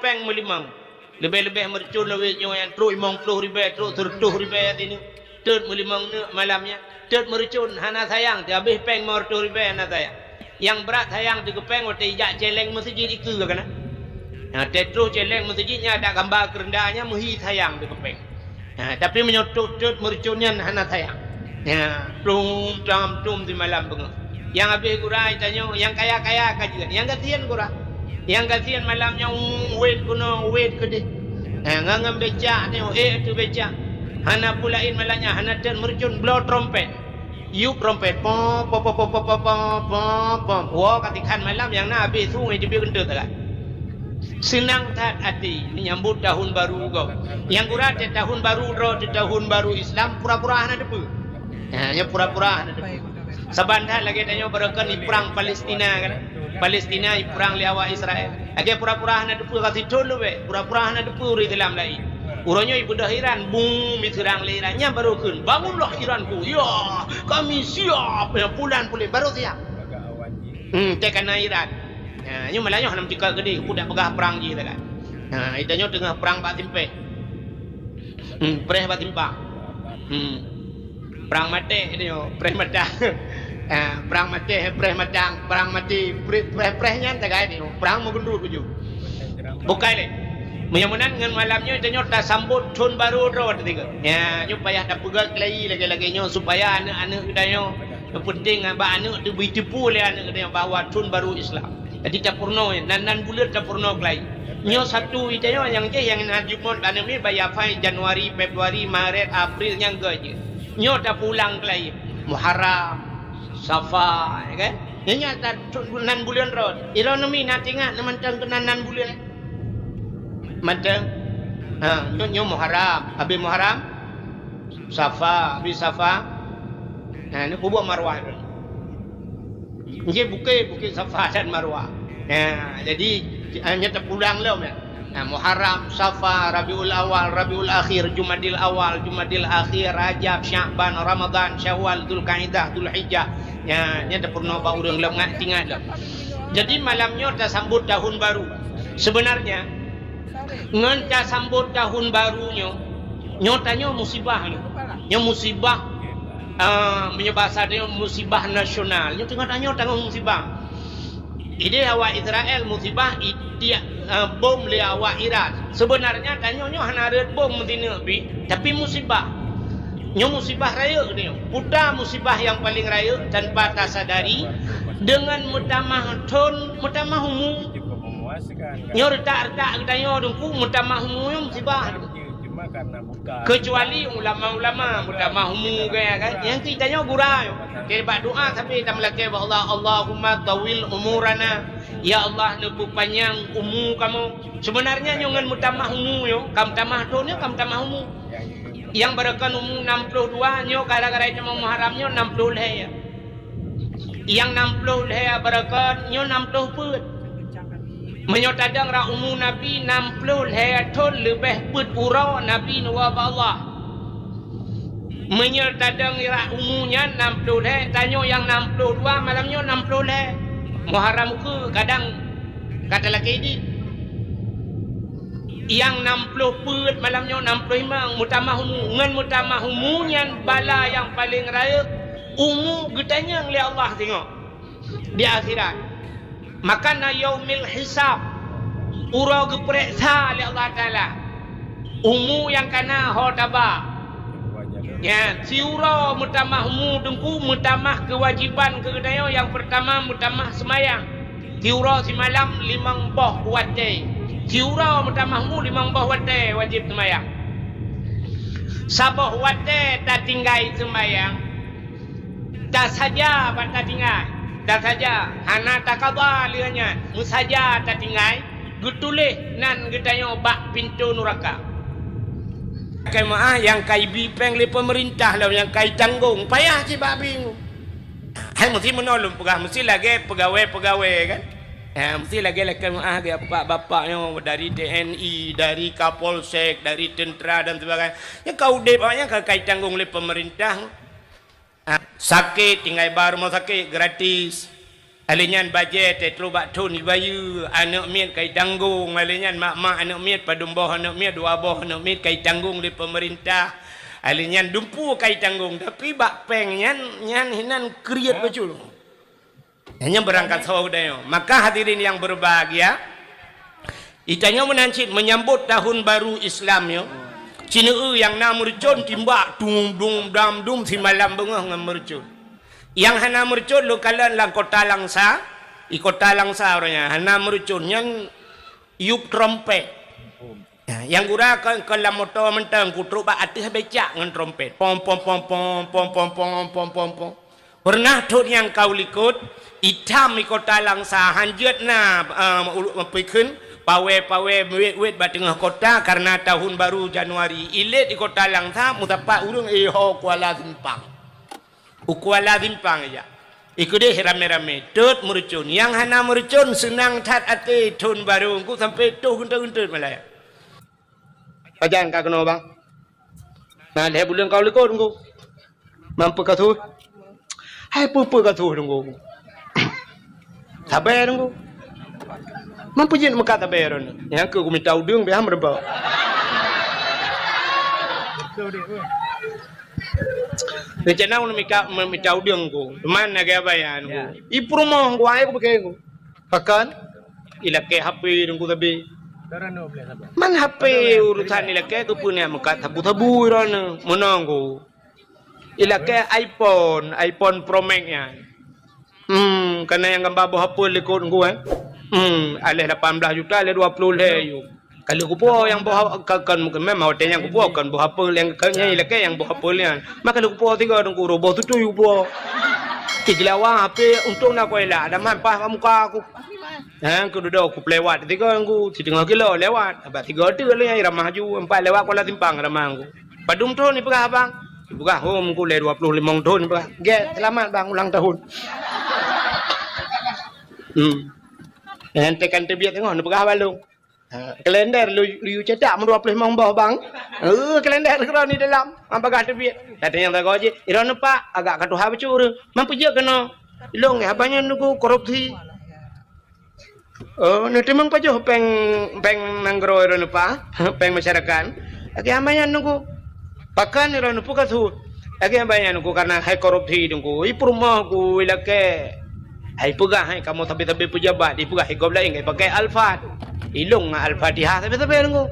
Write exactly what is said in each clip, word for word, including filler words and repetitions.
Péng meulimong. Leubeh-leubeh meureucon lawét nyoe nyang trok limong ploh ribèe, trok seureutôh ribèe sineuk. Teut meulimong neuk malam nyan. Teut meureucon hana sayang, teuhabéh péng limong reutôh ribèe hana sayang. Nyang brat sayang teuh keu péng watèe ijak céléng meuseujid ikeue ka na. Nah, watèe troh céléng meuseujid nyan ada gamba keureunda nyan meuhi sayang teuh keu péng. Ha, tapi meunyoe tot-tot meureucon nyan hana sayang. Ha, tum tam tum simalam beungoh. Nyang habéh gura tanyoe, nyang kaya-kaya ka jeuet, nyang gasien gura. Nyang gasien malam nyan wét keunoe, wét keudéh. Ha, ngon, ngon becak tanyoe, ék ateueh becak. Hana peue laén malam nyan, hana teut meureucon bloe trompet. Yup trompet, pom, pom, pom. Woe ka tikhan malam nyang na habéh su ngon teubiet keuneuk sagai. Seunang that até menyambut tahun baru gob. Nyang gura teuh tahun baru droe teuh tahun baru Islam pura-pura hana teupeue. Ha, nyoe pura-pura hana teupeue. Saban that lagèe tanyoe baroekon iprang Palestina kan. Palestina iprang lé awak Israel. Lagèe pura-pura hana teupeue ka sithon leubeh, pura-pura hana teupeue ureueng Islam laén. Uroe nyoe ibeudôh Iran, bum, iseurang lé Iran. Nyan baru kheun, "Bangunlah Iranku. Ya, kami siap." Ya, pulan puléh, baru siap. Hmm, teuh ka na Iran. Ha, nyoe malah nyoe hana meucukot keudéh, peue dak peugah prang jih lagèe. Ha, ita nyoe teungoh prang bak simpéh. Hmm, preh bak simpang. Hmm. Prang maté ita nyoe, preh matang. Ha, prang maté, preh matang, prang maté, preh, preh, preh nyan tagai ita nyoe. Prang meugeundut ujoe. Bukai lé. Meunyoe meunan ngon malam nyoe ita nyoe tasambot thon baru droe teuh. Ya, nyoe payah tapeugah keulayi lagèe-lagèe nyoe supaya aneuk-aneuk geutanyoe Nyang peunteng bak aneuk teuh jiteupeue lé aneuk geutanyoe bahwa thon baru Islam. Jadi tapeurunoe, nan, nan buleuen tapeurunoe keulayi. Nyoe satu ita nyoe nyang jih nyang na jumôt aneuk miet bak Januari, Februari, Maret, April nyang geuh jih. Nyoe tapeulang keulayi. Muharram, Safar, ya kan? Nyan, nyan ta-, nan buleuen rot. Ironomi na teuingat mantong keunan nan buleuen. Mantong. Ha, nyoe, nyoe Muharram. Habéh Muharram, Safa, habéh Safa. Nah, ni kubu Marwah tu. Nggih, bukét, bukét Safa dan Marwah. Nah, jadi, hanya terpulang lom ya. Nah, Muharram, Safa, Rabiul Awal, Rabiul Akhir, Jumadil Awal, Jumadil Akhir, Rajab, Sya'ban, Ramadan, Syawal, Zulkaidah, Zulhijjah. Ya, nya terpurno bak ureueng lom ngat tinggal lom. Jadi malam nyoe tasambot tahun baru. Sebenarnya Ngon tasambot tahun baru nyoe, nyoe tanyoe musibah nyoe. Nyoe musibah, eh, meunyoe basa tanyoe musibah nasional. Nyoe teungoh tanyoe tanggong musibah. Idéh awak Israel musibah itiak, eh, bom lé awak Iran. Sebenarnya tanyoe nyoe hana rhot bom meusineuk pih, tapi musibah. Nyoe musibah rayeuk nyoe. Peue ta musibah nyang paleng rayeuk tanpa tasadari, deungon meutamah thon, meutamah umu. Nyoe reutak-reutak geutanyoe Teungku meutamah umu nyoe musibah. Keucuali ulama-ulama meutamah umu gaya kan. Nyang keu tanyoe gura nyoe. Jadi bak doa sabe tameulakée bak Allah, "Allahumma tawil umurana." Ya Allah, neupeupanyang umu kamoe. Sebenarnya nyoe ngon meutamah umu nyoe, ka meutamah thon nyoe, ka meutamah umu. Nyang baroekon umu nam ploh dua nyoe gara-gara ijma Muharram nyoe nam ploh lhèe. Nyang nam ploh lhèe baroekon nyoe nam ploh peuet. Meunyoe tadong rot umu Nabi nam ploh lhèe thon leubeh peuet uroe Nabi neuwoe bak Allah. Meunyoe tadong rot umu nyan nam ploh lhèe, tanyoe nyang nam ploh dua malam nyoe nam ploh lhèe. Muharram ukeue kadang ka talakée dit. Nyang nam ploh peuet malam nyoe nam ploh limong meutamah umu. Ngon meutamah umu nyan bala nyang paleng rayeuk, umu geutanyong lé Allah singoh di akhirat. Maka na yaumil hisab, uroe geupareksa lé Allah Taala. Umu nyang ka na ho taba. Nyan, siuroe meutamah umu Teungku, meutamah keuwajéban keu geutanyoe nyang peurtama meutamah seumayang. Siuroe simalam limong boh watée. Siuroe meutamah umu limong boh watée wajéb seumayang. Saboh watée tatinggai seumayang, tasaja ban tatinggai. Tasaja, hana takaba lheueh nyan. Meusaja tatinggai, geutuléh nan geutanyoe bak pintoe nuraka. Lakée meuáh nyang ka ibi péng lé peumeurintah lom nyang ka itanggong, payah cit bak bingung. Hai meusti meunoe lôn peugah, meusti lagée peugawée-peugawée kan. Ha, meusti lagée lakée meuáh geuh bapak-bapak nyoe dari T N I, dari Kapolsek, dari teuntera dan sebagainya. Nyang ka udeb awaknyan ka, ka itanggong lé peumeurintah. Ha, sakét tinggai bak rumoh sakét gratis. Alèh nyan bajèe teutroh bak thôn ibayeue, aneuk miet ka itanggong. Alèh nyan mak-mak aneuk miet, padum boh aneuk miet, dua boh aneuk miet ka itanggong lé peumeurintah. Alèh nyan dumpeue ka itanggong, tapi bak péng nyan, nyan hinan kriet bacut. Nyan beurangkat soe geutanyoe. Maka hadirin yang berbahagia, itanyoe meunan cit menyambot tahun baru Islam nyoe. Cineue nyang na meureucon timbak dung dung dam dum simalam beungoh ngon meureucon. Nyang hana meureucon lôn kalon lam kota Langsa, di kota Langsa uroe nyan hana meureucon nyan yup trompet. Ya, nyang gura kon, kon lam moto mantong, kutrok bak ateueh becak ngon trompet. Pom, pom, pom, pom. Peureunah thôn nyang ka u likot, itam di kota Langsa, hanjeuet na, eh, ulu-, peukheun, pawé-pawé, wét-wét bak teungoh kota, karena tahun baru Januari. Ilét di kota Langsa, meusapat ureueng, eh, ho Kuala Simpang. U Kuala Simpang ijak. Ikeudeh ramé-ramé. Tot meureucon. Nyang hana meureucon seunang that até thôn barô Teungku sampoe toh geuntot-geuntot malée. Pajan ka keunoe, Bang? Na lhèe buleuen ka u likot, Teungku. Man peue ka su? Hai peue-peue ka su, Teungku. Sabe, Teungku. Man peue jeuet meukat sabe droeneuh? Nyang keu kumita udeueng, beh, meureumpok. Rencana ulôn mika, meumita udeueng ku. Teuma lagèe abang nyan ku. Ya. I peurumoh ku, ai ku pike ku. Pakon? Ilakèe H P dong ku sabe. Man H P urusan ilakèe ku peue nyan meukat sabu-sabu droeneuh. Meunan ku. Ilakèe iPhone, iPhone Pro Max nyan. Hmm, kana nyang gamba boh apel likot ngku, eh. Hmm, aleh lapan belas juta, aleh dua puluh lhèe yum. Kalau kupo nyang boh, ka-, kan mungkin memang watèe nyang kupo kan boh apel nyang ka-, nyang ilakèe nyang boh apel nyan. Maka lheueh kupo tiga dong ku roboh tutui kupo. Tiga lawa H P untung na kuela, ada man pah muka aku. Ha, ku dudoe ku pelewat tiga ngku, siteungoh kilo lewat. Abah tiga tu lalu nyang ramah ju, empat lewat Kuala Simpang ramah ngku. Padum thon ipeugah abang? Ipeugah hom ku lé dua puluh limong thon ipeugah. Gèt, selamat bang ulang tahun. Hmm. Nyan tekan teubiet teungoh neupeugah bak lôn. Ha, kalender lu, lu cetak meudua ploh limong boh bang. Eh, kalender keudroe ni dalam. Am bagah teubiet. Kata nyang sagoe jih, "Droeneuh Pak, agak ka tuha bacut ureueng. Man peue jeuet keunoe?" Ilôn, "Haba nyan nunggu korupsi." Oh, neuteumeung pajoh péng, péng nanggroe droeneuh Pak, péng masyarakat. Lagèe hamba nyan nunggu. Pakon droeneuh peue ka su? Lagèe hamba nyan nunggu karena hai korupsi nunggu. I peurumoh ku ilakèe. Hai peugah hai kamoe sabe-sabe peujabat, ipeugah i gob laén kai pakai Alphard. Ilôn ngon Al-Fatihah sabe-sabe nunggu.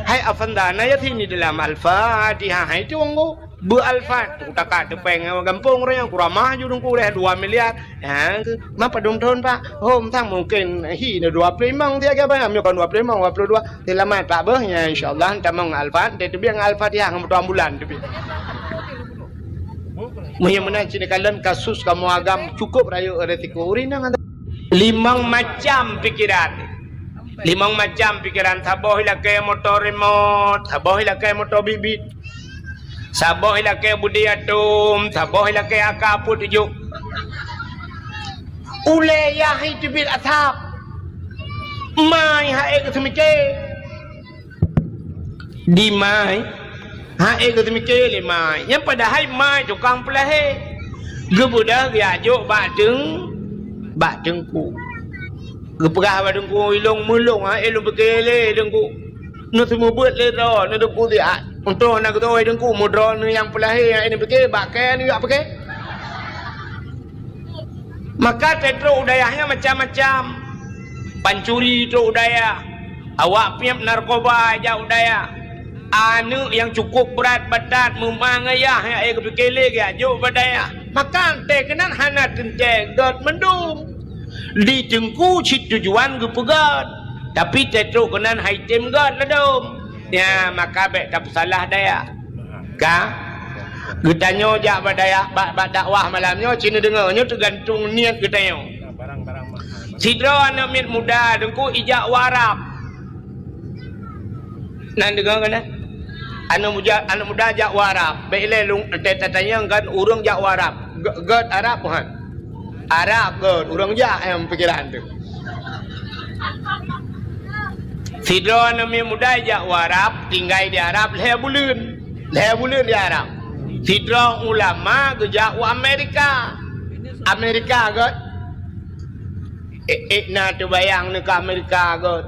Hai Afanda, na Yasin di dalam Al-Fatihah hai tu nunggu. Beu Alphard, ku takat teupeng gampông ureueng nyang ku ramah ju dong ku lhèe dua miliar. Ha, ma padum thon, Pak? Hom sang mungken hi na dua ploh limong dia ke, Pak? Nyoe kon dua ploh limong, dua puluh dua. Selamat, Pak, beuh. Ya, insya Allah, tamong Alphard, teubiet ngon Al-Fatihah ngon moto ambulan teubiet. Meunyoe meunan sini kalon kasus kamoe agam cukup rayeuk resiko. Ureueng inong limong macam pikiran. Limong macam pikiran, saboh ilakèe moto remote, saboh ilakèe moto bit-bit. Saboh ilakèe budi atom, saboh ilakèe A K empat puluh tujuh. Ulèe yah hai teubiet asap. Mai hai keu seumike. Di mai, hai keu seumike lé mai. Nyang padahai mai tukang peulahé. Geubeudôh geujak jok bak teung-, bak teungku. Geupeugah bak teungku, "Ilôn meulôn, hai lôn pike lé teungku." Neuseumeubeuet lé droe, neudeupu siat. Untông na geutawai teungku, meudroe neuh nyang peulahé, nyang inong pike, bak kèe neujak pike. Maka teutrok u dayah nyan macam-macam. Pancuri trok u dayah. Awak piep narkoba jak u dayah. Aneuk nyang cukup brat batat meumang ayah nyang ék geupike lé geujak jok bak dayah. Maka teuh keunan hana teuntèe gèt mandum. Di teungku cit tujuan geupeugèt, tapi teutrok keunan hai tem gèt ladôm. Nyan, maka bèk tapeusalah dayah. Ka? Geutanyoe jak bak dayah, bak, bak dakwah malam nyoe, ci neudeungö, nyoe teugantung niet geutanyoe. Sidroe aneuk miet muda teungku ijak u Arab. Nan deungö keunan? Aneuk muda, aneuk muda jak u Arab. Bèk ilèe lôn, ta-, tatanyong kan ureueng jak u Arab. Gèt, gèt Arab, han? Arab gèt, ureueng jak nyang pikiran teuh. Sidroe aneuk miet muda jak u Arab, tinggai di Arab lhèe buleuen. Lhèe buleuen di Arab. Sidroe ulama geujak u Amerika. Amerika gèt. Ék-ék na teubayang neuka Amerika göt.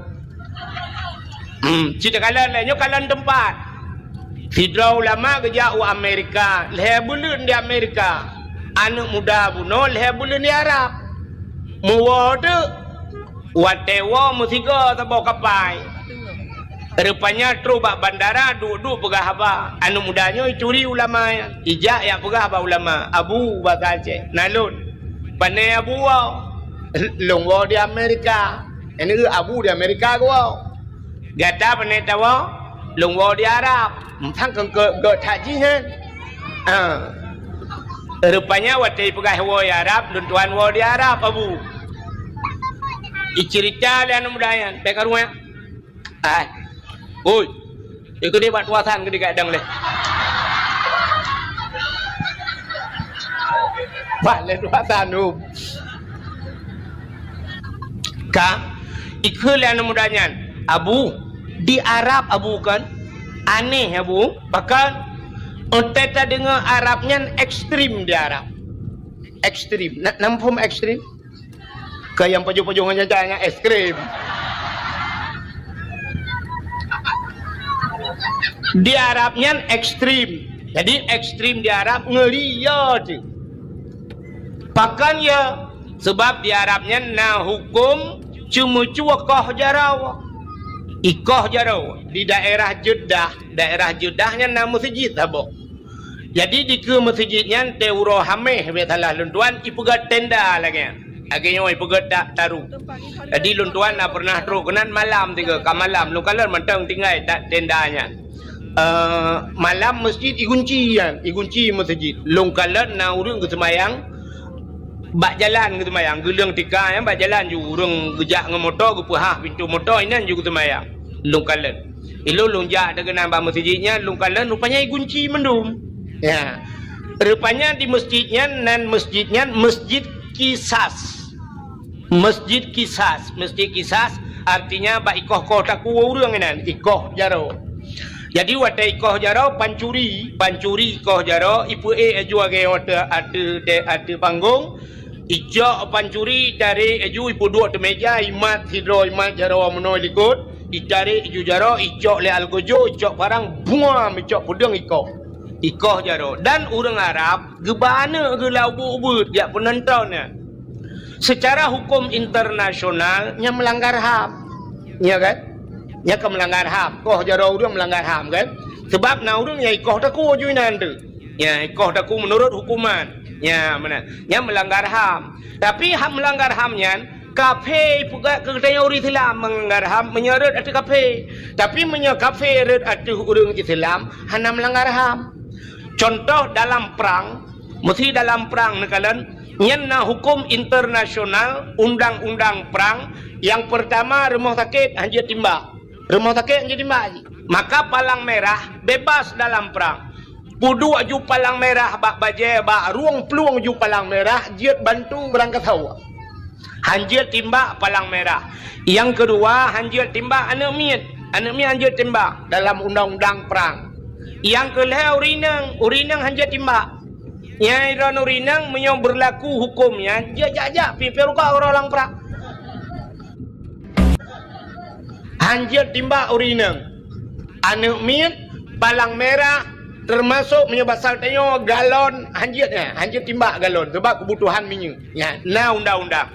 Hmm, cit kalon lé, nyoe kalon teumpat. Sidroe ulama geujak u Amerika, lhèe buleuen di Amerika. Aneuk muda bunoe lhèe buleuen di Arab. Meuwoe teuk. Watèe woe meusigoe saboh kapai. Rupanya trôh bak bandara, duek-duek peugah haba. Aneuk muda nyoe ituri ulama nyan. Ijak jak peugah bak ulama, "Abu," basa Aceh, "na lôn." "Pané Abu woe?" "Lôn woe di Amerika." "Nyan Abu di Amerika geuwoe." "Gata pané tawoe?" "Lôn woe di Arab." "Sang keu, keu, keu that jih nyan?" "Ah." Rupanya watèe ipeugah woe di Arab, lôn tuan woe di Arab, Abu. Iceurita lé aneuk muda nyan, bèk karuan. Ai. Oi. Ikeu deh bak tuasan keu digadang leh. Bak lé tuasan tu. Ka, ikeu lé aneuk muda nyan, "Abu, di Arab Abu kan? Aneh Abu, pakon?" Ontée tadeungoe Arab nyan ekstrem di Arab. Ekstrem. Na, na muphom ekstrem? Keu nyang pajoh-pajoh ngon jajan nyan ekstrem. Di Arab nyan ekstrem. Jadi ekstrem di Arab ngeuri yo teuh. Pakon yo? Sebab di Arab nyan na huköm ceumeucue koh jaroe. Ikoh jaroe di daerah Jeddah, daerah Jeddah nyan na meuseujid saboh. Jadi dikeue meuseujid nyan teuh uroe Hamèh, bèk salah lôn tuan, ipeugöt tenda lagèe nyan. Lagèe nyoe ipeugöt dak taru. Jadi lôn tuan na pernah trok keunan malam tiga ka malam, lôn kalon mantong tinggai dak tenda nyan. Eh, malam meuseujid igunci nyan, igunci meuseujid. Lôn kalon na ureueng geuseumayang bak jalan geuseumayang, geuleueng tika nyan bak jalan ju, ureueng geujak ngon moto geupeuhah pintoe moto inan ju geuseumayang. Lôn kalon. Ilôn lôn jak teuh keunan bak meuseujid nyan, lôn kalon rupanya igunci mandum. Ya. Rupanya di meuseujid nyan, nan meuseujid nyan Meuseujid Qisas. Meuseujid Qisas, Meuseujid Qisas artinya bak ikoh-koh takue ureueng inan, ikoh jaroe. Jadi watèe ikoh jaroe pancuri, pancuri ikoh jaroe, ipeuék laju lagèe watèe ateueh, ateueh panggong, icok pancuri, itarek laju, ipeuduek ateueh meuja, imat sidroe, imat jaroe meunoe likot, itarek laju jaroe, icok lé algojo, icok parang, buam, icok peudeueng ikoh. Ikoh jaroe. Dan ureueng Arab geuba aneuk geuh lam ubeuet-ubeuet jak peunonton nyan. Seucara huköm internasional nyan meulanggar ham. Nya kan? Nyan ka meulanggar ham. Koh jaroe ureueng meulanggar ham kan? Sebab na ureueng nyang ikoh takue ju inan teuh. Nya, ikoh takue meunurot huköman. Nya, meunan. Nyan meulanggar ham. Tapi hak meulanggar ham nyan, kafé ipeugah keu geutanyoe ureueng Islam meulanggar ham meunyoe rhot ateueh kafé. Tapi meunyoe kafé rhot ateueh ureueng Islam, hana meulanggar ham. Contoh dalam prang, meusti dalam prang neukalon, nyan na huköm internasional, undang-undang prang, nyang peurtama rumoh sakét hanjeuet timbak. Rumoh sakét hanjeuet timbak jih. Maka palang merah bebas dalam prang. Peuduek ju palang merah bak bajèe, bak rueng plueng ju palang merah, jeuet bantu beurangkasoe. Hanjeuet timbak palang merah. Nyang keudua, hanjeuet timbak aneuk miet. Aneuk miet hanjeuet timbak dalam undang-undang prang. Nyang keulhèe ureueng inong, ureueng inong hanjeuet timbak. Nyang droeneuh ureueng inong meunyoe beurlaku huköm nyan, jeuet jak-jak pih peuruka uroe lam prang. Hanjeuet timbak ureueng inong. Aneuk miet, palang merah, teumasok meunyoe basa tanyoe galon, hanjeuet nyan, hanjeuet timbak galon, sabab keubutuhan minyeuk. Nyan, na undang-undang.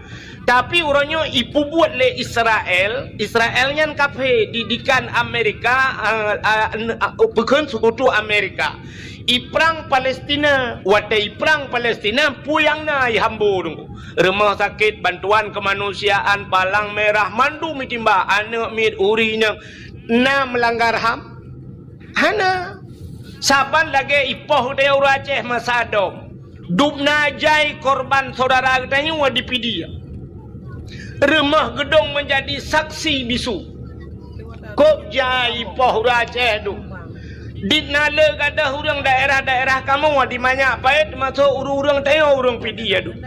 Tapi uroe nyoe ipeubuet lé Israel, Israel nyan kafé, didikan Amerika, eh, eh, n-, eh, peukheun seukutu Amerika. Iprang Palestina, watèe iprang Palestina, peue nyang na ihambo teungku. Rumoh sakét, bantuan keumanusiaan, palang merah, mandum itimbak, aneuk miet, ureueng inong, na meulanggar ham? Hana. Saban lagèe ipoh geutanyoe ureueng Aceh masa dom. Dubna jai korban syedara geutanyoe di Pidie. Rumoh geudong meunjadi saksi bisu. Kok jai ipoh ureueng Aceh dum. Dit na le gadôh ureueng daerah-daerah kamoe di manyak paet teumasok ureueng-ureueng tanyoe ureueng Pidie dum.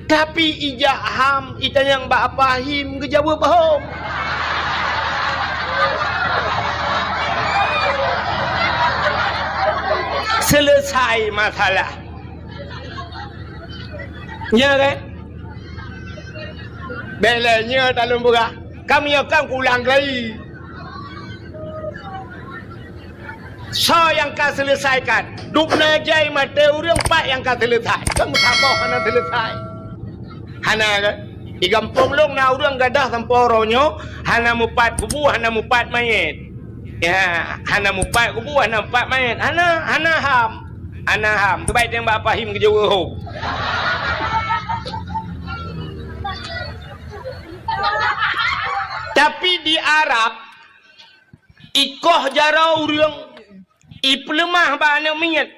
Tapi ijak ham itanyong bak Apa Him geujaweueb hom. Selesai masalah. Nya kan? Bèk lé nyoe talôn peugah, ka meunyoe kan kulang gai. Soe nyang ka seuleusaikan? Dubna jai maté ureueng, pat nyang ka seuleusai. Kan meusaboh hana seuleusai. Hana kan? Di gampông lôn na ureueng gadôh sampoe uroe nyoe hana mupat kubu, hana mupat manyét. Ya, hana mupat kubu, hana mupat manyét. Hana, hana ham. Hana ham. Keubai teuh bak Fahim keujeuet hom. Tapi di Arab, ikoh jaroe ureueng, ipeuleumah bak aneuk miet.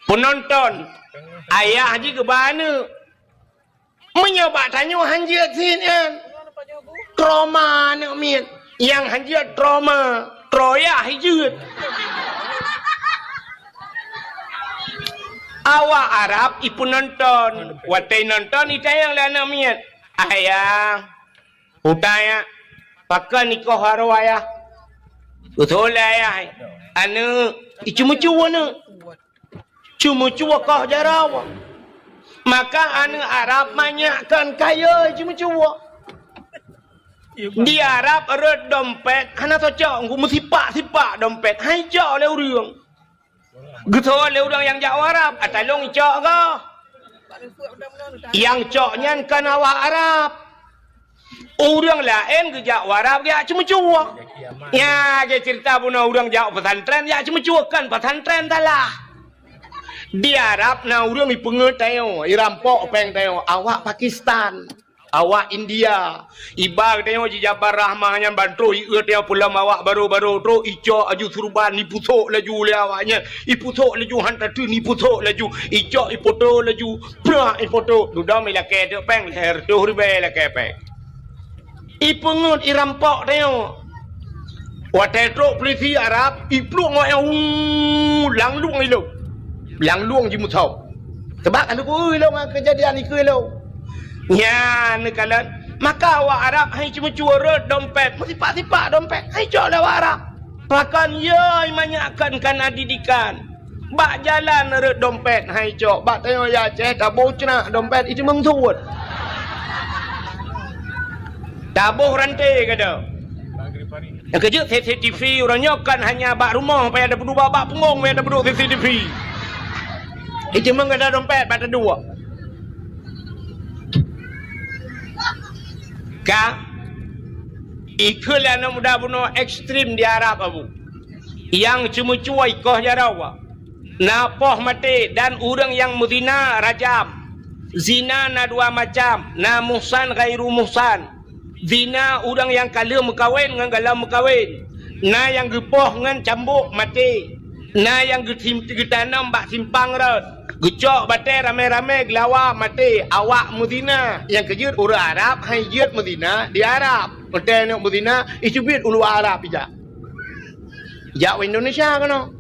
Peunonton, ayah jih keu bak aneuk. Meunyoe bak tanyoe han jeuet cit nyan, trauma aneuk miet. Nyang han jeuet trauma, troyah jeuet. Awak Arab ipeunonton, watèe nonton itanyong lé aneuk miet, "Ayah, utanyong, pakon ikoh jaroe ayah?" Beutôi lé ayah, aneuk, iceumeucue aneuk. Ceumeucue koh jaroe. Maka aneuk Arab manyak kon kayèe ceumeucue. Di Arab rhot dompet hana cocok, meusipak-sipak dompet, han icok lé ureueng. Geuteupeue lé ureueng nyang jak u Arab, ata lôn icok goh. Nyang cok nyan kon awak Arab. Ureueng laén geujak u Arab geujak ceumeucue. Nyan lagèe ceurita bunoe ureueng jak pesantren jak ceumeucue, kon pesantren salah. Di Arab na ureueng ipeungeut tanyoe, irampok péng tanyoe, awak Pakistan, awak India. Iba tanyoe jijabar rahmah nyan ban trôh ieuet tanyoe peulom awak barô-barô trôh icok laju surban ipusok laju lé awak nyan. Ipusok laju han tateun ipusok laju. Icok ipoto laju. Prak ipoto, dudoe ilakèe teuk péng, lhèe reutôh ribèe ilakèe péng. Ipeungeut irampok tanyoe. Watèe trôk pulisi Arab, iplueng awak nyan, uu, lam lueng ilôn. Lam lueng jimusok. Sabab ka lheueh ilôn ngon keujadian ikeue ilôn. Nyan neukalon, maka awak Arab han iceumeucue rhot dompet, meusipak-sipak dompet, han icok lé awak Arab. Pakon yö manyak kon kana didikan. Bak jalan rhot dompet han icok, bak tanyoe Aceh taboh ceunak dompet iteumeung suet. Taboh ranté gata. Nyang keujeuet C C T V uroe nyoe kon hanya bak rumoh payah tapeuduek, bak punggong payah tapeuduek C C T V. Iteumeung gata dompet bak taduek. Ka ikheun lé aneuk muda bunoe ekstrem di Arab, Abu. Nyang ceumeucue ikoh jaroe, na poh maté dan ureueng nyang meuzina rajam. Zina na dua macam, na muhsan ghairu muhsan. Zina ureueng nyang ka lheueh meukawen ngon gohlom meukawen. Na nyang geupoh ngon cambuk maté. Na nyang geusim-, geutanom bak simpang rot. Geucok batèe ramé-ramé geulawa maté, awak meuzina. Nyang keujeuet ureueng Arab han ijeuet meuzina di Arab. Watèe neuk meuzina, iteubiet u luwa Arab ijak. Jak u Indonesia keunoe.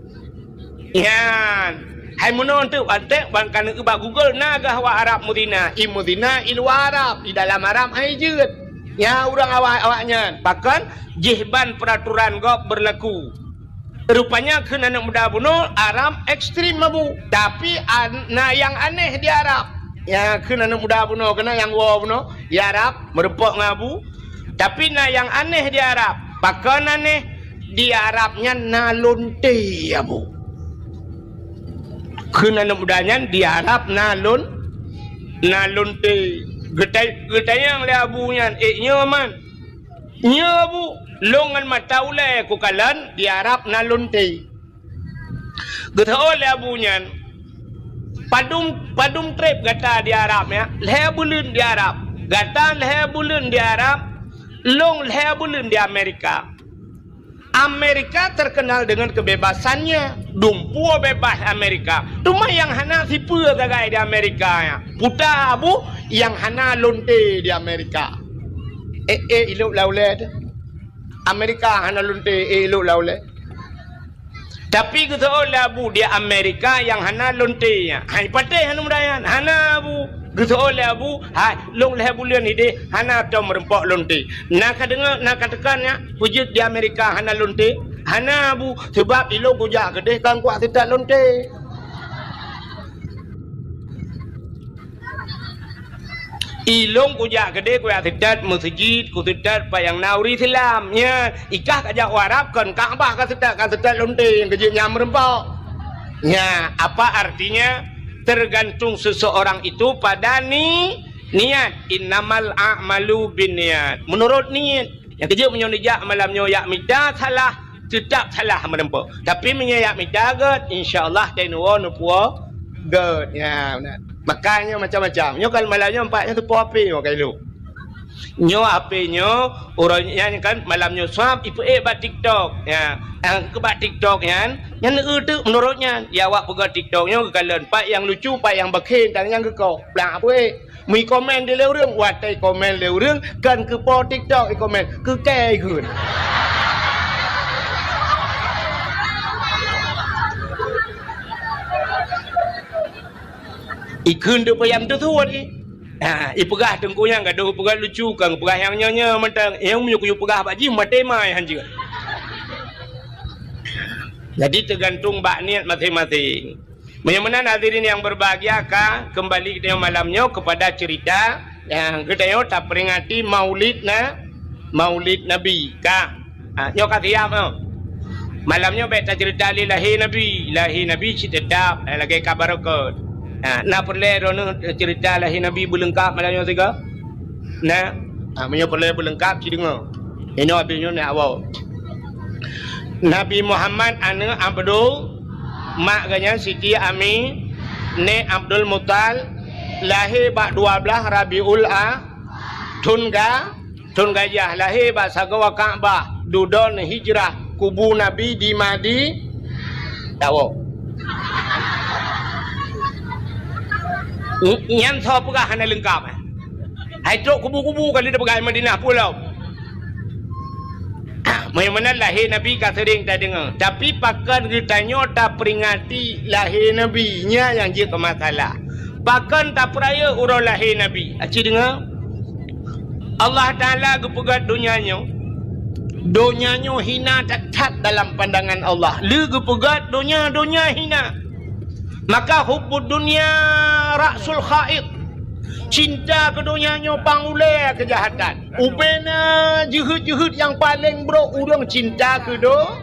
Nyan. Hai meunoe teuk, antek ban ka neuk bak Google na gah awak Arab meuzina. I meuzina i luwa Arab, i dalam Arab han ijeuet. Nyan ureueng awak, awak nyan. Pakon? Jih ban peuraturan gob beurlaku. Rupanya kheun aneuk muda bunoe Arab ekstrem, Abu. Tapi an-, na nyang aneh di Arab. Nyang kheun aneuk muda bunoe, keunan nyang woe bunoe di Arab, meurumpok ngon Abu. Tapi na nyang aneh di Arab. Pakon aneh? Di Arab nyan na lonte, Abu. Kheun aneuk muda nyan di Arab na lon-, na lonte. Geutai-, geutanyong lé Abu nyan, "Eh, nyoe man?" "Nyoe, Abu, lôn ngon mata ulèe kukalon di Arab na lonte." Geutanyong lé Abu nyan, "Padum, padum trép gata di Arab, ya?" "Lhèe buleuen di Arab." "Gata lhèe buleuen di Arab, lôn lhèe buleuen di Amerika." Amerika terkenal dengan kebebasannya. Dumpeue bebas Amerika. Teuma nyang hana sipeue sagai di Amerika nyan. Peue ta, Abu, nyang hana lonte di Amerika. Eh, eh, ilok lam ulèe teuh. Amerika hana lonte, eh, ilok lam ulèe. Tapi geutanyong lé Abu di Amerika nyang hana lonte nyan. Hai patéh aneuk muda nyan. Hana, Abu. Geutanyong lé Abu, hai, lôn lhèe buleuen idéh hana tom meurumpok lonte. Na ka deungö, na ka teuka nyan, peue jeuet di Amerika hana lonte? Hana, Abu, sabab ilôn kujak keudéh kon kuat seutôt lonte. Ilôn kujak keudeh, kujak seutôt meuseujid, kuseutôt pat nyang na ureueng Islam. Nyan, ikah kajak u Arab kon Ka'bah kaseutôt, kaseutôt lonte nyang keujeuet nyang meureumpok. Nya, apa artinya? Tergantung seseorang itu pada ni-, niat. Innamal a'malu binniyat. Menurut niat. Nyang keujeuet meunyoe neujak malam nyoe jak mita salah, teutap salah meureumpok. Tapi meunyoe jak mita gèt, insya Allah teunoe neupuwoe gèt. Nya, na. Makanya macam-macam. Nyoe kan malam nyoe nampak nyoe teupoh api nyoe ka ilôn. Nyoe api nyoe, uroe nyan kan malam nyoe swab ipeuék bak TikTok. Ya, nyang keu bak TikTok nyan, nyan eu teuk menurut nyan. Ya awak peugah TikTok nyoe geukalon pat nyang lucu, pat nyang bakhen, tan nyang geukoh. Blang apeuék. Meuikomen di lé ureueng, watèe ikomen lé ureueng, kan keu po TikTok ikomen, keu kèe ikheun. Ikheun teuk payah teusuet, eh. Ha, ipeugah teungku nyan gadoh peugah lucu, kan peugah nyang nyoe-nyoe mantong. Nyang meunyoe kuyue peugah bak jih, maté mai hanjeuet. Jadi, teugantung bak niet maséng-maséng. Meunyoe meunan hadirin nyang berbahagia, ka keumbali geutanyoe malam nyoe keupada ceurita nyang geutanyoe taperingati Maulid na-, Maulid Nabi, ka. Ha, nyoe ka siap nyoe. Malam nyoe bèk taceurita lé lahé Nabi. Lahé Nabi cit teutap, eh, lagèe ka barokot. Ha, na peureulèe droeneuh ceurita lahé Nabi beuleungkap malam nyoe sigoe? Na? Ha, meunyoe peureulèe beuleungkap, ci deungö. Inoe abéh nyoe na awak. Nabi Muhammad aneuk Abdul, mak geuh nyan Siti Ami, nèk Abdul Muthalib, lahé bak dua blaih Rabiul A-, thon ga-, thon gajah, lahé bak sagoe Ka'bah, dudoe hijrah, kubu Nabi di Madi-, tawoe. Nyan soe peugah hana leungkap, eh? Hai trok kubu-kubu ka lheueh tapeugah Madinah pulo. Meunyoe meunan lahé Nabi ka seuring tadeungö, tapi pakon geutanyoe taperingati lahé Nabi, nyan nyang jeuet keu masalah. Pakon tapeurayeuk uroe lahé Nabi? Aci deungö, Allah Taala geupeugöt donya nyoe, donya nyoe hina that-that dalam pandangan Allah. Lé geupeugöt donya, donya hina. Maka hubbud dunya ra'sul khabaith. Cinta keu donya nyoe pangulèe keujahatan. Ubena jeuheut-jeuheut nyang paleng brok ureueng cinta keu do-,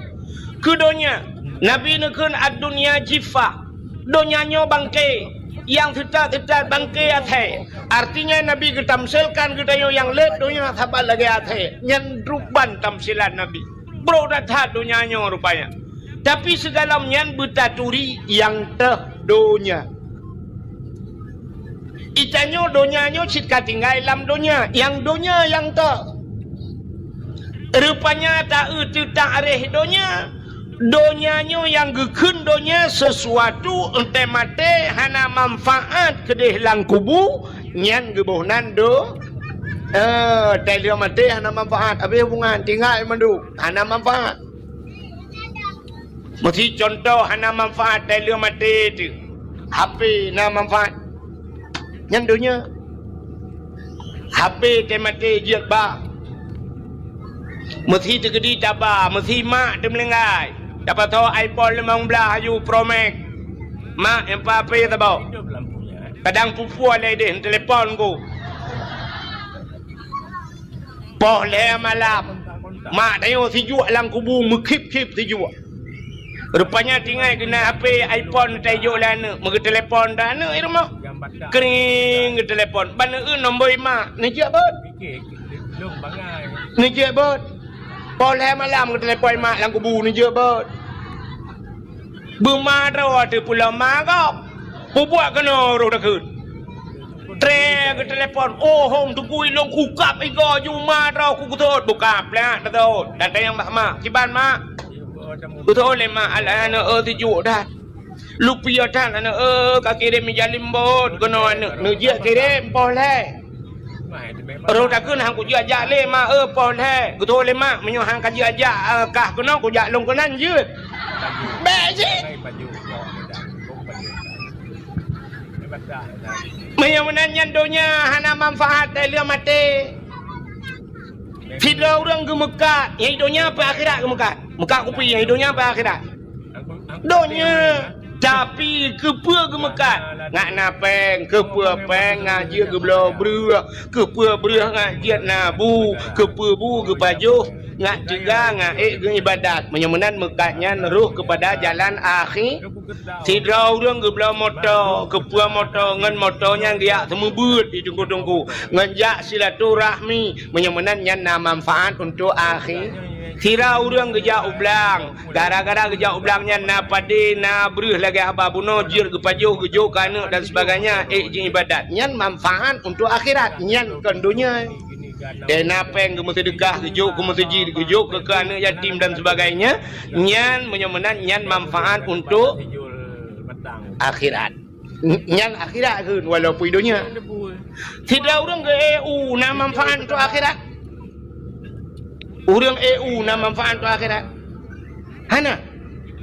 keu donya. Nabi neukheun, "Ad-dunya jiffah." Donya nyoe bangke, nyang teutat-teutat bangke asèe. Artinya Nabi geutamsilkan geutanyoe nyang lét donya saban lagèe asèe. Nyan ruban tamsilan Nabi. Brok that-that donya nyoe rupanya. Tapi sigohlom nyan beutaturi nyang teuh donya. Geutanyoe donya nyoe cit ka tinggai lam donya, nyang donya nyang teuh. Rupanya ta-eu teutarikh donya, donya nyoe nyang geukheun donya sesuatu, 'oh watèe maté hana manfaat keudeh lam kubu, nyan geuboh nan do-, eh, 'oh watèe lheueh maté hana manfaat, abéh hubungan, tinggai mandum, hana manfaat. Meusi contoh hana manfaat 'oh watèe lheueh maté teuh. H P na manfaat. Nyan donya. H P 'oh watèe maté jeuet ba. Meusi teukeudi taba, meusi mak teumeulinggai. Tapasoe iPhone limong blaih aju Pro Max. Mak, nyan H P saboh. Kadang pue-pue lé deh, telepon ku. Poh lhèe malam, mak tanyoe sijuek lam kubu meukhip-khip sijuek. Rupanya tinggai keunan H P iPhone tajok lé aneuk, meugeuteulepon dah aneuk di rumoh. Kring geuteulepon, ban eu nombor mak, neujeuet beuet. Neujeuet beuet. Poh lhèe malam geuteulepon mak lam kubu, neujeuet beuet. Beuma droe teuh pulo ma gob. Peubuet keunoe roh takheun. Tré geuteulepon, "Oh, hông teungku ilôn kukab igoe ju ma droe ku geutot." Bukab plak geutot. Datang nyang bak mak. "Kiban mak?" Geutot lé mak, "Alah aneuk eu sijuek that. Lupie that aneuk eu ka kirém ija limbot keunoe aneuk." Neujeuet kirém poh lhèe. Roh takheun han kujeuet jak lé mak, eu poh lhèe. Geutoh lé mak, meunyoe han kajeuet jak, eh, kah keunoe kujak lôn keunan jeuet. Bèk jih. Meunyoe meunan nyan donya hana manfaat 'oh lheueh maté. Sidroe ureueng geumeukat, nyang donya apa akhirat geumeukat. Meukat kupi nyang donya apa akhirat. Donya. Tapi keupeue geumeukat? Ngat na péng, keupeue péng ngat jeuet geubloe breueh, keupeue breueh ngat jeuet na bu, keupeue bu geupajoh, ngat teuga ngat ék geuibadat. Meunyoe meunan meukat nyan roh keupada jalan akhé. Sidroe ureuëng geubloe moto, keupeue moto ngon moto nyan geujak seumeubeuet di teungku-teungku, ngon jak silaturahmi. Meunyoe meunan nyan na manfaat untuk akhé. Sira ureuëng geujak u blang, gara-gara geujak u blang nyan na padé, na breueh lagée haba bunoe, jeuet geupajoh, geujok keu aneuëk dan sebagainya, ék jiibadat. Nyan manfaat untuk akhirat, nyan kon donya. Deh na péng geumeuseudeukah, geujok keu meuseujid, geujok keu, keu aneuëk yatim dan sebagainya, nyan meunyoe meunan nyan manfaat untuk akhirat. N-, nyan akhirat kheun, walaupun donya. Sidroe ureuëng geu-E U na manfaat untuk akhirat? Ureuëng E U na manfaat untuk akhirat? Hana.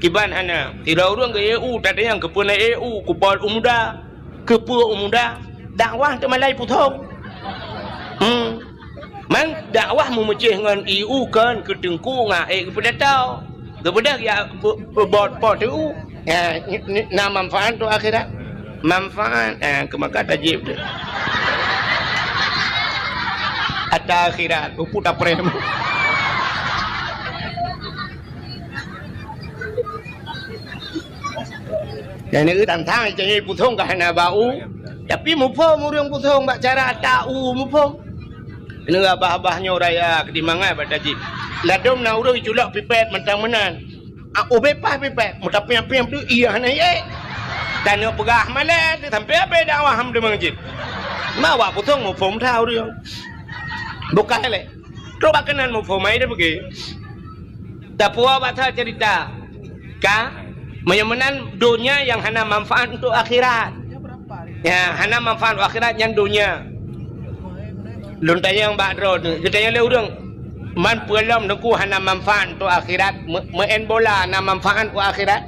Kiban hana. Sidroe ureuëng geu-E U, tatanyong keupeue na E U, kupol u muda. Keupeue u muda? Dakwah teumalai pusong. Hmm. Man dakwah meumeucéh ngon E U kon keu teungku ngat ék geupeudato. Geubeudôh ya bu-, bu-, bot po teu. Ya, ni, ni, na manfaat tu akhirat. Manfaat, eh, keu maka tajib tu. Ata akhirat, upu taprem. Dan ni tantang cari pusong ka hana bau. Tapi muphom ureuëng pusong bak cara ata u muphom. Keuneuk abah-abah nyoe raya keutimbangan bak tajib. Ladôm na ureuëng culok pipet mantong meunan. Ah, ubé pah pipet, meutapiang-piang tu iya hana yé. Dan nyoe peugah malée, sampai abée dakwah ham deungon jih. Ma awak pusong muphom that ureuëng. Bukan lé. Trok bak keunan muphom ai dia pergi. Tapuwoe bak that cerita. Ka? Meunyoe meunan donya nyang hana manfaat untuk akhirat. Ya, hana manfaat akhirat nyan donya. Lôn tanyong bak droe tu, geutanyong lé ureuëng, "Man peue lom Teungku hana manfaat untuk akhirat? Me-, meu'en bola na manfaat untuk akhirat?"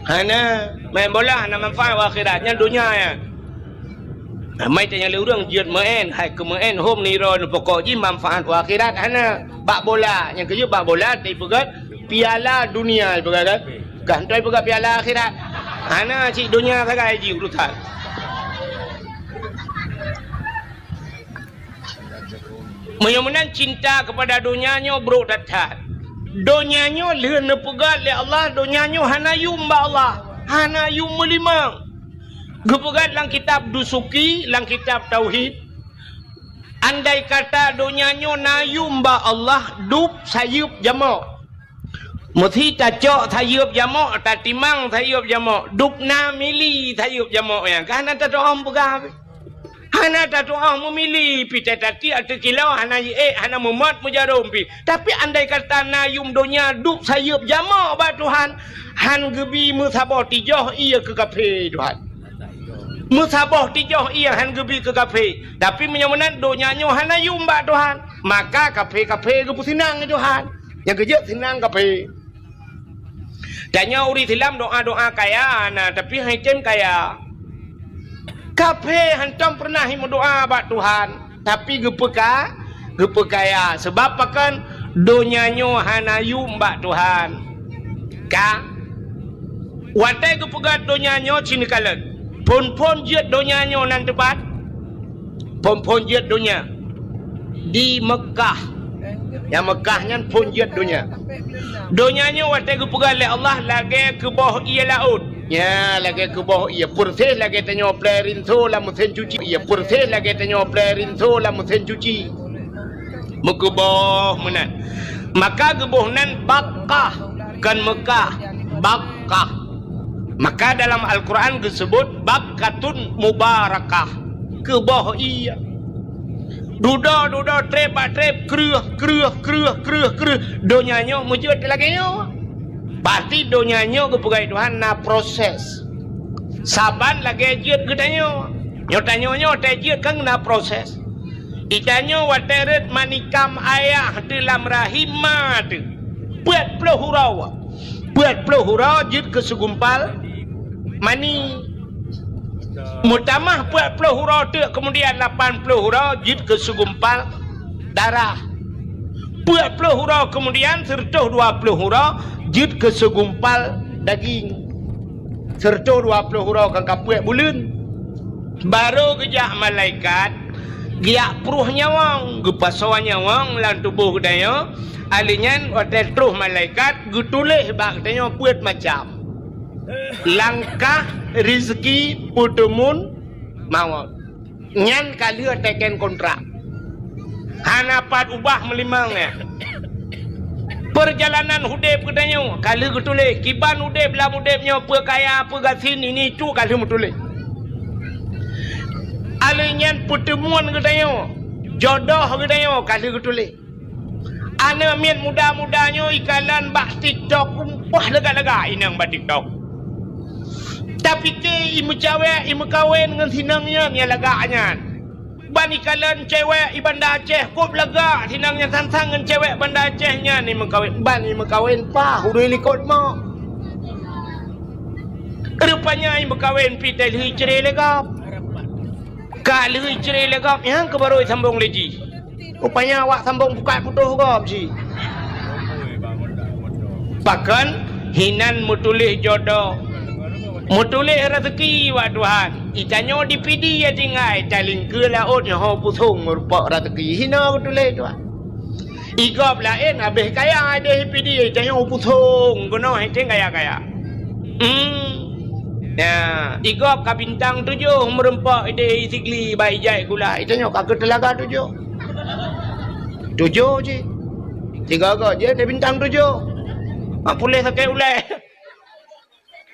Hana, meu'en bola hana manfaat untuk akhirat, nyan donya ya. Amai tanyong lé ureuëng jeuet meu'en, hai keu meu'en hom niro pokok jih manfaat untuk akhirat hana. Bak bola, nyang keujeuet bak bola, tapi peugah piala dunia, peugah kan? Kan toi peugah piala akhirat. Hana cit donya sagai jih urusan. Meunyoe meunan cinta keupada donya nyoe brok that-that. Donya nyoe lheueh neupeugah lé Allah, donya nyoe hana yum bak Allah, hana yum meulimong. Geupeugah lam kitab Dusuki, lam kitab Tauhid, andai kata donya nyoe na yum bak Allah, dub sayeuep jamok. Meusi tacok sayeuep jamok, tatimang sayeuep jamok, dub na mili sayeuep jamok nyan. Ka hana tatu'oh peugah pih. Hana tatu'oh meumili pih, tatakiek ateueh kilo hana jiék, hana meumot meujarom pih. Tapi andai kata na yum donya dub sayeuep jamok bak Tuhan, han geubi meusaboh tijoh ie keu kafé Tuhan. Meusaboh tijoh ie han geubi keu kafé. Tapi meunyoe meunan donya nyoe hana yum bak Tuhan, maka kafé-kafé geupeuseunang lé Tuhan. Nyang keujeuet seunang kafé. Tanyoe ureuëng Islam doa-doa kaya na, tapi han item kaya. Kafé hantom peureunah meudoa bak Tuhan, tapi geupeuka-, geupeukaya. Sabab pakon? Donya nyoe hana yum bak Tuhan. Ka? Watée geupeugah donya nyoe cit neukalon. Phon-phon jeuet donya nyoe nan teupat? Phon-phon jeuet donya di Meukah. Nyang Meukah nyan phon jeuet donya. Donya nyoe watée geupeugah lé Allah lagée keuboh ie laôt. Nya, lagée keuboh ie, peureséh lagée tanyoe plée rinso lam meusén cuci. Ie peureséh lagée tanyoe plée rinso lam meusén cuci. Meukeuboh meunan. Maka geuboh nan Bakkah, kon Meukah, Bakkah. Maka dalam Al-Quran geuseubut Bakkatun Mubarakah, keuboh ie. Dudoe-dudoe, treb bak treb, kreueh, kreueh, kreueh, kreueh, kreueh. Donya nyoe meujeuet lagée nyoe. Berarti donya nyoe geupeugah Tuhan na proses. Saban lagée jeuet geutanyoe. Nyoe tanyoe nyoe watée jeuet kan na proses. Geutanyoe watée rhot manikam ayah di lam rahim ma teuh, peuet ploh uroe. Peuet ploh uroe jeuet keu segumpal mani. Meutamah peuet ploh uroe teuk, keumudian lapan ploh uroe jeuet keu segumpal darah. Peuet ploh uroe keumudian, sireutôh dua ploh uroe jeuet keu segumpal daging. Sireutoh dua ploh uroe ka kapeuet buleuen. Barô geujak malaikat, geujak pruh nyawöng, geupasoe nyawöng lam tuboh geutanyoe, ahli nyan watée troh malaikat geutuléh bak geutanyoe peuet macam. Langkah, rezeki, peuteumun, mawöt. Nyan ka lheueh teken kontrak. Hana pat ubah meulimong nyan. Peurjalanan udeb geutanyoe ka lheueh geutuléh, kiban udeb lam udeb nyoe, peue kaya, peue gasien, ini itu ka lheueh meutuléh. Alheuh nyan peuteumuan geutanyoe, jodoh geutanyoe ka lheueh geutuléh. Aneuk miet muda-muda nyoe ikalon bak TikTok, umpah lagak-lagak inong bak TikTok. Tapike imeucawek, imeukawen ngon sinong nyan nyang lagak nyan. Ban ikalon cewek i Banda Aceh kôb lagak sinong nyan sang-sang ngon cewek Banda Aceh nyan imeukawen. Ban imeukawen paih ureuëng likot mok. Rupanya imeukawen pih teuh lheueh icre lé gob. Ka lheueh icre lé gob, nyang keuh barô isambong lé jih. Rupanya awak sambong buka putôh gob jih. Pakon hinan meutuléh jodoh, meutuléh rezeki bak Tuhan. Itanyoe di Pidie ya tinggai, talingkeue laôt nyoe ho pusong meurupok rezeki. Hina geutuléh Tuhan. Igob laén habéh kaya ideh Pidie, itanyoe pusong keunoe henteng kaya-kaya. Hmm. Ya, igob ka bintang tujoh meureumpok ideh Sigli bak ijai gula, itanyoe ka keu teulaga tujoh. Tujoh cit. Tiga-tiga jih ada bintang tujoh. Mak puléh sakét ulée.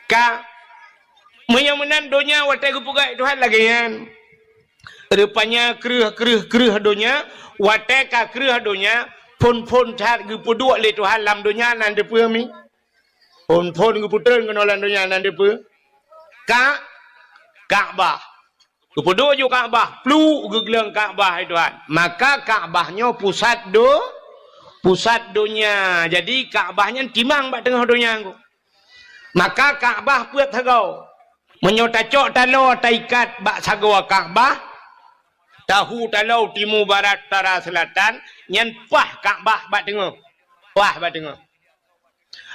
Ka. Meunyoe meunan donya watée geupeugah Tuhan lagée nyan. Rupanya kreueh, kreueh, kreueh donya, watée ka kreueh donya, phon-phon that geupeuduek lé Tuhan lam donya nan deupeue mi? Phon-phon geupeutreun keunoe lam donya nan deupeue? Ka-, Ka'bah. Geupeuduek ju Ka'bah, pluek geugleueng Ka'bah, hai Tuhan. Maka Ka'bah nyoe pusat do-, pusat donya. Jadi Ka'bah nyan timang bak teungoh donya nyoe. Maka Ka'bah peuet sagoe. Meunyoe tacok taloe taikat bak sagoe Ka'bah, tahu taloe timu barat utara selatan, nyan paih Ka'bah bak teungoh. Paih bak teungoh.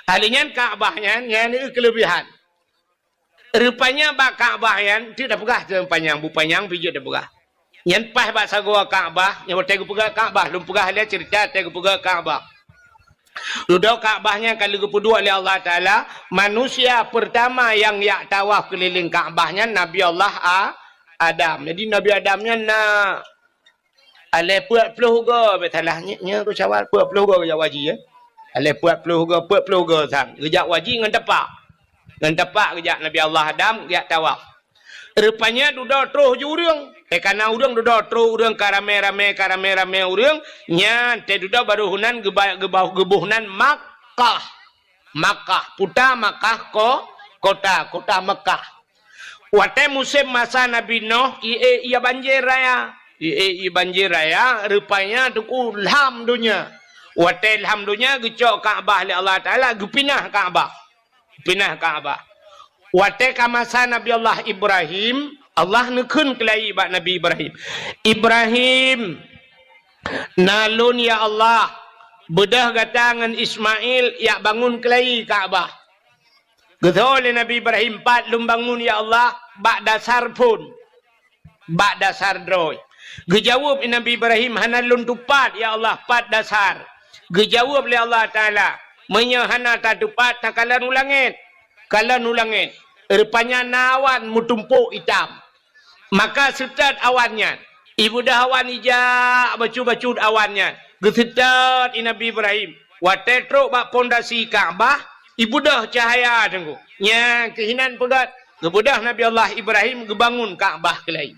Ahli nyan Ka'bah nyan, nyan keulebihan. Rupanya bak Ka'bah nyan, tu dah peugah tu panyang, bu panyang pijot dah peugah. Nyan paih bak sagoe Ka'bah, nyang watée geupeugah Ka'bah, lôn peugah lé ceurita watée geupeugah Ka'bah. Dudoe Ka'bah nyan ka lheueh geupeuduek lé Allah Taala, manusia peurtama nyang jak tawaf keulileng Ka'bah nyan Nabi Allah A-, Adam. Jadi Nabi Adam nyan na alée peuet ploh goe, bèk salah, nyoe, nyoe reuh Syawal, peuet ploh goe geujak haji, ya. Alée peuet ploh goe, peuet ploh goe sang. Geujak haji ngon tapak. Ngon tapak geujak Nabi Allah Adam geujak tawaf. Rupanya dudoe troh ju ureuëng. Eh, kana ureuëng dudoe troh ureuëng ka ramé-ramé, ka ramé-ramé ureuëng, nyan teuh dudoe barô heunan geuba-, geuba-, geuboh nan Makkah. Makkah, puta Makkah ko-, kota, kota Makkah. Watée musém masa Nabi Nuh, ié, ié banjir raya. Ié, ié banjir raya, rupanya teungku lham donya. Watée lham donya, geucok Ka'bah lé Allah Taala, geupinah Ka'bah. Pinah Ka'bah. Watée ka masa Nabi Allah Ibrahim, Allah neukheun keulayi bak Nabi Ibrahim, "Ibrahim, na lôn ya Allah, beudôh gata ngon Ismail jak bangun keulayi Ka'bah." Geutho lé Nabi Ibrahim, "Pat lôn bangun ya Allah?" "Bak dasar phon." Bak dasar droe. Geujaweueb Nabi Ibrahim, "Hana lôn tupat, ya Allah, pat dasar." Geujaweueb lé Allah Taala, "Meunyoe hana tatupat, takalon u langét." Kalon u langét. Rupanya na awan meutumpôk itam. Maka seutôt awan nyan. Ibeudôh awan ijak bacut-bacut awan nyan. Geuseutôt i Nabi Ibrahim. Watée trok bak pondasi Ka'bah, ibeudôh cahya teungku. Nyan keuh hinan peugét, geubeudôh Nabi Allah Ibrahim geubangun Ka'bah keulayi.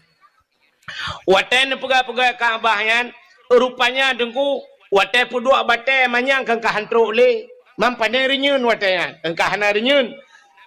Watée neupeugah-peugah Ka'bah nyan, rupanya teungku, watée peuduek batée manyang keu ka han trok lé. Mam pane reunyeun watée nyan, keu ka hana reunyeun.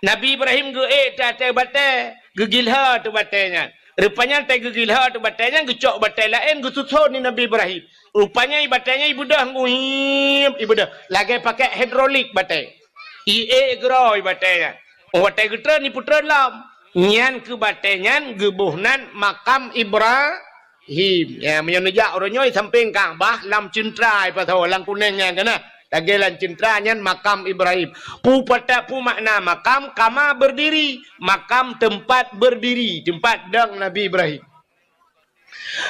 Nabi Ibrahim geuék teuh ateueh batée, geugilhô teuh batée nyan. Rupanya teuh geugilhô teuh batée nyan, geucok batée laén geususon di Nabi Ibrahim. Rupanya i batée nyan ibeudôh ngui, ibeudôh. Lagée pakai hidrolik batée. Iék keudroe batée nyan. Watée geutreun, ipeutreun lom. Nyan keuh batée nyan geuboh nan makam Ibrahim. Ya, meunyoe neujak uroe nyoe sampéng Ka'bah lam ceuntra ipasoe lam kunéng nyan keunan. Lagèe lam ceuntra nyan makam Ibrahim. Peue pata-, peue makna makam? Kama berdiri. Makam teumpat berdiri, teumpat dong Nabi Ibrahim.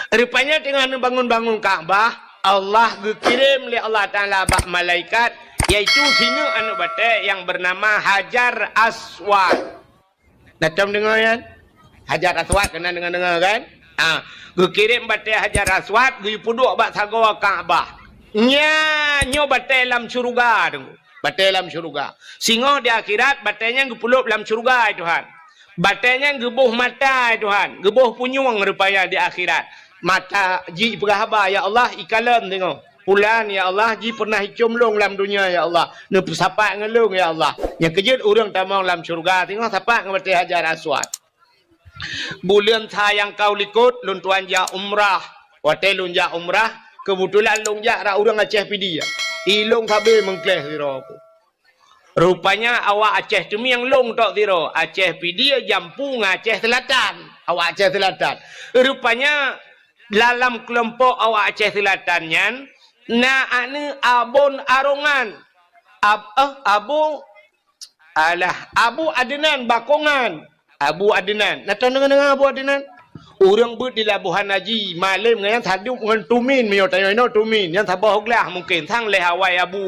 Rupanya teungoh neubangun-bangun Ka'bah, Allah geukirém lé Allah Taala bak malaikat, yaitu sineuk aneuk batèe nyang beunama Hajar Aswad. Na tom deungö nyan? Hajar Aswad, keunan deungö-deungö kan? Ha, geukirém batèe Hajar Aswad, geupeuduek bak sagoe Ka'bah. Nya, nyoe batèe lam syeuruga, Teungku. Batèe lam syeuruga. Singoh di akhirat, batèe nyan geupeulop lam syeuruga, hai Tuhan. Batèe nyan geuboh mata, hai Tuhan. Geuboh punyueng rupanya di akhirat. Mata jipeugah haba, "Ya Allah, ikalon singoh. Pulan, ya Allah, jipeunah icöm lôn lam dunia, ya Allah. Neupeusapat ngon lôn, ya Allah." Nyang keujeuet ureueng tamong lam syeuruga, singoh sapat ngon batèe Hajar Aswad. Buleuen sa nyang ka u likot, lôn tuan jak umrah. Watèe lôn jak umrah, keubeutulan lôn jak rot ureueng Aceh Pidie. I lôn sabe meungkléh sidroe ku. Rupanya awak Aceh Teumieng lôn tok sidroe, Aceh Pidie jampu ngon Aceh Seulatan. Awak Aceh Seulatan. Rupanya dalam keulompok awak Aceh Seulatan nyan, na aneuk Abon Arongan. Ab-, eh, Abu, alah, Abu Adnan Bakongan. Abu Adnan. Na tom deungö-deungö Abu Adnan? Ureueng beuet di Labuhan Haji, malém ngon nyan sadup ngon Tumin, meunyoe tanyoe inoe Tumin, nyan saboh glah mungken, sang lhèe awai Abu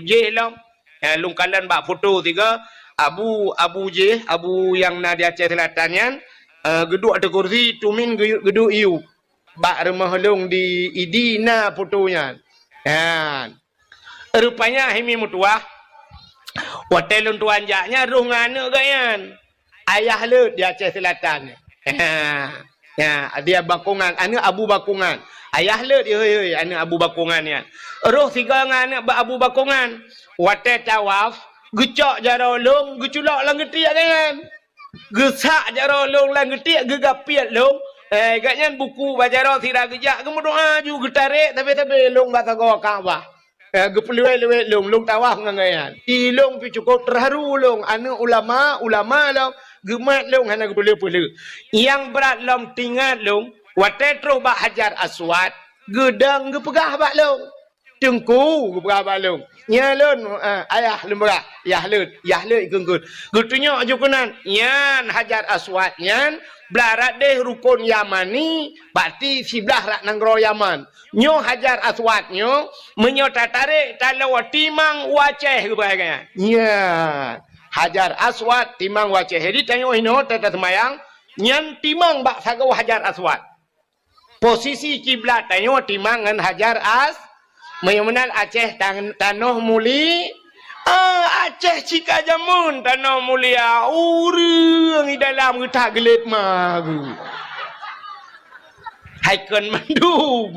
jéh lom. Eh, lôn kalon bak foto sigoe, Abu, Abu jéh, Abu nyang na di Aceh Seulatan nyan, eh, geuduek ateueh kursi, Tumin geu-, geuduek i yup. Bak rumoh lôn di Idi na foto nyan. Nyan. Rupanya hai mi meutuwah, watèe lôn tuan jak nyan rôh ngon aneuk geuh nyan. Ayah leuet di Aceh Seulatan. Ha. Ya, dia Bakongan, aneuk Abu Bakongan. Ayah leuet, hei, hei, aneuk Abu Bakongan nyan. Rôh sigoe ngon aneuk ba-, Abu Bakongan. Watèe tawaf, geucok jaroe lôn, geuculok lam geutiek geuh nyan. Geusak jaroe lôn lam geutiek, geugapiet lôn. Eh, geuh nyan buku bak jaroe sira geujak, geumeudoa ju geutarek sabe-sabe lôn bak sagoe Ka'bah. Eh, geupeuleuwet-leuwet lôn, lôn tawaf ngon geuh nyan. I lôn pih cukôp teuharu lôn, aneuk ulama, ulama lôn, geumat lôn hana geupeuleueh-peuleueh. Nyang brat lom teuingat lôn, watèe trôh bak Hajar Aswad, geudong geupeugah bak lôn. Teungku, geupeugah bak lôn. Nyan lôn, eh, ayah lôn peugah, yah leuet, yah leuet kheun-kheun. Geutunyok ju keunan, nyan Hajar Aswad nyan, blah rot deh rukon Yamani, berarti siblah rot nanggroe Yaman. Nyoe Hajar Aswad nyoe, meunyoe tatarek taloe timang u Aceh geupeugah nyan. Nyan, Hajar Aswad timang u Aceh. Jadi tanyoe inoe ta-, taseumayang, nyan timang bak sagoe Hajar Aswad. Posisi kiblat tanyoe timang ngon Hajar As-, meunyoe meunan Aceh tan-, tanoh muli-, ah, Aceh cit ka jameun tanoh mulia, ureueng i dalam geutak geulet ma geuh. Hai kon mandum.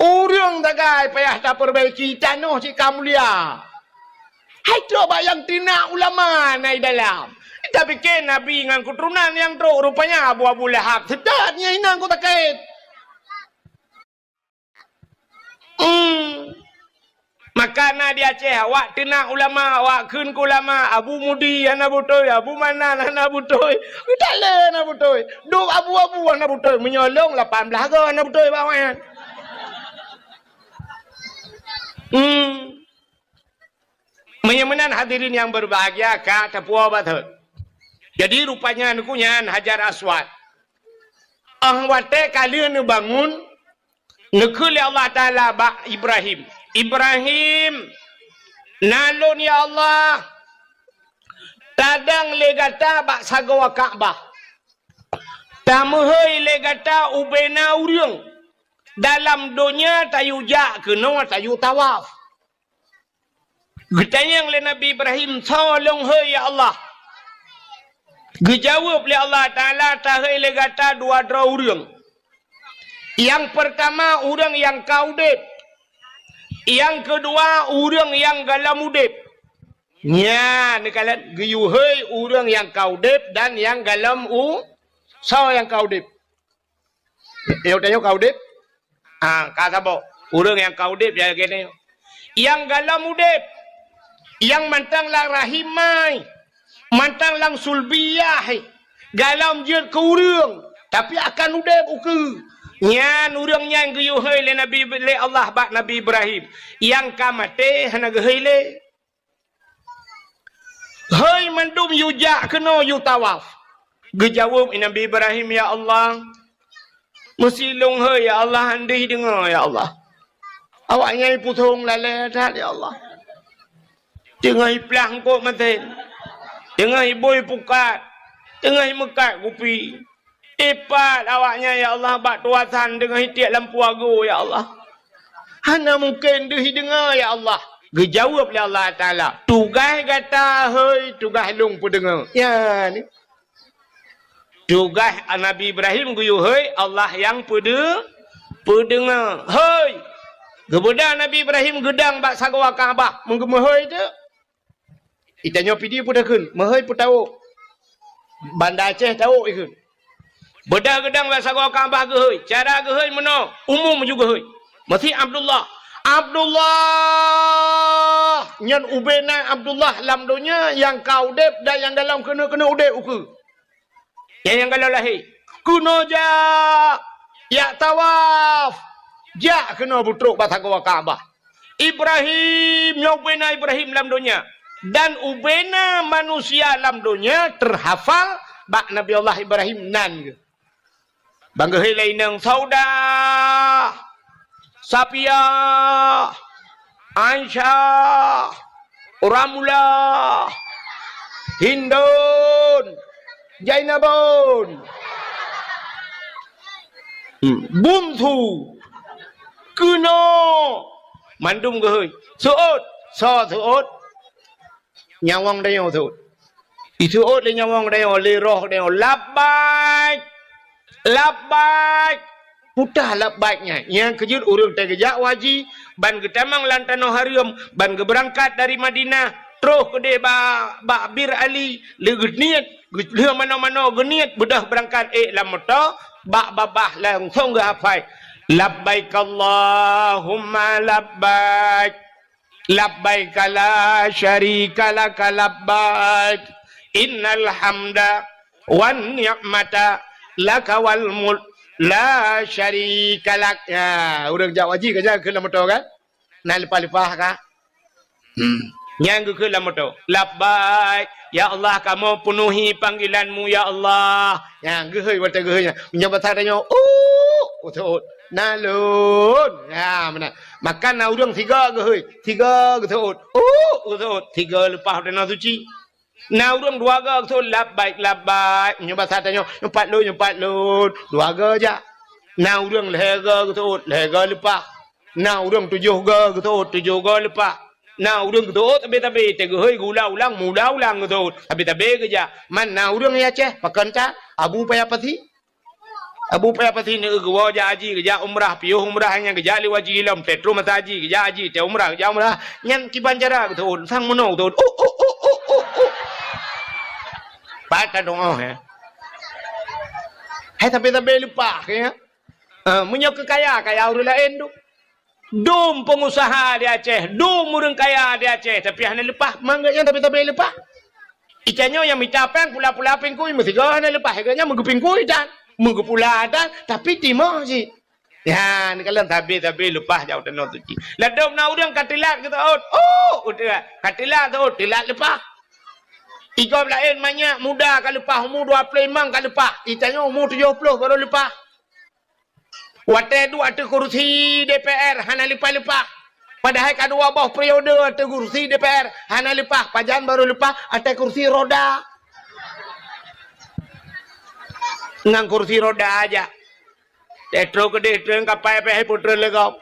Ureueng sagai payah tapeubaiki, tanoh cit ka mulia. Hai trok bak nyang teunak ulama na i dalam. Tapike Nabi ngon keuturonan nyang trok, rupanya Abu, Abu Lahab. Seudap nyan inong ku sakét. Hmm. Maka na di Aceh, awak teunak ulama, awak kheun keu ulama, Abu Mudi hana beutôi, Abu Manan hana beutôi, Geutalé hana beutôi, dum Abu-Abu hana beutôi, meunyoe lôn lapan blaih goe hana beutôi bak awaknyan. Hmm. Meunyoe meunan hadirin nyang berbahagia, ka tapuwoe bak thot. Jadi rupanya neukheun nyan Hajar Aswad. Óh watée ka lheueh neubangun, neukheun lé Allah Taala bak Ibrahim, "Ibrahim, na lôn ya Allah, tadong lé gata bak sagoe Ka'bah. Tameuhôi lé gata ubena ureuëng dalam donya tayue jak keunoe tayue tawaf." Geutanyong lé Nabi Ibrahim, "Soe lôn hôi ya Allah?" Geujaweueb lé Allah Taala, "Tahôi lé gata dua droe ureuëng. Nyang peurtama ureuëng nyang ka udeb, nyang keudua ureuëng nyang gohlom udeb." Nyan neukalon geuyue hôi ureuëng nyang ka udeb dan nyang gohlom u-, soe nyang ka udeb? Yoh tanyoe ka udeb? Ah, ka saboh. Ureuëng nyang ka udeb ya keunoe. Nyang gohlom udeb, nyang mantong lam rahim mai, mantong lam sulbiyah, gohlom jeuet keu ureuëng, tapi akan udeb ukeue. Nyan ureuëng nyan geuyue hôi lé Nabi, lé Allah bak Nabi Ibrahim, nyang ka maté hana geuhôi lé. Hôi mandum yue jak keunoe yue tawaf. Geujaweueb Nabi Ibrahim, "Ya Allah, meusilong hôi ya Allah, han deuh deungoe ya Allah." Awaknyan pusong lalée that ya Allah. Teungoh iplah eungkôt masen, teungoh ibui pukat, teungoh imeukat kupi. Ipat awaknyan ya Allah bak tuasan teungoh itiek lampu agoe ya Allah. Hana mungken deuh deungoe ya Allah. Geujaweueb lé Allah Taala, "Tugaih gata hôi, tugaih lôn peudeungoe." Nyan. Tugaih Nabi Ibrahim geuyue hôi, Allah nyang peudeu-, peudeungoe. Hôi! Geubeudôh Nabi Ibrahim geudong bak sagoe Ka'bah, meugeumeuhôi teuk. Itanyoe pidi peue takheun, meuhôi peue tawök. Banda Aceh tawök ikheun. Beudôh geudong bak sagoe Ka'bah geuhôi. Cara geuhôi meunoe, umum ju geuhôi. Meusi Abdullah. Abdullah! Nyan ubena Abdullah lam donya nyang ka udeb dan nyang galom keuneuk-keuneuk udeb ukeue. Nyang, nyang galom lahé. Keunoe jak, jak tawaf. Jak keunoe beutrok bak sagoe Ka'bah. Ibrahim, nyoe ubena Ibrahim lam donya. Dan ubena manusia lam donya teuhafal bak Nabi Allah Ibrahim nan geuh. Ban geuhôi lé inong Saudah, Safiah, Aisyah, Ramlah, Hindun, Jainabun, hmm, Buntu, keunoe, mandum geuhôi. Seuôt, soe seuôt? Nyawöng tanyoe seuôt. Iseuôt lé nyawöng tanyoe, lé roh tanyoe, "Labbaik! Labbaik!" Peue teuh labbaik nyan? Nyang keujeuet ureuëng teuh geujak u haji, ban geutamong lam tanoh hareuem, ban geubeurangkat dari Madinah, troh keudeh ba-, bak Bir Ali, lé geuniet, geu-, lheueh manoe-manoe geuniet, beudôh beurangkat ék lam moto, bak babah langsong geuhafai, "Labbaik Allahumma labbaik." Labbaik la syarika laka labbaik. Innal hamda wan ni'mata laka wal mulk la syarika lak. Ya, ureuëng jak haji ka nyan keu lam moto kan? Na leupah-leupah ka? Hmm. Nyan geukheun lam moto. Labbaik. Ya Allah, kamoe peunuhi panggilan-Mu, ya Allah. Nyan geuhôi watée geuhôi nyan. Meunyoe basa tanyoe, "Uh," useuôt. "Na lôn." Ya, meunan. Maka na ureuëng sigoe geuhôi, sigoe geuseuôt. "Uh," geuseuôt. Sigoe leupah tanoh suci. Na ureuëng dua goe geuseuôt, "Labbaik, labbaik." Meunyoe basa tanyoe, "Nyoe pat lôn, nyoe pat lôn." Dua goe jak. Na ureuëng lhée goe geuseuôt, lhée goe leupah. Na ureuëng tujoh goe geuseuôt, tujoh goe leupah. Na ureuëng geuseuôt tabe-tabe, teuh geuhôi geuulang-ulang, meuulang-ulang geuseuôt. Tabe-tabe geujak. Man na ureuëng ya Aceh, pakon that, Abu Paya Pasi. Abu Paya Pasi neu geuwoe jak haji, geujak umrah, piôh umrah nyan geujak lé haji lom, teuh troh masa haji, geujak haji, teuh umrah, geujak umrah. Nyan kiban cara geuseuôt, sang meunoe geuseuôt. Uh, uh, uh, uh, uh, uh. Pat ka dong oh, ya. Hai tabe-tabe leupah, ya. Ah, meunyoe keu kaya, kaya ureuëng laén tu. Dum peungusaha di Aceh, dum ureuëng kaya di Aceh, tapi hana leupah, mangat nyan tabe-tabe leupah. Ica nyoe nyang mita péng pula-pula pingkui meusigoe hana leupah, gobnyan meugeupingkui tan, meugeupula tan, tapi timoh cit. Nyan, kalon tabe-tabe leupah jak u tanoh suci. Ladôm na ureuëng ka teulat geuseuôt, oh, udeb, ka teulat seuôt, teulat leupah. Igob laén manyak muda ka leupah, umu dua ploh limong ka leupah, ica nyoe umu tujoh ploh baru leupah. Watée duek ateueh kursi D P R hana leupah-leupah. Padahai ka dua boh periode ateueh kursi D P R hana leupah, pajan baru leupah ateueh kursi roda. Ngon kursi roda aja. Teuh troh keudeh treun kapai pih hai peutrön lé gob.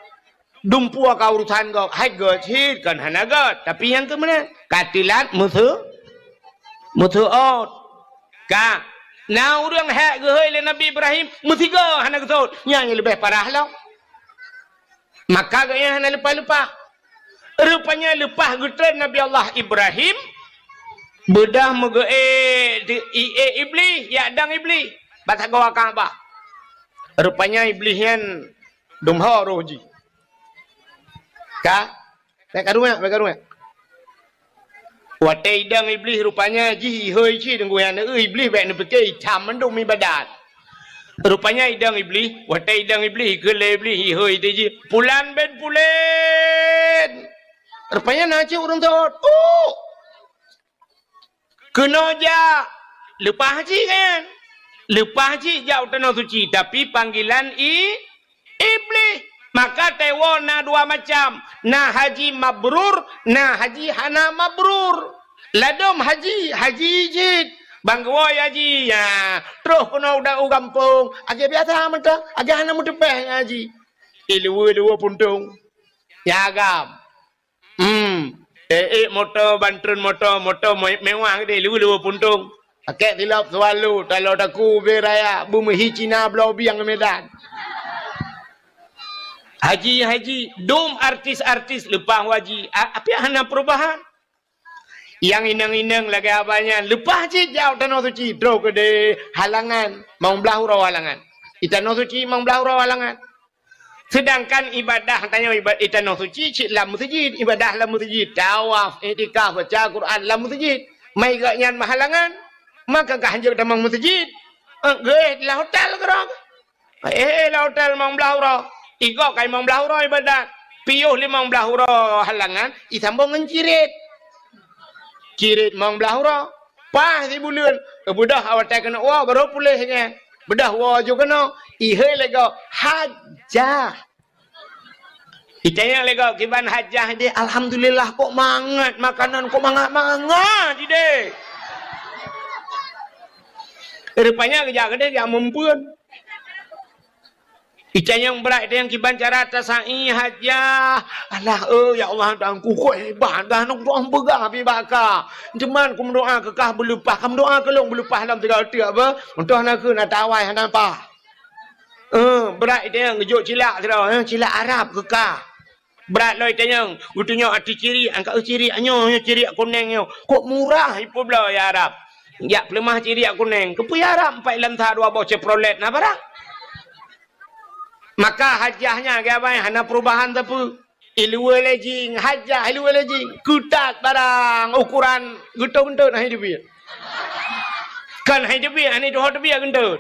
Dumpeue ka urusan gob, hai gét cit kon hana gét, tapi nyang keu meunan ka teulat meuseu-, meuseuôt. Ka na ureuëng hék geuhôi lé Nabi Ibrahim, meusigoe hana geuseuôt, nyan nyang leubeh parah lom. Maka gobnyan hana leupah-leupah. Rupanya leupah geutreun Nabi Allah Ibrahim, beudôh meugeuék di, i-, ék Iblih, jak dong Iblih bak sagoe Ka'bah. Rupanya Iblih nyan dum ho roh jih. Ka? Bék ka ruwet, bék ka ruwet. Watée idong Iblih rupanya jih ihôi cit deungon nyan, Iblih bék neupike icam mandum ibadat. Rupanya idong Iblih, watèe idong Iblih, ikheun lé Iblih, ihôi teuh jih, "Pulan bin pulan." Rupanya na cit ureueng seuôt. Uh! Keunoe jak, leupah cit kan? Leupah cit jak u tanoh suci, tapi panggilan i-, Iblih. Maka teuwoe na dua macam, na haji mabrur, na haji hana mabrur. Ladôm haji, haji cit. Ban geuwoe haji, ya, troh keunoe u da-, u gampông, lagèe biasa mantong, lagèe hana meuteupèh haji. Iluweue-luweue puntông. Ya agam. Hmm. Eh, eh, moto, ban treun moto, moto me-, mewah geude, luweue-luweue puntông. Pakèk silop Swallow, talo taku ubé raya, beumeuhi Cina bloe bieng Medan. Haji, haji, dum artis-artis leupah haji. A-, api hana perubahan. Nyang inong-inong lagèe abah nyan, leupah cit jak u tanoh suci, troh keudeh halangan, mong blah uroe halangan. Di tanoh suci mong blah uroe halangan. Sedangkan ibadah tanyoe iba-, di tanoh suci cit lam meuseujid, ibadah lam meuseujid, tawaf, iktikaf, baca Quran lam meuseujid. Mai gobnyan meuhalangan, maka ka hanjeuet tamong meuseujid. Eh, geuh lam hotel keudroe. Eh, lam hotel mong blah uroe. Igob kai mong blah uroe ibadat. Piôh limong blah uroe halangan, isambong ngon cirit. Cirit mong blah uroe. Paih sibuleuen, beudôh awai watèe keuneuk woe, barô puléh nyan. Beudôh woe ju keunoe, ihôi lé gob, hajah. Itanyong lé gob, "Kiban hajah deh?" "Alhamdulillah, kok mangat makanan, kok mangat-mangat deh." Rupanya geujak keudeh jak meumpeuen. Itanyong brat, itanyong kiban cara tasa'i hajah. "Alah, eh, ya Allah, Tuhanku, kok hebat dah, nong doa peugah pi baka. Teuma kumeudoa keu kah beuleupah, kumeudoa keu lôn beuleupah lam tiga teuk apa? Untôh na keu na tawai hana pah." Eh, brat itanyong geujok cilak sidroe, eh, cilak Arab keu kah. Brat lom itanyong, geutunyok ateueh cirik, angkat cirik nyoe, nyoe cirik kunéng nyoe. Kok murah ipeubloe ya Arab. Jak peuleumah cirik kunéng. Keupeue ya Arab, empat lam sa dua boh Chevrolet na barang. Maka hajah nyan, geubai hana perubahan sapeue. Iluweue lé jing, hajah iluweue lé jing. Keutat barang, ukuran geutot-geutot hai teubiet. Kan hai teubiet, hai tuho teubiet geutot.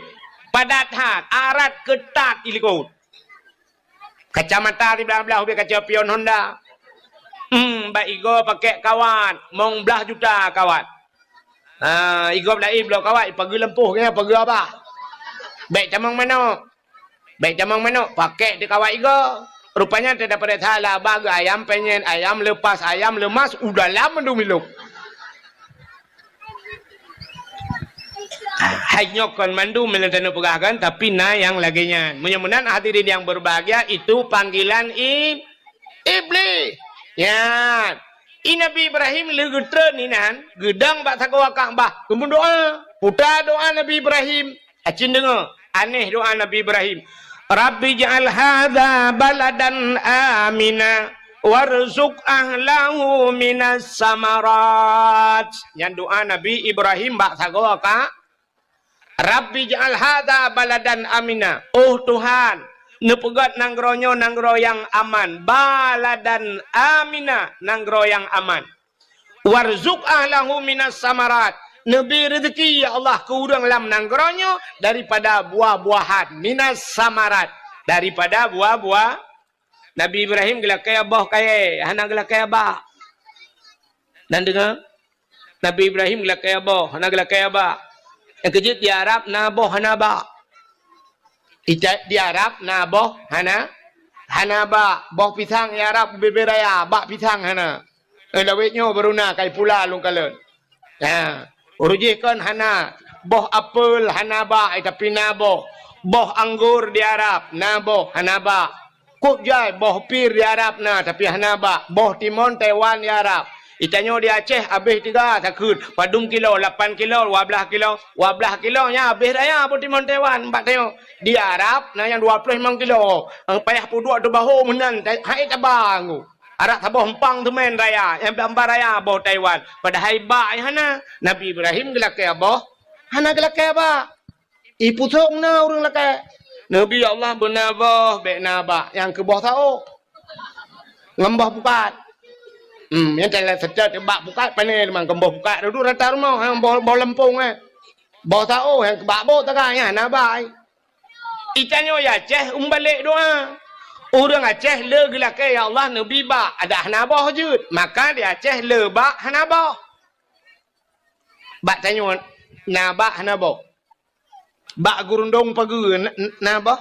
Padat that, arat keutat ilikot. Kacamata siblah-blah ubé kaca pion Honda. Hmm, bak igoe pakèk kawat, mong blah juta kawat. Ha, igoe laén bloe kawat, ipageue lampôh, ipageue abah. Bèk tamong manok. Bèk tamong manok, pakèk di kawat igoe. Rupanya teudapat salah, abah geuh ayam penyet, ayam lepas, ayam leumas, u dalam mandum ilop. Hai nyoe kon mandum nyang taneuk peugah kan, tapi na nyang lagèe nyan. Meunyoe meunan hadirin yang berbahagia, itu panggilan i-, Iblih. Nyan. I Nabi Ibrahim lheueh geutreun inan, geudong bak sagoe Ka'bah, geumeudoa. Peue doa Nabi Ibrahim? Acin deungö, aneh doa Nabi Ibrahim. "Rabbi ij'al hadza baladan amina warzuq ahlahu minas samarat." Nyan doa Nabi Ibrahim bak sagoe Ka-, "Rabbi ij'al hadza baladan amina." Oh Tuhan, neupeugöt nanggroe nyoe nanggroe nyang aman. Baladan amina, nanggroe nyang aman. "Warzuq ahlahu minas samarat." Neubri reuzeki, ya Allah, keu ureueng lam nanggroe nyoe daripada buah-buahan. Minas samarat, daripada buah-buah. Nabi Ibrahim geulakèe boh kayèe, hana geulakèe bak. Nan deungö? Nabi Ibrahim geulakèe boh, hana geulakèe bak. Nyang keujeuet di Arab na boh hana bak. Ita-, di Arab na boh hana, hana bak. Boh pisang di Arab bubé-bubé raya, bak pisang hana. Eh, lawét nyoe baru na kai pula lôn kalon. Ha, ureueng jih kon hana. Boh apel hana bak, eh, tapi na boh. Boh anggur di Arab na boh, hana bak. Kok jai boh pir di Arab na, tapi hana bak. Boh timon Taiwan di Arab. Itanyoe di Aceh abéh tiga takheun. Padum kilo, lapan kilo, dua blah kilo. Dua blah kilo nyan abéh raya boh timon Taiwan bak tanyoe. Di Arab na nyang dua ploh limong kilo. Payah peuduek teubaho meunan, hai taba nggu. Arak saboh empang teumèn raya, nyang bak raya boh Taiwan. Padahai bak hana. Nabi Ibrahim geulakèe boh, hana geulakèe bak. Ipusong na ureueng lakèe. Nabi Allah beuna boh, bèk na bak, nyang keu boh saôh. Ngon boh pukat. Hmm, nyang teulat seutôt bak pukat, pané limong keu boh pukat, dudoe rata rumoh, nyang boh, boh lampông, eh. Boh saôh, nyang keu bak boh taga, nyan na bak, eh. Itanyoe ya Aceh umbalek doa. Ureuëng Aceh le geulakée, "Ya Allah, neubi bak," adak hana boh jeuet. Maka di Aceh le bak hana boh. Bak tanyoe na bak hana boh. Bak gurundong pageue na, na boh?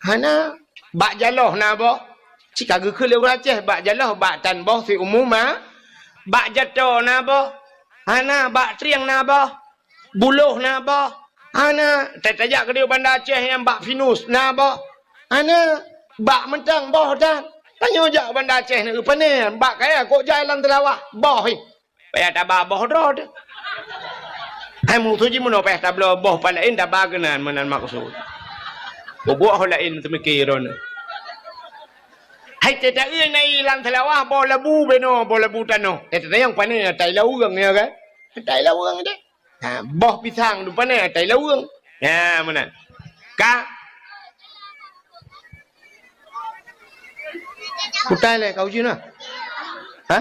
Hana. Bak jaloh na boh? Cit ka geukheun lé ureuëng Aceh, bak jaloh, bak tan boh siumu ma. Bak jato na boh? Hana. Bak trieng na boh? Buloh na boh? Hana. Ta-, tajak keudeh Banda Aceh nyang bak Pinus na boh? Hana. Bak mantong boh tan. Tanyoe jak Banda Aceh na, pane? Bak kaya kok jai lam Teulawah, boh hi. Payah taba boh droe teuh. Hai musoh jih meunoe payah tabloe boh pat laén taba keunan, meunan maksud. Bubuet ho laén teumike droeneuh. Hai teuta na i lam Teulawah boh labu beno, boh labu tanoh. Teuta nyang pane atai laweueng ya kan? Atai laweueng deh. Ha, boh pisang tu pane atai laweueng. Ha, meunan. Ka. Kutai lé kau jina. Ha?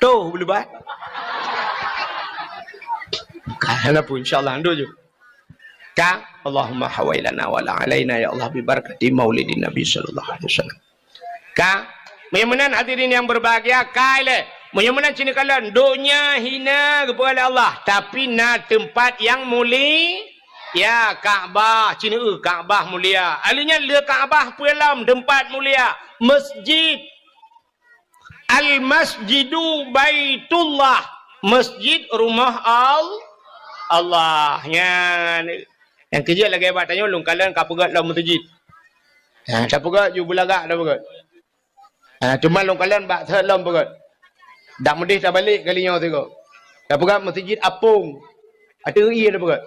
Tuh, beulebat. Ka, hana pun, insya Allah, ando je. Ka, Allahumma hawailana wala alaina, ya Allah, bi barakati maulidin Nabi sallallahu alaihi wasallam. Ka, meunyoe meunan hadirin yang berbahagia, ka ilée. Meunyoe meunan cit neukalon, donya hina geupeugah lé Allah, tapi na teumpat nyang muli-, ya, Ka'bah, cit neueu Ka'bah mulia. Ahli nyan le Ka'bah peue lom teumpat mulia, masjid. Al-Masjidu Baitullah, masjid rumoh Al-, Allah. Nyan. Nyang keujeuet lagée bak tanyoe lôn kalon ka peugét lom meuseujid. Ha, tapeugét ju beulagak tapeugét. Ha, teuma lôn kalon bak thot lom peugét. Dak meudeh tabalek kali nyoe sigoe. Tapeugét meuseujid apong. Ateueh ie tapeugét.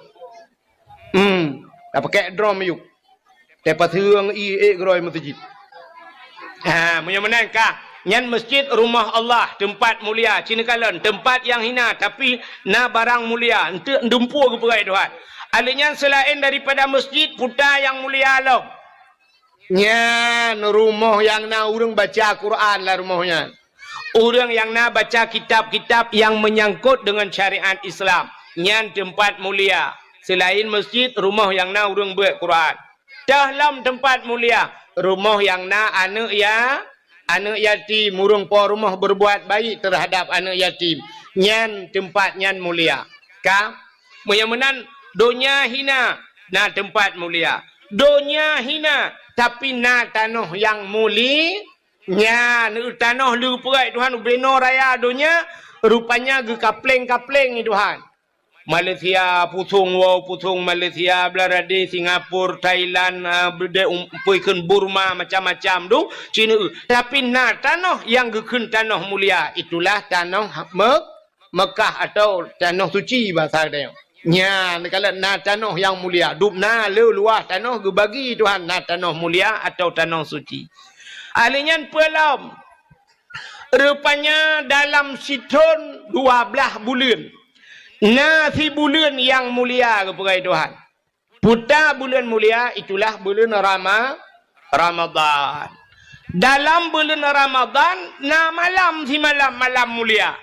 Hmm, tapakek drom miyueb. Tapaseueng ie ék geurôi meuseujid. Ha, meunyoe meunan ka, nyan masjid rumoh Allah, teumpat mulia, cit neukalon, teumpat nyang hina, tapi na barang mulia, eunteuk dumpeue geupeugah Tuhan. Ahli nyan seulaén daripada masjid, puta nyang mulia lom. Nyan rumoh nyang na ureuëng baca Quran lam rumoh nyan. Ureuëng nyang na baca kitab-kitab nyang meunyangkot deungon syariat Islam, nyan teumpat mulia. Seulaén masjid, rumoh nyang na ureuëng beuet Quran. Teuh lom teumpat mulia, rumoh nyang na aneuëk ya-, aneuëk yatim, ureuëng po rumoh berbuat baik terhadap aneuëk yatim. Nyan teumpat nyan mulia. Ka? Meunyoe meunan, donya hina, na teumpat mulia. Donya hina, tapi na tanoh nyang muli-, Nyan, tanoh leupeureuet Tuhan ubenoe raya donya, rupanya geukapleng-kapleng Tuhan. Malaysia, pusong woe, pusong Malaysia, Bangladesh, Singapura, Thailand, ah, beudé um-, peue kheun Burma, macam-macam tu, Cina. Tapi na tanoh nyang geukheun tanoh mulia, itulah tanoh Me-, Mekah atau tanoh suci basa geutanyoe. Nyan, kalau na tanoh nyang mulia, dub na le luwah tanoh geubagi Tuhan, na tanoh mulia atau tanoh suci. Ahli nyan peue lom? Rupanya dalam sithon dua blaih buleuen, na sibuleuen nyang mulia geupeugah Tuhan. Puta buleuen mulia, itulah buleuen Rama-, Ramadhan. Dalam buleuen Ramadhan, na malam simalam malam mulia,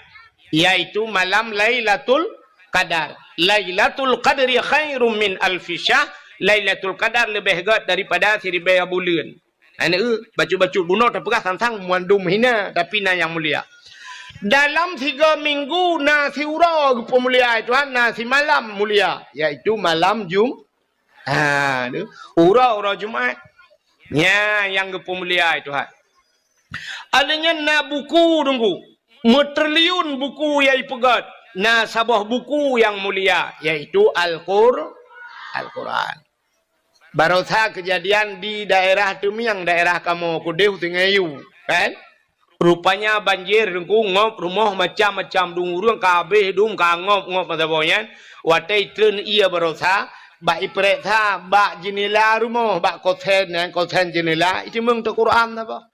yaitu malam Lailatul Qadar. Lailatul Qadri khairum min alfi syahr. Lailatul Qadar leubeh gét daripada siribèe buleuen. Aneuk, bacut-bacut bunoe tapeugah sang-sang mandum hina, tapi na nyang mulia. Dalam tiga minggu na siuroe geupeumulia Tuhan, na simalam mulia, yaitu malam Jum-, ha, tu. Uroe-uroe Jumat. Nya nyang geupeumulia Tuhan. Alèh nyan na buku Teungku. Meutriliun buku nyang ipeugét. Na saboh buku nyang mulia, yaitu Al-Qur-, Al-Quran. Barosa keujadian di daerah Teumieng, daerah kamoe keudeh Sungai Yu, kan? Rupanya banjir Teungku, ngop rumoh macam-macam, dum ureueng ka habéh dum, ka ngop-ngop masa boh nyan. Watèe treun ie barosa, bak ipeuriksa bak jeunela rumoh, bak kosen nyan, kosen jeunela, iteumeung teuh Quran saboh.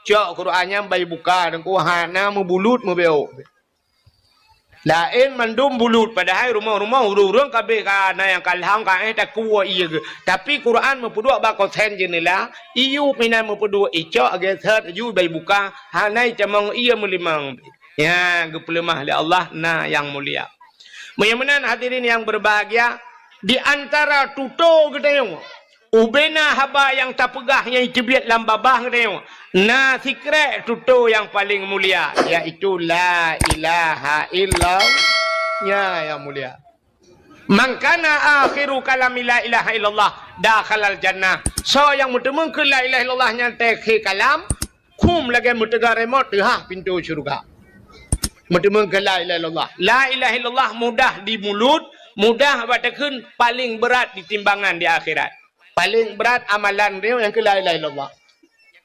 Cok Quran nyan bak ibuka, Teungku, hana meubulut meubeuk. Laén mandum bulut, padahai rumoh-rumoh ureueng-ureueng ka habéh, ka na nyang ka lham, ka éh takue ie geuh. Tapi Quran meupeuduek bak kosen jeunela, iyup inan meupeuduek, icok geuseuet laju bak ibuka, hana itamong ie meulimong. Nyan geupeuleumah lé Allah na nyang mulia. Meunyoe meunan hadirin yang berbahagia, Di antara tutoe geutanyoe, ubena haba nyang tapeugah nyang teubiet lam babah geutanyoe, na sikrek tutoe nyang paleng mulia, yaitu la ilaha illallah. Nya nyang mulia. "Man kana akhiru kalami la ilaha illallah dakhalal jannah." Soe nyang meuteumong keu la ilaha illallah nyan teukhé kalam, khum lagée meuteuga remote teuhah pintoe syeuruga. Meuteumong keu la ilaha illallah. La ilaha illallah mudah di mulut, mudah bak takheun, paleng brat di timbangan di akhirat. Paleng brat amalan droe nyang keu la ilaha illallah.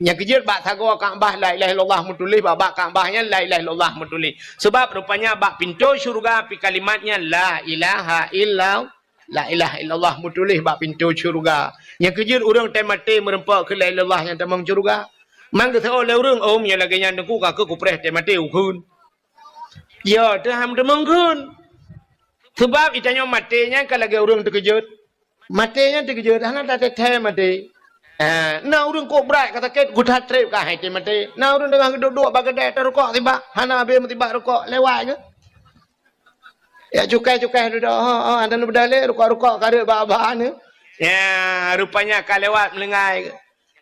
Nyang keujeuet bak sagoe Ka'bah la ilaha illallah meutuléh, bak, bak Ka'bah nyan la ilaha illallah meutuléh. Sebab rupanya bak pintoe syeuruga pi kalimat nyan la ilaha illallah, la ilaha illallah meutuléh bak pintoe syeuruga. Nyang keujeuet ureuëng teumaté meureumpok keu la ilaha illallah nyang tamong syeuruga. Man geuseuôt lé ureuëng, "Oh, meunyoe lagée nyan Teungku, ka keuh kupreh teumaté ukheun." Ya, teuham teumong kheun. Sebab itanyoe maté nyan ka lagée ureuëng teukeujot. Maté nyan teukeujot, hana tateuthée maté. Ah, na ureuëng kok brat ka sakét, geutat treb ka hai teumaté. Na ureuëng teungoh geuduek-duek bak keudée tarukok sibak, hana habéh meusibak rukok, lewat geuh. Ya cukai-cukai dudoe, ha, ha, hana beudalé rukok-rukok ka reuet bak-bak ni. Ya, rupanya ka lewat meulinggai geuh.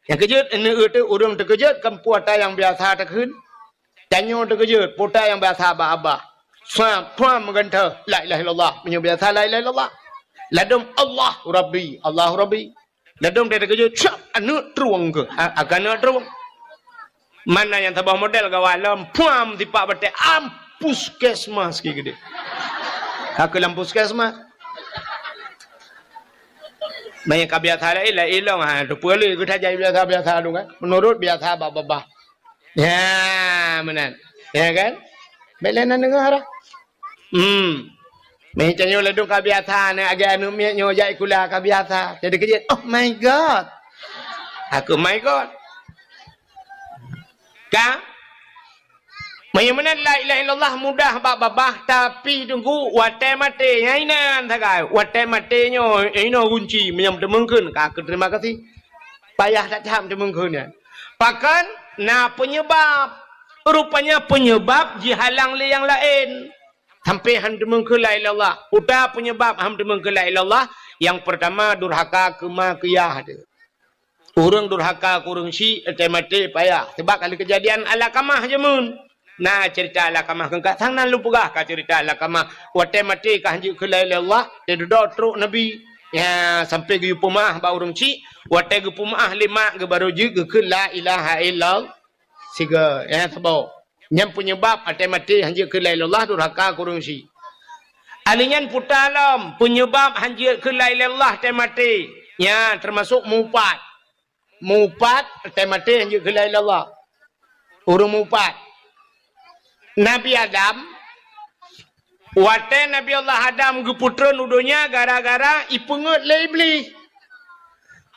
Nyang keujot, aneuk teuh ureuëng teukeujot kan peue ata nyang biasa takheun. Tanyoe teukeujot, peue ata nyang biasa bak babah. Suam, suam meugantoe, la ilaha illallah. Meunyoe biasa la ilaha illallah. Ladom Allah Rabbi, Allah Rabbi. Ladom teukeujot, siap aneuk trueng keuh. A-, akan aneuk trueng. Mana nyang saboh model gawat lom, puam tipak batée, am puskesmas ki gede. Ka keuh lam puskesmas. Meunyoe ka biasa laén, laén lom, ha, teupeue lé geutanyoe biasa-biasa dong kan. Menurut biasa bak babah. Ya, meunan. Ya kan? Bék lé na deungoe dah. Hmm. Meutanyoe ladom ka biasa, na agak aneuk miet nyoe jak sikula ka biasa. Jadi keujeuet, "Oh my God." Aku, "My God." Ka? Meunyoe meunan la ilaha illallah mudah bak babah, tapi Teungku, watée maté, nyan inan sagai. Watée maté nyoe, inoe gunci, meunyoe teumeung kheun, ka keuh terima kasih. Payah that-that teumeung kheun nyan. Pakon? Na peunyeubab. Rupanya peunyeubab jihalang lé nyang laén. Sampai han teumeung kheun la ilaha illallah. Peue ata peunyeubab han teumeung kheun la ilaha illallah? Nyang peurtama, durhaka keu ma keu yah teuh. Ureuëng durhaka keu ureuëng syik, teumaté payah. Sabab ka lheueh keujadian Alakamah jameun. Na ceurita Alakamah keu ka sang nan lôn peugah ka ceurita Alakamah. Watée maté ka han jeuet kheun la ilaha illallah, teududoe trok Nabi. Ya, sampai geuyue peumeuáh bak ureuëng syik, watée geupeumeuáh lé mak geuh barô jeuet geukheun la ilaha illallah. Sigoe, ya, saboh. Nyan peunyeubab watée maté han jeuet kheun la ilaha illallah, durhaka keu ureuëng syik. Alheuh nyan peue ata lom, peunyeubab han jeuet kheun la ilaha illallah watée maté. Nyan teumasok meuupat. Meuupat watée maté han jeuet kheun la ilaha illallah. Ureuëng meuupat. Nabi Adam, watée Nabi Allah Adam geupeutreun u donya gara-gara ipeungeuet lé Iblih.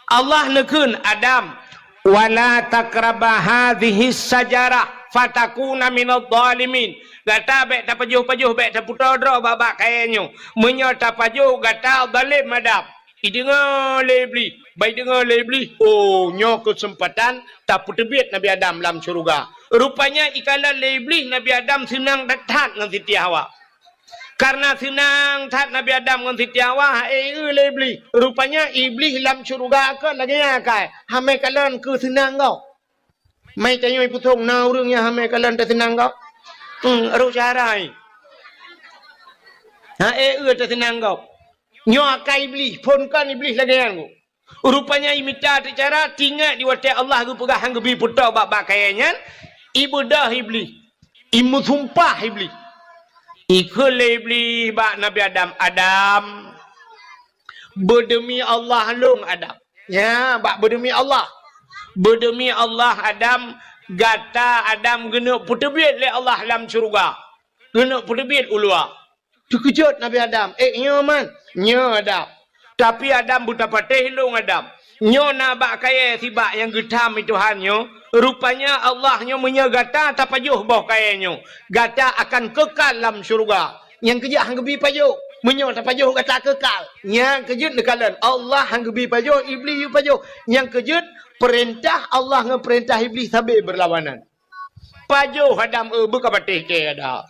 Allah neukheun, "Adam, wala taqraba hadhihi syajarah fatakuna minadh dhalimin." Gata bék tapajoh-pajoh, bék tapeutoe droe bak-bak kayée nyoe. Meunyoe tapajoh, gata zalém Adam. Ideungoe lé Iblih, bak ideungoe lé Iblih, oh, nyoe keuseumpatan tapeuteubiet Nabi Adam lam syeuruga. Rupanya ikalon lé Iblih Nabi Adam seunang that-that ngon Siti Hawa. Kareuna seunang that Nabi Adam ngon Siti Hawa, ha-e lé Iblih. Rupanya Iblih lam syeuruga kon lagée nyan kai, hamai kalon keu seunang gob. Mai tanyoe peusong na ureuëng nyang hamai kalon teuseunang gob. Hmm, roh cara ai. Ha-e teuseunang gob. Nyoe akai Iblih, phon kon Iblih lagée nyan gob. Rupanya imita teucara, tingat di watée Allah geupeugah han geubi peutôh bak-bak kayée nyan, ibeudoh Iblih, imeusumpah Iblih. Ikheun lé Iblih bak Nabi Adam, "Adam, beudeumi Allah lôn Adam." Ya, bak beudeumi Allah. "Beudeumi Allah Adam, gata Adam geuneuk peuteubiet lé Allah lam syeuruga. Geuneuk peuteubiet u luwa." Teukeujot Nabi Adam, "Eh, nyoe man, nyoe Adam. Tapi Adam beutapatéh lôn Adam. Nyoe na bak kayée sibak nyang geutham i Tuhan nyoe. Rupanya Allah nyoe meunyoe gata tapajoh boh kayée nyoe, gata akan keukal lam syeuruga." Nyang keujeuet han geubi pajoh. Meunyoe tapajoh gata keukal. Nyang keujeuet neukalon Allah han geubi pajoh, Iblih yue pajoh. Nyang keujeuet peurintah Allah ngon peurintah Iblih sabe beurlawanan. Pajoh Adam, eh, beuka patéh kée Adam.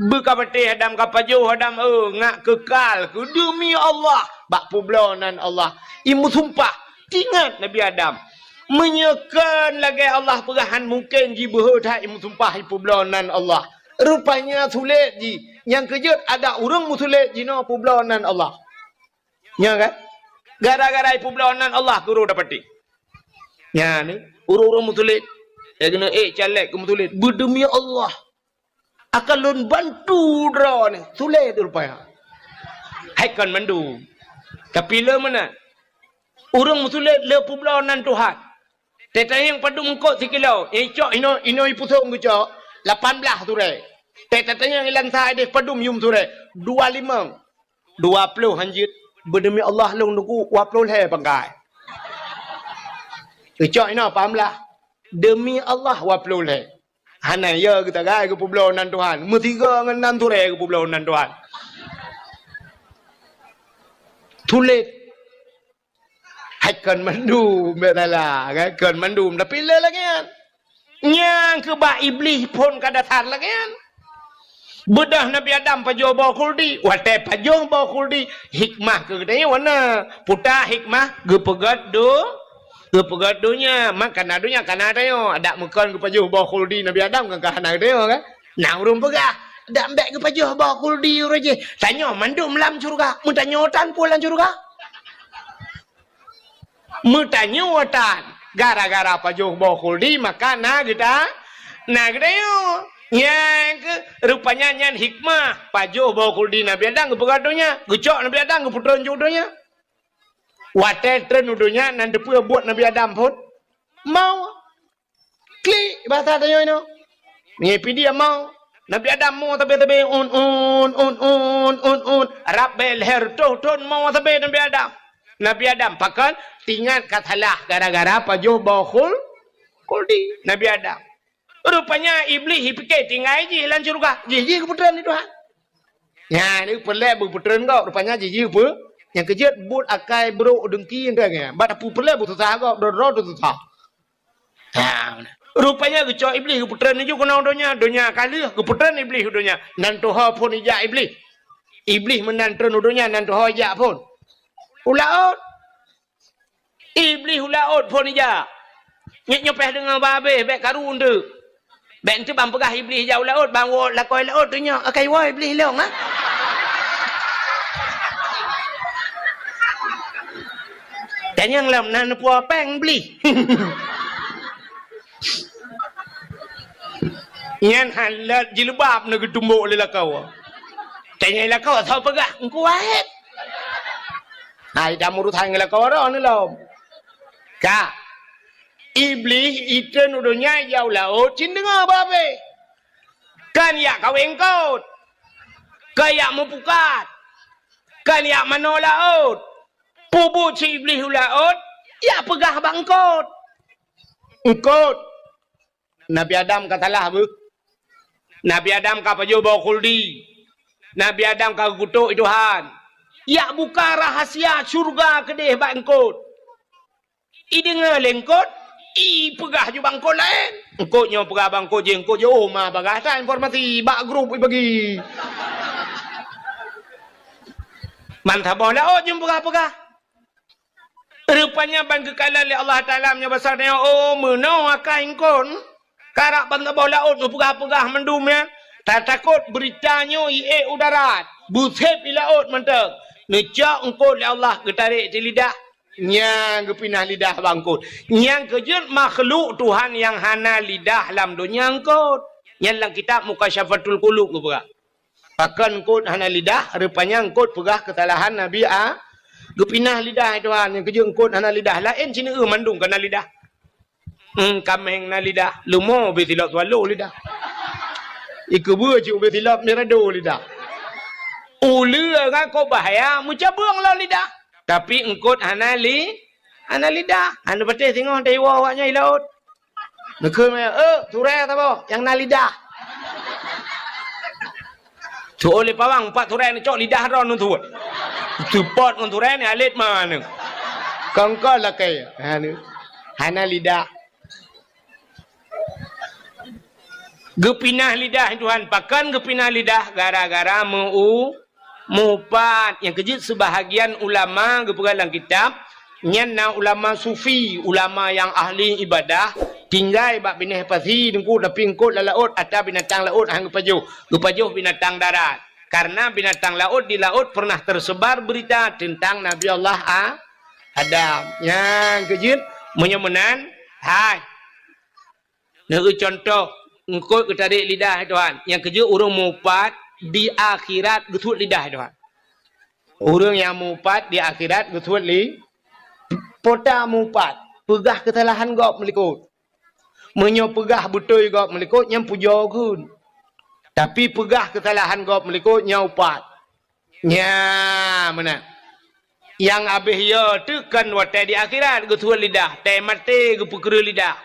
Beukapatéh Adam, kapajoh Adam, eh, ngak keukal keu deumi Allah bak peubloe nan Allah. Imeusumpah, tingat Nabi Adam. Meunyoe kon lagée Allah peugah, han mungken jibeuhe that imeusumpah ipeubloe nan Allah. Rupanya sulet jih. Nyang keujeuet adak ureuëng meusulet jinoe peubloe nan Allah. Nyan kan? Gara-gara ipeubloe nan Allah, kuro dapati. Nyan ni, ureuëng-ureuëng meusulet. Ya kena, eh, caleg ke meusulet. Beudeumi Allah. Akan lôn bantu droe ni. Sulet rupanya. Hai kon mandum. Tapi le meunan. Ureuëng meusulet le peubloe nan Tuhan. Tatanyong padum eungkot sikilo. Eh, cok inoe, inoe ipusong geucok. Lapan blaih surée. Tatanyong ilan sa ideh padum yum surée. Dua limong. Dua ploh hanjeuet. Beudeumi Allah lôn nuku dua ploh lhée pangkai. Geucok inoe lapan blaih. Deumi Allah dua ploh lhée. Hana ya geutagai geupeubloe nan Tuhan. Meusigoe ngon nan surée geupeubloe nan Tuhan. Sulet. Hai kon mandum, bek salah, kan? Kon mandum, tapi le lagée nyan. Nyang keu bak Iblih phon ka dasar lagée nyan. Beudôh Nabi Adam pajoh boh khuldi, watée pajoh boh khuldi, hikmah keu geutanyoe na. Puta hikmah geupeugét do-, geupeugét donya, mak kana donya kana tanyoe. Adak meukon geupajoh boh khuldi Nabi Adam kan ka hana geutanyoe kan? Na ureuëng peugah, "Dak bék geupajoh boh khuldi ureuëng jih." Tanyoe mandum lam syeuruga, meutanyoe tan peue lam syeuruga? Meutanyoe tan, gara-gara pajoh boh khuldi maka na geuta-, na geutanyoe. Nyang keu rupanya nyan hikmah pajoh boh khuldi Nabi Adam geupeugah donya, geucok Nabi Adam geupeutreun ju donya. Watée treun u donya nan teupeue buet Nabi Adam phon? Mau. Klik bahasa tanyoe inoe. Ngipi dia mau. Nabi Adam mau sabe-sabe un un un un un un. Rab bek leher toh thon mau sabe Nabi Adam. Nabi Adam pakon tingat ka salah gara-gara pajoh boh khul-, khuldi Nabi Adam. Rupanya Iblih ipike tinggai jih lam syeuruga. Jih-jih geupeutreun di Tuhan. Nyan ni peureulée beupeutreun gob. Rupanya jih-jih peu-, nyang keujeuet buet akai brok deungki nyan. Bak tapeupeureulée beususah gob, droe-droe teususah. Ha, rupanya geucok Iblih geupeutreun laju keunoe donya, donya ka lheueh geupeutreun Iblih u donya. Nan tuho phon ijak Iblih. Iblih meunan treun u donya nan tuho ijak phon. U laôt. Iblih u laôt phon ijak. Nyoe nyoe péh deungoe babeh bék karu eunteuk. Bék eunteuk ban peugah Iblih ijak u laôt, ban woe lakoe laôt tu nyoe. Akai woe Iblih lông, ha? Tanyong lom na neupue péng Iblih. Nyan halat jilbab na geutumbok lé lakoe. Tanyong lakoe, soe peugah? Engku Waheb. Hai, dak meurusan ngon lakoe droe ni lom. Ka. Iblih itreun u donya ijak u laôt cit deungoe babeh. Kan yak kawén eungkot. Kan yak meupukat. Kan yak manoe laôt. Peubuet si Iblih u laôt, yak peugah bak eungkot. Eungkot. Nabi Adam ka salah beuh. Nabi Adam ka pajoh boh khuldi. Nabi Adam ka geukutok i Tuhan. Yak buka rahasia syeuruga keudeh bak eungkot. Ideungoe lé eungkot, ipeugah ju bak eungkot laén. Eungkot nyoe peugah bak eungkot jih, eungkot jih, oh, ma bagah that informasi bak grup ibagi. Man saboh laôt jeuem peugah-peugah. Rupanya ban geukalon lé Allah Taala meunyoe basa tanyoe, oh, meunoe akai eungkot. Karab ban saboh laôt neupeugah-peugah mandum nyan, tatakot beurita nyoe iék u darat, beuseb i laôt mantong. Neucok eungkot lé Allah geutarek di lidah, nyang geupinah lidah bak eungkot. Nyang keujeuet makhluk Tuhan nyang hana lidah lam donya eungkot. Nyan lam kitab Mukasyafatul Qulub geupeugah. Pakon eungkot hana lidah, rupanya eungkot peugah keusalahan Nabi A-, geupinah lidah Tuhan, nyang keujeuet eungkot hana lidah. Laén sineuk mandum ka na lidah. Hmm, kaméng na lidah, leumo ubé silop swallow lidah. Ikeubeu cit ubé silop mirado lidah. Uleue ngon kok bahaya meucabeueng lom lidah. Tapi eungkot hana li-, hana lidah. Hana patéh singoh teuiwoe awaknyan i laôt. Neukheun maya, "Eh, turée saboh nyang na lidah." Tu'oh lé pawang, pat turée neucok lidah droe ngon tuwot. Teupot ngon turée ni alet ma neu. Kongkon lakée. Ha, neu. Hana lidah. Geupinah lidah Tuhan. Pakon geupinah lidah? Gara-gara meu-, meuupat. Nyang keujeuet seubahagian ulama geupeugah lam kitab, nyan na ulama sufi, ulama nyang ahli ibadah, tinggai bak binéh pasi teungku, tapi eungkôt lam laôt, atra binatang laôt han geupajoh. Geupajoh binatang darat. Karena binatang laôt di laôt pernah tersebar berita tentang Nabi Allah A-, Adam. Nyang keujeuet, meunyoe meunan, hai. Neueu contoh, eungkôt geutarek lidah Tuhan. Nyang keujeuet ureuëng meuupat di akhirat geusuet lidah Tuhan. Ureuëng nyang meuupat di akhirat geusuet li-, po ta meuupat, peugah keusalahan gob meulikôt. Meunyoe peugah beutôi gob meulikôt, nyan pujoe kheun. Tapi peugah keusalahan gob meulikôt, nyan upat. Nya, meunan. Nyang abéh yo teuh kon watée di akhirat geusuet lidah, tée maté geupeukreueh lidah.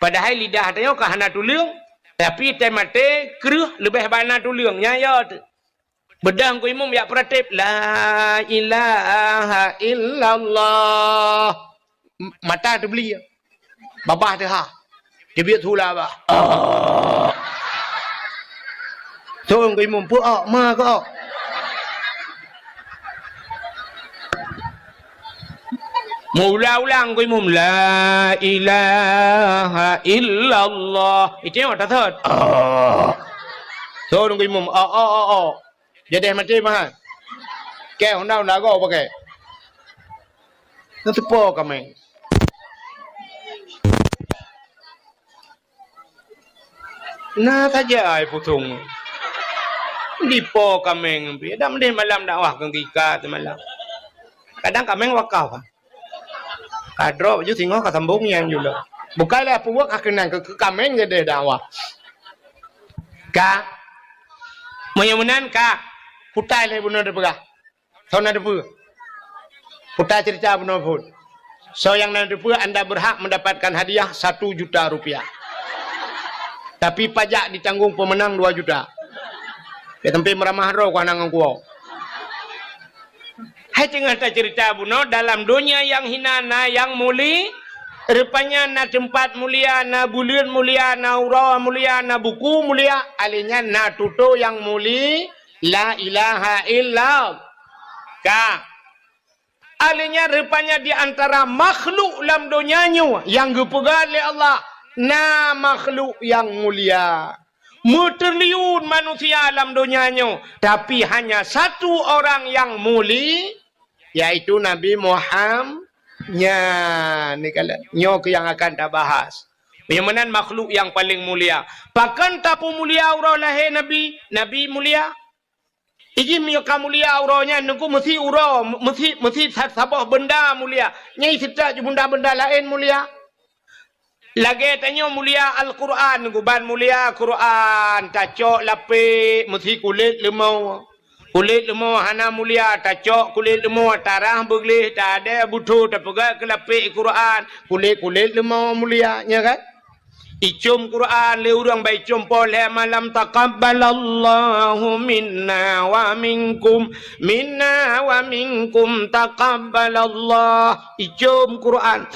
Padahai lidah tanyoe ka hana tuleueng, tapi tée maté kreueh leubeh bana tuleueng, nyan yo teuh. Beudang ku imum jak peuratéb, "La ilaha illallah." M-, mata teubeli. Babah teuha. Teubiet sula bah. Oh. Thôn ku imum, "Peu-ok, ma keu-ok?" Meuulang-ulang ku imum, "La ilaha illallah." Itu yang atas thôn. Oh. Thôn ku imum, "Ok, ok, ok, ok." Jadeh maté meuhan. Kée honda-honda goe pakai. Na teupo kaméng. Na saja ai pusong. Dipo kaméng pih. Dak meudeh malam dakwah keu gika semalam. Kadang kaméng wakaf. Ka droe baju singoh ka sambong nyang jula. Bukai lé peubuet ka keunan keu, keu kaméng jadeh dakwah. Ka. Meunyoe meunan ka. Kutai lé bunoe teupeugah. Soe na teupeue? Kutai cerita bunoe phon. Soe nyang na teupeue, anda berhak mendapatkan hadiah satu juta rupiah. Tapi pajak ditanggung pemenang dua juta. Ya, sampai meuramah droe ku hana ngon kuwoe. Hai teungoh tacerita bunoe, dalam donya nyang hina na nyang muli-, rupanya na teumpat mulia, na buleuen mulia, na uroe mulia, na buku mulia, alèh nyan na tutoe nyang muli, la ilaha illallah. Ka. Alèh nyan rupanya di antara makhluk lam donya nyoe nyang geupeugah lé Allah, na makhluk nyang mulia. Meutriliun manusia lam donya nyoe, tapi hanya satu orang nyang muli, yaitu Nabi Muham-, nyan, ni kala, nyoe keuh nyang akan tabahas. Nyang meunan makhluk nyang paleng mulia. Pakon tapeumulia uroe lahé Nabi? Nabi mulia. Iji meunyoe ka mulia uroe nyan, nungku meusi uroe, meusi, meusi sa-, saboh beunda mulia. Nyang seuta ju beunda-beunda laén mulia. Lagèe tanyoe mulia Al-Qur'an, nungku ban mulia Qur'an, tacok lapék meusi kulét leumo. Kulét leumo hana mulia, tacok kulét leumo, tarah beugleh, tadè butho, tapeugah keu lapék Qur'an, kulét-kulét leumo mulia, nya kan? Icom Qur'an lé ureueng, bah icom poh lhèe malam, "Taqabbalallahu minna wa minkum, minna wa minkum taqabbalallah." Icom Qur'an.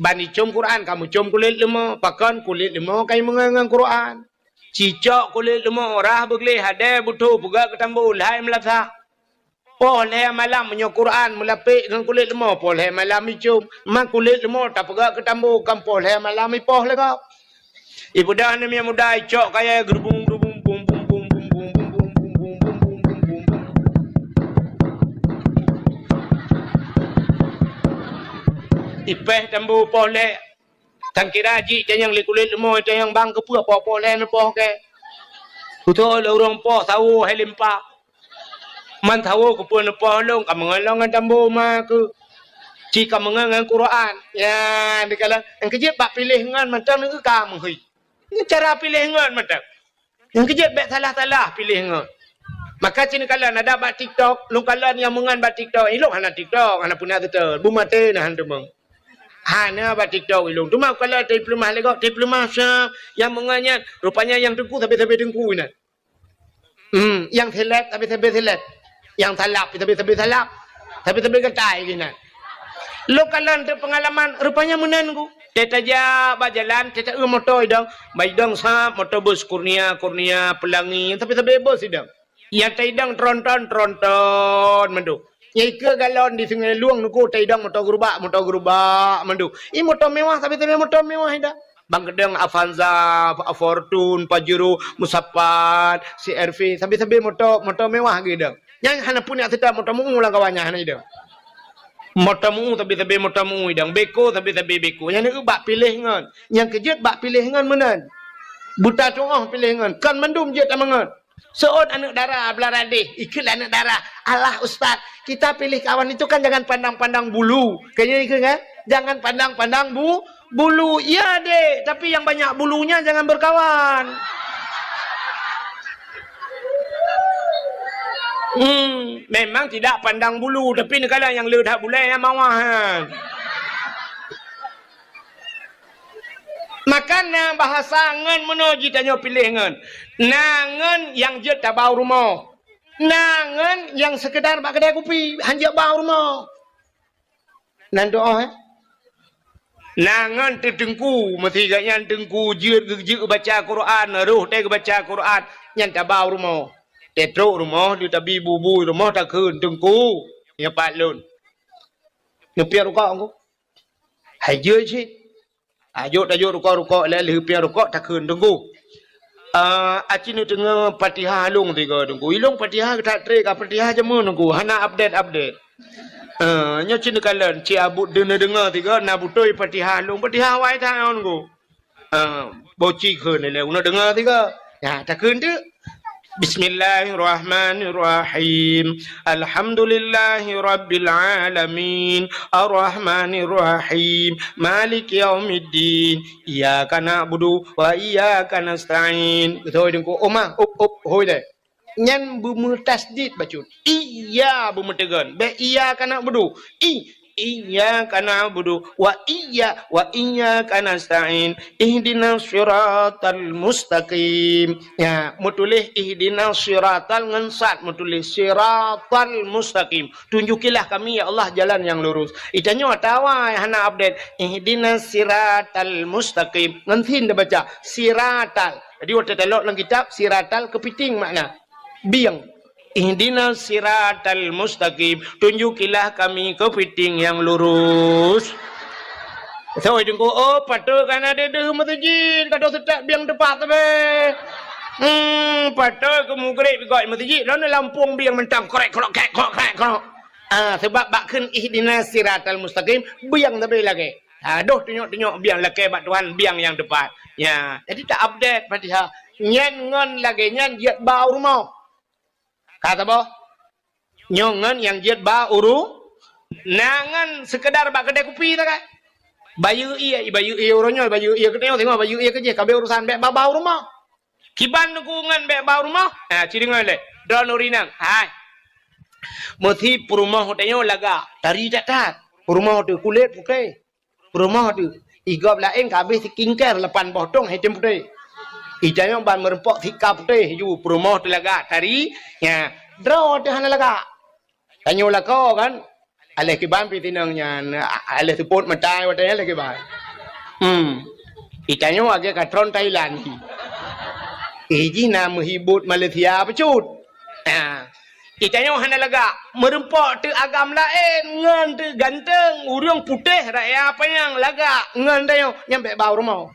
Ban icom Qur'an, kamoe com kulét leumo. Pakon kulét leumo ka imeungon ngon Qur'an. Cicok kulét leumo, rah beugleh, hadè butho, peugöt keu tambo, lhai meulasah. Poh lhèe malam, meunyoe Qur'an meulapék ngon kulét leumo, poh lhèe malam icom. Ma kulét leumo tapeugöt keu tambo, kan poh lhèe malam ipoh lé gob. Ipeugah aneuk miet muda, icok kayèe geurubung-geurubung, bum, bum, bum. Ipéh tambo poh lhèe. Tan kira jih tanyong lé kulét leumo, tanyong bang keupeue poh-poh lhèe neupoh kèe. Beutôi lé ureueng poh sawo hai limpa. Man sawo keupeue neupoh lôn, ka meungon lôn ngon tambo ma keuh. Ci ka meungon ngon Qur'an. Ya, dikalon, nyang keujeuet bak piléh ngon mantong neu ka meuhôi. Ngon cara piléh ngon mantong. Nyang keujeuet bèk salah-salah piléh ngon. Maka ci neukalon adak bak TikTok, lôn kalon nyang meungon bak TikTok. Ilôn hana TikTok, hana peuna teuteun. Beumaté na han teumeung. Hana bak TikTok ilôn. Teuma kalon teupeulumah lé gob, teupeulumah sa nyang meungon nyan. Rupanya nyang teungku sabe-sabe teungku inan. Hmm, nyang seleb sabe-sabe seleb. Nyang salab sabe-sabe salab. Sabe-sabe gatai inan. Lôn kalon teuh peungalaman, rupanya meunan ku. Teuh tajak bak jalan, teuh taeu moto idong. Bak idong sab, moto bus Kurnia, Kurnia, Pelangi, tapi sabe bus idong. Nyang taidong tronton, tronton mandum. Nyang ikeue galon di Sungai Lueng nuku taidong moto gerubak, moto gerubak mandum. I moto mewah, sabe-sabe moto mewah idong. Bang keudong Avanza, Fortuner, Pajero, Musapat, C R V, sabe-sabe moto, moto mewah geuidong. Nyan hana pun nyang seutôt moto meu lam kawan nyan hana idong. Moto meu sabe-sabe moto meu idong, beko sabe-sabe beko. Nyan bak piléh ngon. Nyang keujeuet bak piléh ngon meunan. Buta tuoh piléh ngon. Kon mandum jeuet tameungon. Seuôt aneuk dara beulara deh, ikheun lé aneuk dara, "Alah ustaz, kita pilih kawan itu kan jangan pandang-pandang bulu." Kayaknya ikheun kan? "Jangan pandang-pandang bu-, bulu." Iya dek, tapi yang banyak bulunya jangan berkawan. Hmm, memang tidak pandang bulu, tapi neukala nyang le that bulée nyang mawah nyan. Maka na bahasa ngon meunoe jitanyoe piléh ngon. Na ngon nyang jeuet tabau rumoh. Na ngon nyang seukeudar bak keudai kupi, han jeuet bau rumoh. Nan doa, eh? Na ngon teuh teungku, meusé gobnyan teungku jeuet geujeuet baca Quran, roh teuh geubaca Quran, nyan tabau rumoh. Teutrok rumoh, di tabi bubui rumoh takheun, "Teungku, nyoe pat lôn." Neupiep rukok ku. Hai jeuet cit. Ajok tajok rukok-rukok lé lheueh piep rukok takheun, "Teungku, ah, aci neudeungoe Fatihah lôn tiga, Teungku. Ilôn Fatihah that trek ka Fatihah jameun, Teungku. Hana update-update. Ah, nyoe cit neukalon, ci abut deungoe-deungoe tiga, na beutôi Fatihah lôn, Fatihah awai that ngon, Teungku." Ah, boci kheun lé, uneuk deungoe tiga. Ya, takheun teuk. Bismillahirrahmanirrahim. Alhamdulillahirabbil alamin. Arrahmanirrahim. Maliki yaumiddin. Iyyaka na'budu wa iyyaka nasta'in. Beutôi Teungku. Oma, up, up, hôi deh. Nyan beumeutasydid bacut. Iya beumeuteugon. Bék iyyaka na'budu. I, iyyaka na'budu wa iyya-, wa iyyaka nasta'in. Ihdinas siratal mustaqim. Ya, meutuléh ihdinas siratal ngon sad meutuléh siratal mustaqim. Tunjukilah kami, ya Allah, jalan yang lurus. Itanyoe atawa hana update. Ihdinas siratal mustaqim. Ngon sin tabaca. Siratal. Jadi, watée talok lam kitab, siratal keupiting makna. Bieng. Ihdinas siratal mustaqim. Tunjukilah kami keupiting nyang lurus. Soe Teungku, oh, patôt ka na deuh-deuh meuseujid, ka deuh seutôt bieng teupat sabe. Hmm, patôt keu mugreb gok meuseujid, lôn lampôh bieng mantong, krek, krok, krek, krok, krek, krok. Ah, sebab bak kheun ihdinas siratal mustaqim, bieng sabe lagée. Ha, doh tunyok-tunyok biang lakée bak Tuhan, biang nyang teupat. Ya, jadi ta-update Fatihah. Nyan ngon lagée nyan jeuet bak u rumoh. Ka saboh? Nyoe ngon nyang jeuet bak u ru-, na ngon seukeudar bak keudai kupi sagai. Bayeue ie, bayeue ie uroe nyoe, bayeue ie keunoe, singoh bayeue ie keujih, ka abéh urosan bék bak-bak u rumoh. Kiban Teungku ngon bék bak u rumoh? Ha, ci deungoe lé. Droeneuh ureueng inong. Hai. Meusé peurumoh tanyoe lagak, tari that-that. Peurumoh teuh kulét putéh. Peurumoh teuh, i gob laén ka abéh skincare lapan boh tong, hai tem putéh. I tanyoe ban meureumpok sika putéh ju, peurumoh teuh lagak tari, nya, droe teuh hana lagak. Tanyoe lakoe kan, aléh kiban pih tinong nyan, a-, aléh seupôt mata watée nyan aléh kiban. Hmm. I tanyoe lagée ka tron Thailand. I jih na meuhibot Malaysia bacut. Ha. Itanyoe hana lagak, meureumpok teuh agam laén ngon teuh ganteng, ureueng putéh raya panyang lagak ngon tanyoe, nyan bék bak u rumoh.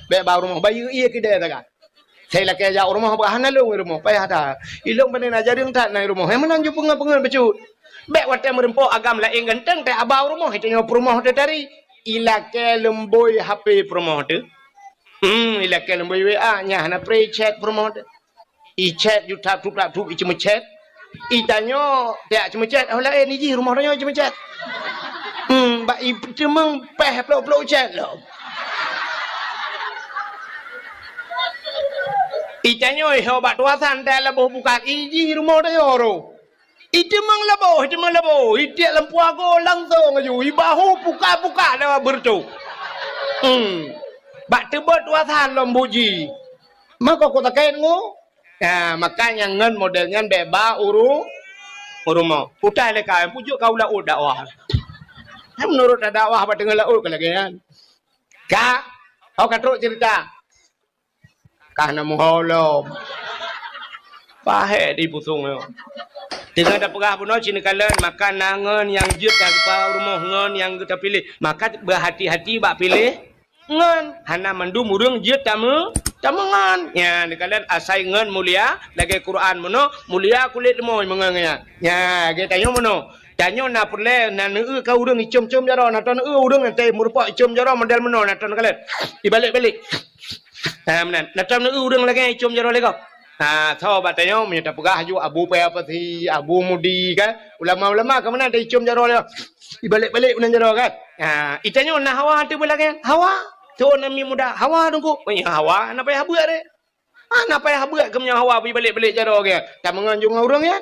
Bék bak u rumoh, bayeue ie keudè sagai. Sai lakée jak u rumoh, bah hana lôn u rumoh, payah that. Ilôn pane na jareueng that na u rumoh, hai meunan ju peungon-peungon bacut. Bék watée meureumpok agam laén ganteng teuh aba u rumoh, itanyoe peurumoh teuh tari. Ilakée leumbôi H P peurumoh teuh. Hmm, ilakée leumbôi W A, nyan hana pré chat peurumoh teuh. I chat ju that tup that tup i ceumeuchat. Itanyoe tiak ceumeuchat, oh laén i jih rumoh tanyoe ceumeuchat. Hmm, bak i teumeung péh plok-plok chat lom. Itanyoe ho bak tuasan teuh laboh bukat, i jih rumoh tanyoe roh. I teumeung laboh, i teumeung laboh, i tiek lam puago langsong aju, i bahu puka-puka dawa beureutoh. Hmm. Bak teubot tuasan lom buji. Mako ku takét ngu. Ha, maka nyang ngon model nyan bék bak u ru-, u rumoh. Utai lé ka, pujok ka u laôt dakwah. Hai meunurot dakwah bak teungoh laôt ka lagèe nyan. Ka, ho ka trok ceurita. Ka hana meuho lom. Pahé di pusong nyoe. Teungoh tapeugah bunoe cit neukalon, maka na ngon nyang jeuet tapeugah rumoh ngon nyang geuta piléh. Maka beuhati-hati bak piléh ngon. Hana mandum ureueng jeuet tameu, tameungon. Nya, neukalon asai ngon mulia, lagèe Quran bunoe, mulia kulét leumoi meungon nyan. Nya, lagèe tanyoe bunoe. Tanyoe na peureulèe, na neueu ka ureueng icôm-côm jaroe, na tanoh neueu ureueng nyang teuh meurumpok icôm jaroe model bunoe, na tanoh neukalon. Ibalek-balek. Ha, meunan. Na tanoh neueu ureueng lagèe icôm jaroe lé gob. Ha, tho bak tanyoe meunyoe tapeugah aju Abu Paya Pasi, Abu Mudi kan. Ulama-ulama ka meunan taicôm jaroe lé. Ibalek-balek unan jaroe kan. Ha, itanyoe na hawa ateueh beulagèe. Hawa. Tuan Nabi muda. Hawa teungku. Oh, ya, hawa. Hana payah beuet deh. Hana payah beuet keu meunyoe hawa ibalek-balek jaroe geuh. Tameungon ju ngon ureueng nyan.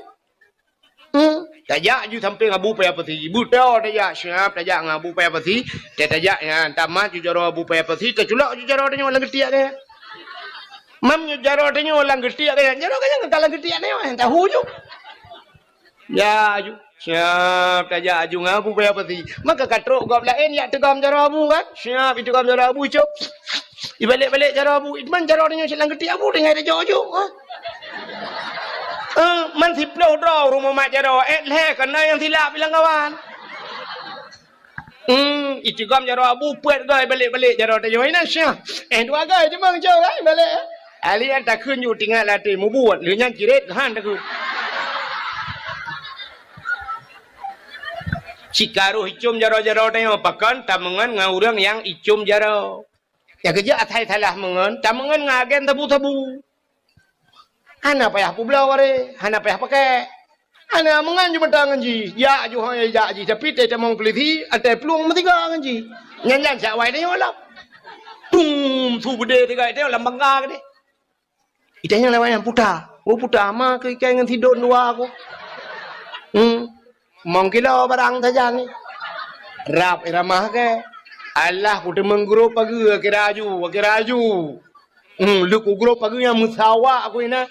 Hmm, tajak ju sampéng Abu Paya Pasi. Beutôi tajak, siap tajak ngon Abu Paya Pasi. Tajak nyan, tamat ju jaroe Abu Paya Pasi, taculok ju jaroe tanyoe lam geutiek geuh. Mam ju jaroe tanyoe lam geutiek geuh, jaroe geuh nyang ka lam geutiek nyoe, tahu ju. Ya ju, siap tajak ju ngon Abu Paya Pasi. Maka ka trok gob laén jak teugom jaroe Abu kan? Siap iteugom jaroe Abu cop. Ibalek-balek jaroe Abu, man jaroe tanyoe cit lam geutiek Abu tinggai tajok ju. Ha? Eh, man siploh droe ureueng mumat jaroe, eh, lhèe keunan nyang silap ilang kawan. Hmm, iteugom jaroe Abu peuet goe ibalek-balek jaroe tanyoe. Ina syah. Eh, dua goe cuma cok kan ibalek. Ali an takheun ju tingat latih mubuet, lheueh nyan ciret han takheun. Cikaroh icôm jaroe-jaroe tanyoe pakon tameungon ngon ureueng nyang icôm jaroe. Nyang keujeuet asai salah meungon, tameungon ngon agen sabu-sabu. Hana payah peubloe wareh, hana payah pakèk. Hana meungon ju meuta ngon jih, jak ju hôi jak jih, tapi teutamong peulisi, até plueng meusiga ngon jih. Nyan-nyan siat wai tanyoe lom. Tum, su beudé siga tanyoe lam bangga keudéh. Itanyong lewat nyang puta. Oh, puta ma keu ikai ngon sidon dua aku. Hmm. Mong kilo barang sajan ni. Rab iramah ke. Alah, ku teumeung grob pageue, kira aju, kira aju. Hmm, leuku grob pageue nyang meusawa aku ina.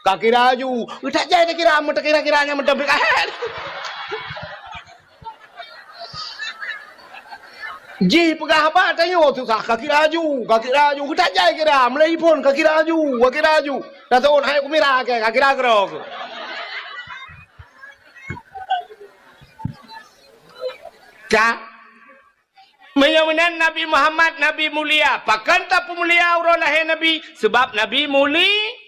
Ka kira aju. Utak jai takira, meutakira-kira nyang meutabik ahet. Jih peugah haba tanyoe susah, ka kira aju, ka kira aju, geutajai kira, meulai phon ka kira aju, ka kira aju. Dah tahun hai kumira ke, ka kira keudroe. Ka. Meunyoe meunan Nabi Muhammad, Nabi mulia, pakon tapeumulia uroe lahé Nabi? Sabab Nabi muli-,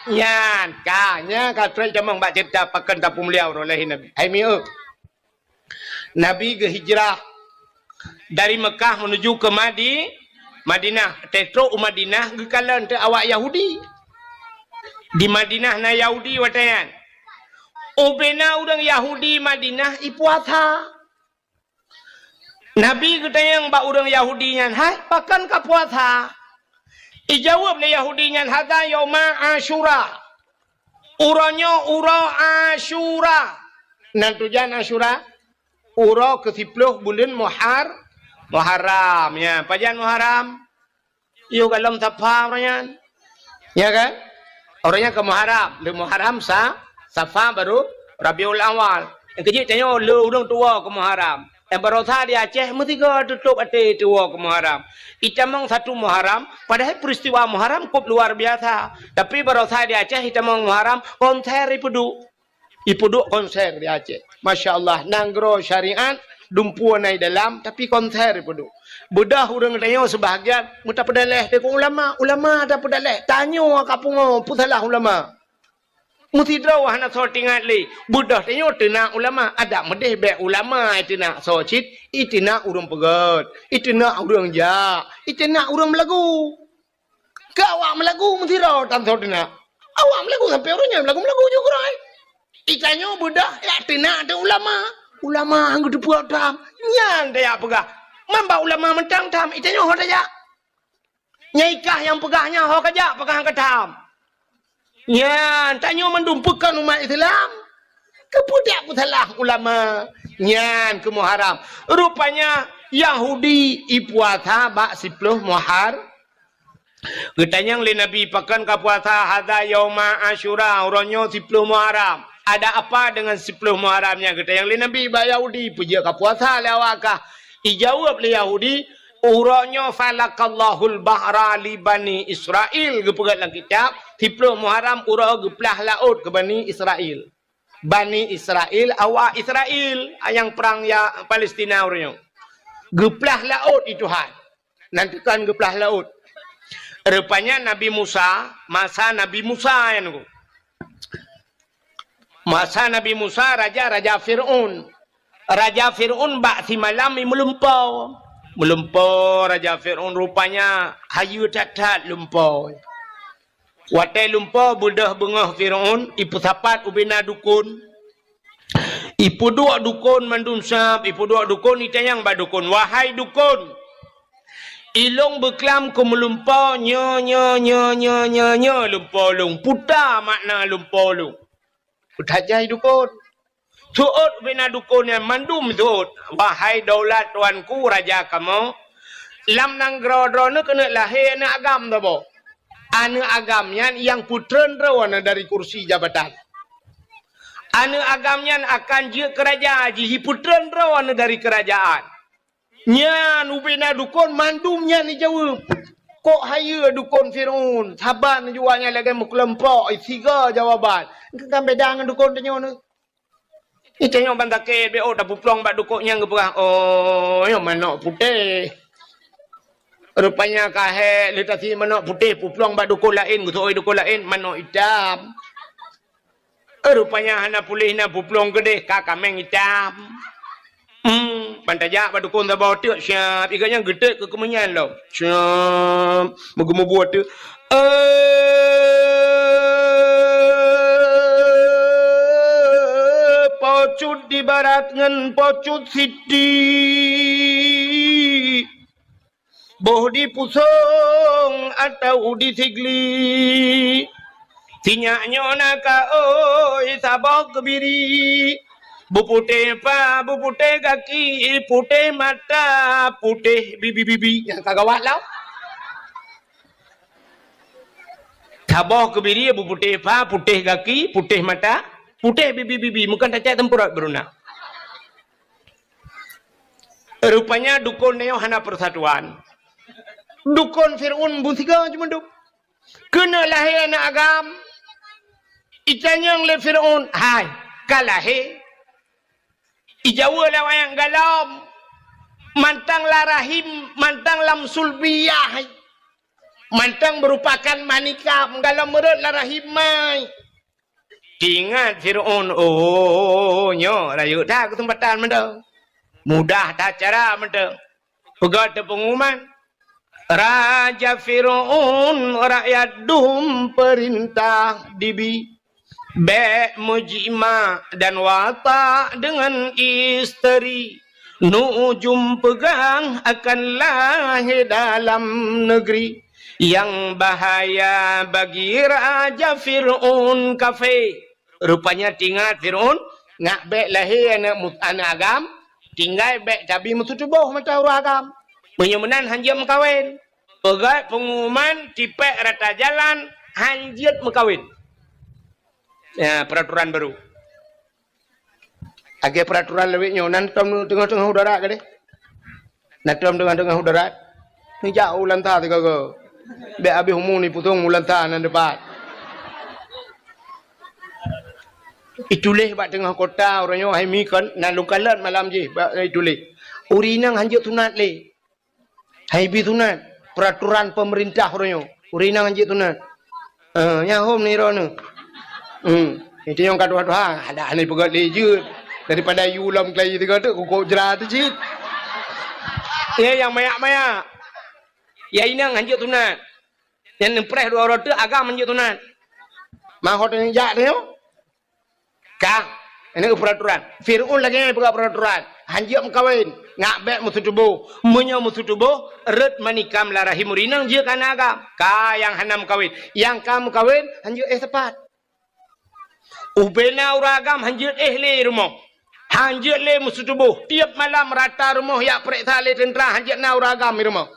nyan, ka, nyan ka trok tamong bak ceurita pakon tapeumulia uroe lahé Nabi. Hai mieu. Nabi geuhijrah dari Mekah menuju ke Madi-, Madinah. Teutrok u Madinah geukalon teu awak Yahudi. Di Madinah na Yahudi watèe nyan. Ubena ureueng Yahudi Madinah ipuasa. Nabi geutanyong bak ureueng Yahudi nyan, "Hai, pakon kapuasa?" Ijaweueb lé Yahudi nyan, "Hadza yauma Asyura." Uroe nyoe uroe Asyura. Nan tujan Asyura? Uroe keusiploh buleuen Muhar-, Muharram. Ya, pajan Muharram? Yoh golom Safa uroe nyan. Ya kan? Uroe nyan ka Muharram. Lé Muharram sa-, Safa baru Rabiul Awal. Nyang keujeuet tanyoe lé ureueng tuwoe ka Muharram. Nyang barosa di Aceh meusigoe tutôp até tuwoe ka Muharram. Itamong satu Muharram, padahai peristiwa Muharram kôp luar biasa. Tapi barosa di Aceh itamong Muharram konser ipeuduek. Ipeuduek konser di Aceh. Masya Allah, nanggroe syariat, dumpeue na i dalam, tapi konser ipeuduek. Beudôh ureueng tanyoe seubahagian, meutapeudaléh deungon ulama, ulama tapeudaléh. Tanyoe ka pungo, peusalah ulama. Meusidroe hana soe teuingat lé. Beudôh tanyoe teunak ulama, adak meudeh bèk ulama iteunak soe cit, iteunak ureueng peugèt, iteunak ureueng jak, iteunak ureueng meulagu. Keu awak meulagu meusidroe tan soe teunak. Awak meulagu sampoe uroe nyoe meulagu-meulagu ju keudroe. Itanyoe beudôh jak teunak teuh ulama. Ulama han geuteupeue tham. Nyan tajak peugah. Man bak ulama mantong tham, itanyoe ho tajak. Nyang i kah nyang peugah nyan ho kajak, peugah han ka tham. Nyan, tanyoe mandum pakon umat Islam. Keupeue dak peusalah ulama? Nyan keu Muharram. Rupanya Yahudi ipuasa bak siploh Muhar-, Geutanyong lé Nabi, "Pakon kapuasa?" "Hadza yauma Asyura, uroe nyoe siploh Muharram." "Ada apa dengan siploh Muharram nyan?" Geutanyong lé Nabi bak Yahudi, "Peue jeuet kapuasa lé awak kah?" Ijaweueb lé Yahudi, "Uroe nyoe falakallahul bahra li Bani Israil," geupeugah lam kitab, siplôh Muharram uroe geuplah laôt keu Bani Israil. Bani Israil, awak Israil, nyang prang ya Palestina uroe nyoe. Geuplah laôt di Tuhan. Nan teukan geuplah laôt. Rupanya Nabi Musa, masa Nabi Musa nyan ku. Masa Nabi Musa, raja, raja Fir'aun. Raja Fir'aun bak simalam i meulumpoe. Meulumpoe raja Fir'aun rupanya hayeue that-that lumpoe. Watée lumpoe beudôh beungoh Fir'aun, ipeusapat ubé na dukon. Ipeuduek dukon mandum sab, ipeuduek dukon, itanyong bak dukon, "Wahai dukon, ilôn beuklam keu meulumpoe nyoe, nyoe, nyoe, nyoe, nyoe, nyoe lumpoe lôn. Peue makna lumpoe lôn?" Peutanyong dukon. Seuôt ubé na dukon nyan mandum seuôt. "Wahai daulat tuanku raja kamoe, lam nanggroe droeneuh keuneuk lahé aneuëk agam saboh. Aneuëk agam nyan nyang peutreun droe aneuëk dari kursi jabatan. Aneuëk agam nyan akan jeuet keu raja jih, jipeutreun droe aneuëk dari keurajaan." Nyan ubé na dukon mandum nyan ijaweueb. Kok hayeue dukon Fir'aun, saban jua nyan lagée meukeulumpok, siga jawaban. Kan beda ngon dukon tanyoe nyoe. Itanyong ban sakét, beu tapeuplong bak dukon nyang geupeugah, "Oh, nyoe manok putéh." Rupanya ka hék lé tasi manok putéh, peuplong bak dukon laén, geuseuôt dukon laén, manok itam. Rupanya hana puléh na peuplong keudeh, ka kaméng itam. Hmm, ban tajak bak dukon saboh teuk siab, iga nyan geutet keu keumeunyan lom. Siab, meugeumeubuet teuk. Eh, pocut di barat ngon pocut siti. Boh di pusong atau di sigli. Sinyak nyoe na ka oi saboh keubiri. Beuputéh pa, beuputéh gaki, putéh mata, putéh bibi-bibi. Nyang ka gawat lah. Saboh keubiri beuputéh pa, putéh gaki, putéh mata, putéh bibi-bibi. Meukan tacak teumpeurot beuruna. Rupanya dukon nyoe hana persatuan. Dukon Fir'aun beusiga cuma dup. Keuneuk lahé aneuëk agam. Itanyong lé Fir'aun, "Hai, ka lahé?" Ijaweueb lé awaknyan, "Galom." Mantong lam rahim, mantong lam sulbiyah. Mantong meurupakan manikam, galom meurot lam rahim mai. Teuingat Fir'aun, oh, nyoe rayeuk that keuseumpatan mantong. Mudah that cara mantong. Peugah teupeunguman, Raja Fir'aun rakyat dum peurintah dibi. Bék meujimak dan watak deungon isteri. Nujum peugah akan lahé dalam negeri. Nyang bahaya bagi Raja Fir'aun kafé. Rupanya teuingat Fir'aun, nak bék lahé aneuëk mu-, aneuëk agam, tinggai bék tabi meututoboh mata ureuëng agam. Meunyoe meunan hanjeuet meukawen. Peugah peunguman tipék rata jalan hanjeuet meukawen. Ya, peraturan baru. Lagée peraturan lawét nyoe, nan tom teungoh-teungoh u darat gadeh. Nan tom teungoh-teungoh u darat. Neujak u lanta sigoe-goe. Bék habéh umu nipusong u lanta nan dipat. Ituléh bak teungoh kota uroe nyoe hai mi kon, na lôn kalon malam jih bak ituléh. Ureuëng inong hanjeuet sunat lé. Hai bi sunat, peraturan pemerintah uroe nyoe. Ureuëng inong hanjeuet sunat. Eh, nyan hom ni droeneuh. Hmm. Itu nyang ka tuha-tuha, ada ni peugah lé jeuet. Daripada yu lom kelai tiga tu, kukok jera tu cit. Ya, nyang mayak-mayak. Ya, inong hanjeuet sunat. Nyang neupreh dua uroe tu, agam hanjeuet sunat. Mahot nyang jak tu nyoe. Ka, ini peraturan. Fir'aun lagée nyan peugah peraturan. Hanjeuet meukawen, ngak bék meusutuboh. Meunyoe meusutuboh, rot manikam lam rahim ureuëng inong jeuet keu aneuëk agam. Ka nyang hana meukawen. Nyang ka meukawen, hanjeuet éh sapat. Ubena ureuëng agam hanjeuet éh lé rumoh. Hanjeuet lé meusutuboh. Tiep malam rata rumoh jak peuriksa lé teuntra hanjeuet na ureuëng agam di rumoh.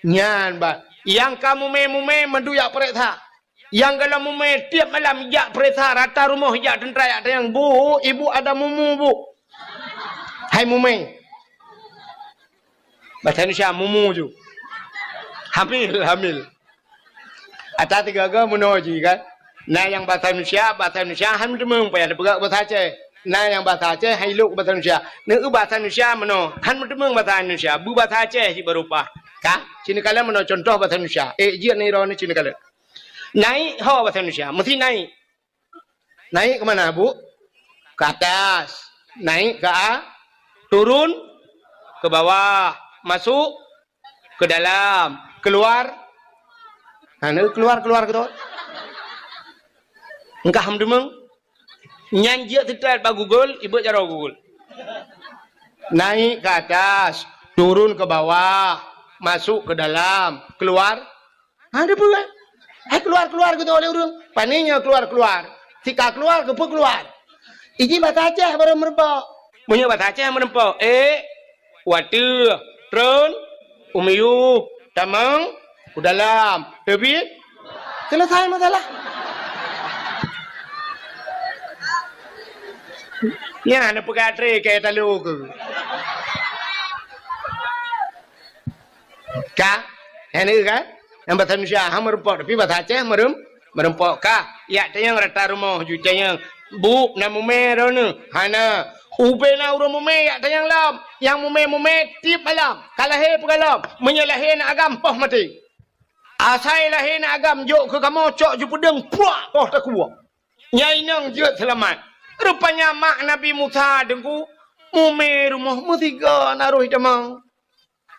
Nyan bah. Nyang ka mumé-mumé mandum jak peuriksa. Nyang galom mumé tiep malam jak peuriksa rata rumoh jak teuntra jak tanyong, "Bu, ibu ada mumu, Bu?" Hai mumé. Basa Indonesia mumu ju. Hamil, hamil. Ata tiga-tiga meunoe jih kan. Na nyang basa Indonesia, basa Indonesia han meuteumèe payah teupeugah basa Aceh. Na nyang basa Aceh han ilok basa Indonesia. Neu basa Indonesia meunoe, han meuteumèe basa Indonesia, beubasa Aceh cit baru paih. Ka? Ci neukalon meunoe contoh basa Indonesia. Eh, jeuet neu droeneuh ci neukalon. Naik ho basa Indonesia, meusti naik. Naik ke mana, Bu? Ke atas. Naik ke a-, turun ke bawah. Masuk ke dalam. Keluar. Ha, na keluar, keluar ke tu. Engkah meudeungoe. Nyan jeuet teutat bak Google, ibeuet jaroe Google. Naik ke atas, turun ke bawah, masuk ke dalam, keluar. Ha, ada peue, eh? Hai keluar-keluar gitu oleh ureueng. Pane nyoe keluar-keluar. Sika keluar, keupeue keluar? Iji basa Aceh baru meureumpok. Meunyoe basa Aceh meureumpok, eh, watèe, treun, u miyueb, tamong, u dalam, teubiet, selesai masalah. Nyan neupeugah tré keu talo keu. Ka? Hana kan? Nyang basa Indonesia ha meureumpok, tapi basa Aceh meureuem-, meureumpok ka. Yak tanyong rata rumoh ju tanyong, "Bu, na mumè droeneuh?" Hana. Ubé na ureueng mumè yak tanyong lom. Nyang mumè-mumè tiep malam. Ka lahé peue ka lom. Meunyoe lahé na agam, poh maté. Asai lahé na agam jok keu kamoe cok ju peudeueng, puak, poh takue. Nyang inong jeuet seulamat. Rupanya mak Nabi Musa deungku mumè rumoh meusigoe na roh itamong.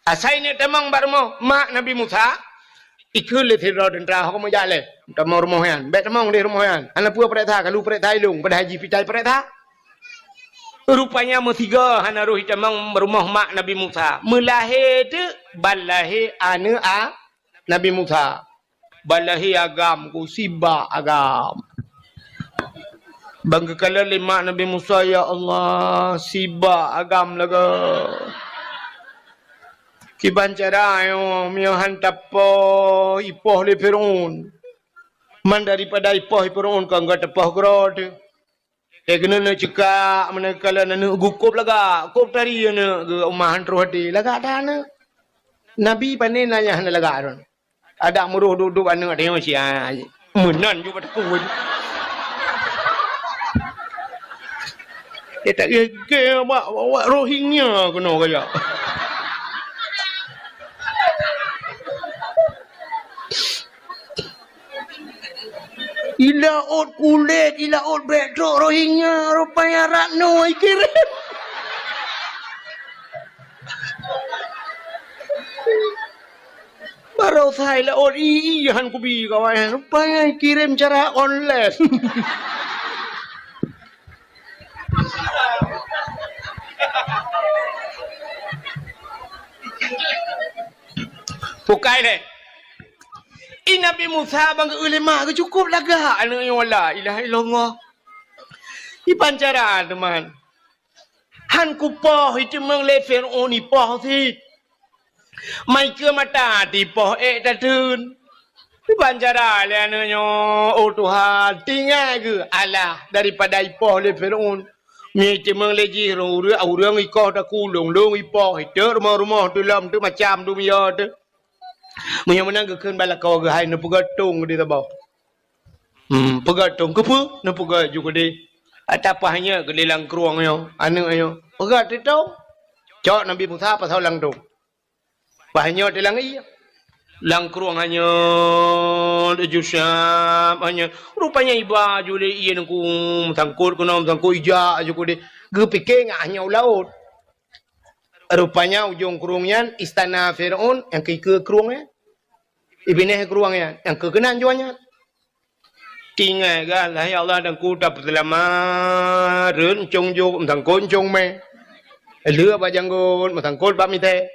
Asai neuk tamong bak rumoh mak Nabi Musa, ikheun lé sidroe teuntra, "Ho kamoe jak lé, tamong rumoh nyan. Bèk tamong deh rumoh nyan. Hana peue pareksa, kalu pareksa ilong, padahai jih pitai pareksa." Rupanya meusigoe hana roh itamong rumoh mak Nabi Musa. Meulahé teuk ban lahé aneuk a Nabi Musa. Ban lahé agam ku, sibak agam. Ban geukalon lé mak Nabi Musa, "Ya Allah, sibak agam lagèe." Kiban cara nyoe, meunyoe han tapoh, ipoh lé Fir'aun. Man daripada ipoh Fir'aun, kon geuteupah keudroe teuh. Eh, keuneuk neuk ceukak, meunan kalon aneuk geuh kôb lagak, kôb tari aneuk geuh, uma han troh até, lagak that aneuk. Nabi pane na nyang hana lagak droe. Adak meuroh duek-duek aneuk teuh, meunan ju bak teukue. Eh, tak gègèe bak, bak Rohingya keunoe kajak. Ilaôt kulét, ilaôt bèk trok Rohingya, rupanya Ratno ikirém. Baroesa ilaôt i-i han kubi kawan, rupanya ikirém cara online. Bukai lé. I Nabi Musa ban geu-eu lé mak geuh cukôp lagak aneuk nyoe, la ilaha illallah. Iban cara teuma. Han kupoh, iteumeung lé Fir'aun ipoh cit. Mai keu mata tipoh ék tateun. Iban cara lé aneuk nyoe, oh Tuhan, tinggai geuh alah daripada ipoh lé Fir'aun. Meunyoe iteumeung lé jih ureueng, ureueng ikoh takulông, lông ipoh, iteuk rumoh-rumoh teuh lom teuh macam dum yo teuh. Meunyoe meunan geukheun bak lakoe geuh, hai neupeugah tông di saboh. Hmm, peugah tông keupeue? Neupeugah ju keudeh. Ata paih nyoe keudeh lam krueng nyoe, aneuk nyoe. Peugah teuh tông. Cok Nabi Musa pasoe lam tông. Paih nyoe teuh lam ié. Lam krueng hanyeut, ju siap hanyeut. Rupanya iba ju lé ié ngon meusangkot keunoe meusangkot ijak ju keudeh. Geupike ngat hanyeut u laôt. Rupanya ujong krueng nyan istana Fir'aun nyang keu ikeue krueng nyan. Ibineh krueng nyan nyang keu keunan juah nyan. Tinggai gah, "Hai Allah, Teungku tapeuseulamat, rhot ncong jok, meusangkot ncong mè. Lheueh bak janggot, meusangkot bak mitée.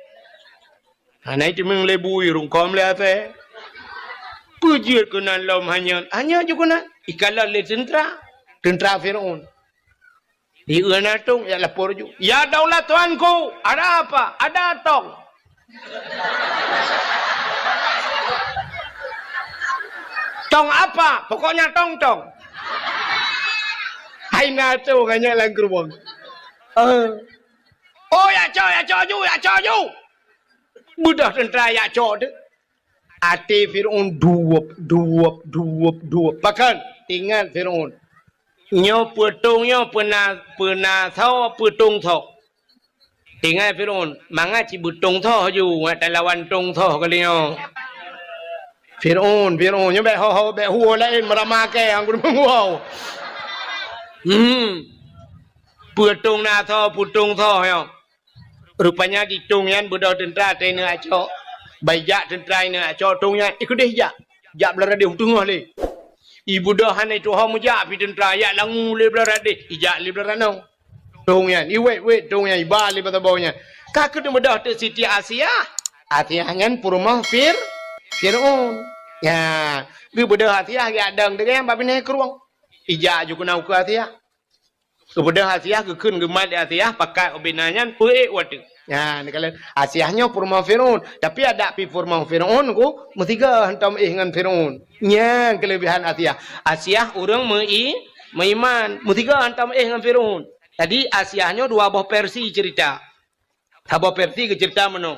Hana iteumeung lé bui, rungkôm lé asée." Peue jeuet keunan lom hanyeut, hanyeut ju keunan. Ikalon lé teuntra, teuntra Fir'aun. Di eu na tông, jak lapor ju. "Ya daulat tuanku, ada apa?" "Ada tong." "Tong apa?" "Pokoknya tong-tong." Hai na tông hanyeut lam krueng. Eh. "Oh, jak cok, jak cok ju, jak cok ju." Beudôh teuntra jak cok teuk. Até Fir'aun duweup, duweup, duweup, duweup. Pakon? Ingat Fir'aun. Nyoe peutông nyoe peuna, peuna soe, peutông soe. Ingat Fir'aun, mangat cit beutông soe ju, ngat talawan tông soe kali nyoe. Fir'aun, Fir'aun, nyoe bèk ho-ho, bèk huwoe laén, meuramah kèe, anggun meuwoe. Hmm. Peutông na soe, peutông soe nyoe. Rupanya di tông nyan beudôh teuntra teuneuk acok. Bai jak teuntra ineuk acok tông nyan, ikeudeh jak. Jak blah radeh u teungoh lé. Ibeudôh hana ituho meujak pi teuntra, jak langue lé blah radeh, ijak lé blah ranoe. Tông nyan, iwet-wet tông nyan, iba lé bak saboh nyan. Ka keuneuk beudôh teuk Siti Asiah. Asiah nyan peurumoh Fir-, Fir'aun. Nya, geubeudôh Asiah geujak dong deungon bak binéh krueng. Ijak ju keunoe keu Asiah. Geubeudôh Asiah, geukheun geumat lé Asiah, pakat ubena nyan peuék watèe. Nyan, neukalon Asiah nyoe peurumoh Fir'aun. Tapi adak pi peurumoh Fir'aun ku, meusigoe hantom éh ngon Fir'aun. Nyan keuleubehan Asiah. Asiah ureueng meu-i-, meuiman, meusigoe hantom éh ngon Fir'aun. Jadi, Asiah nyoe dua boh versi cerita. Saboh versi geuceurita meunoe.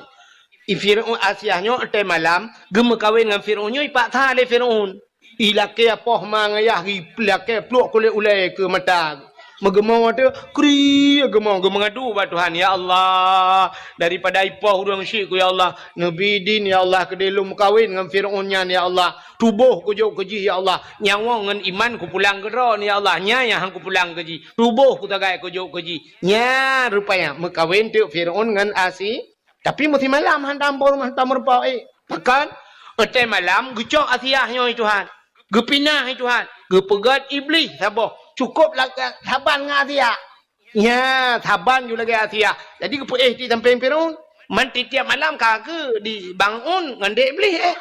I Fir'aun Asiah nyoe watèe malam geumeukawen ngon Fir'aun nyoe ipaksa lé Fir'aun. Ilakèe poh ma ngon yah, ilakèe pluek kulét ulèe keu mata. Meugeumong watèe, kri geumong, geumeungadu bak Tuhan, "Ya Allah, daripada ipoh ureueng syik ku, ya Allah, neubi idin, ya Allah, keudéh lôn meukawen ngon Fir'aun nyan, ya Allah. Tuboh kujok keu jih, ya Allah. Nyawöng ngon iman kupulang keu droe, ya Allah. Nyan nyang han kupulang keu jih. Tuboh kutagai kujok keu jih." Nyan rupanya meukawen teuk Fir'aun ngon Asi-, tapi meusimalam hantom peurumoh, hantom meurumpok, eh. Pakon? Watèe malam geucok Asiah nyoe, Tuhan. Geupinah, Tuhan. Geupeugöt Iblih saboh. Cukôp la-, saban ngon Asiah. Nya, saban ju lagèe Asiah. Jadi geupeuéh di sampéng Fir'aun. Man tiep-tiep malam ka keu di bangun ngon dek Iblih, eh.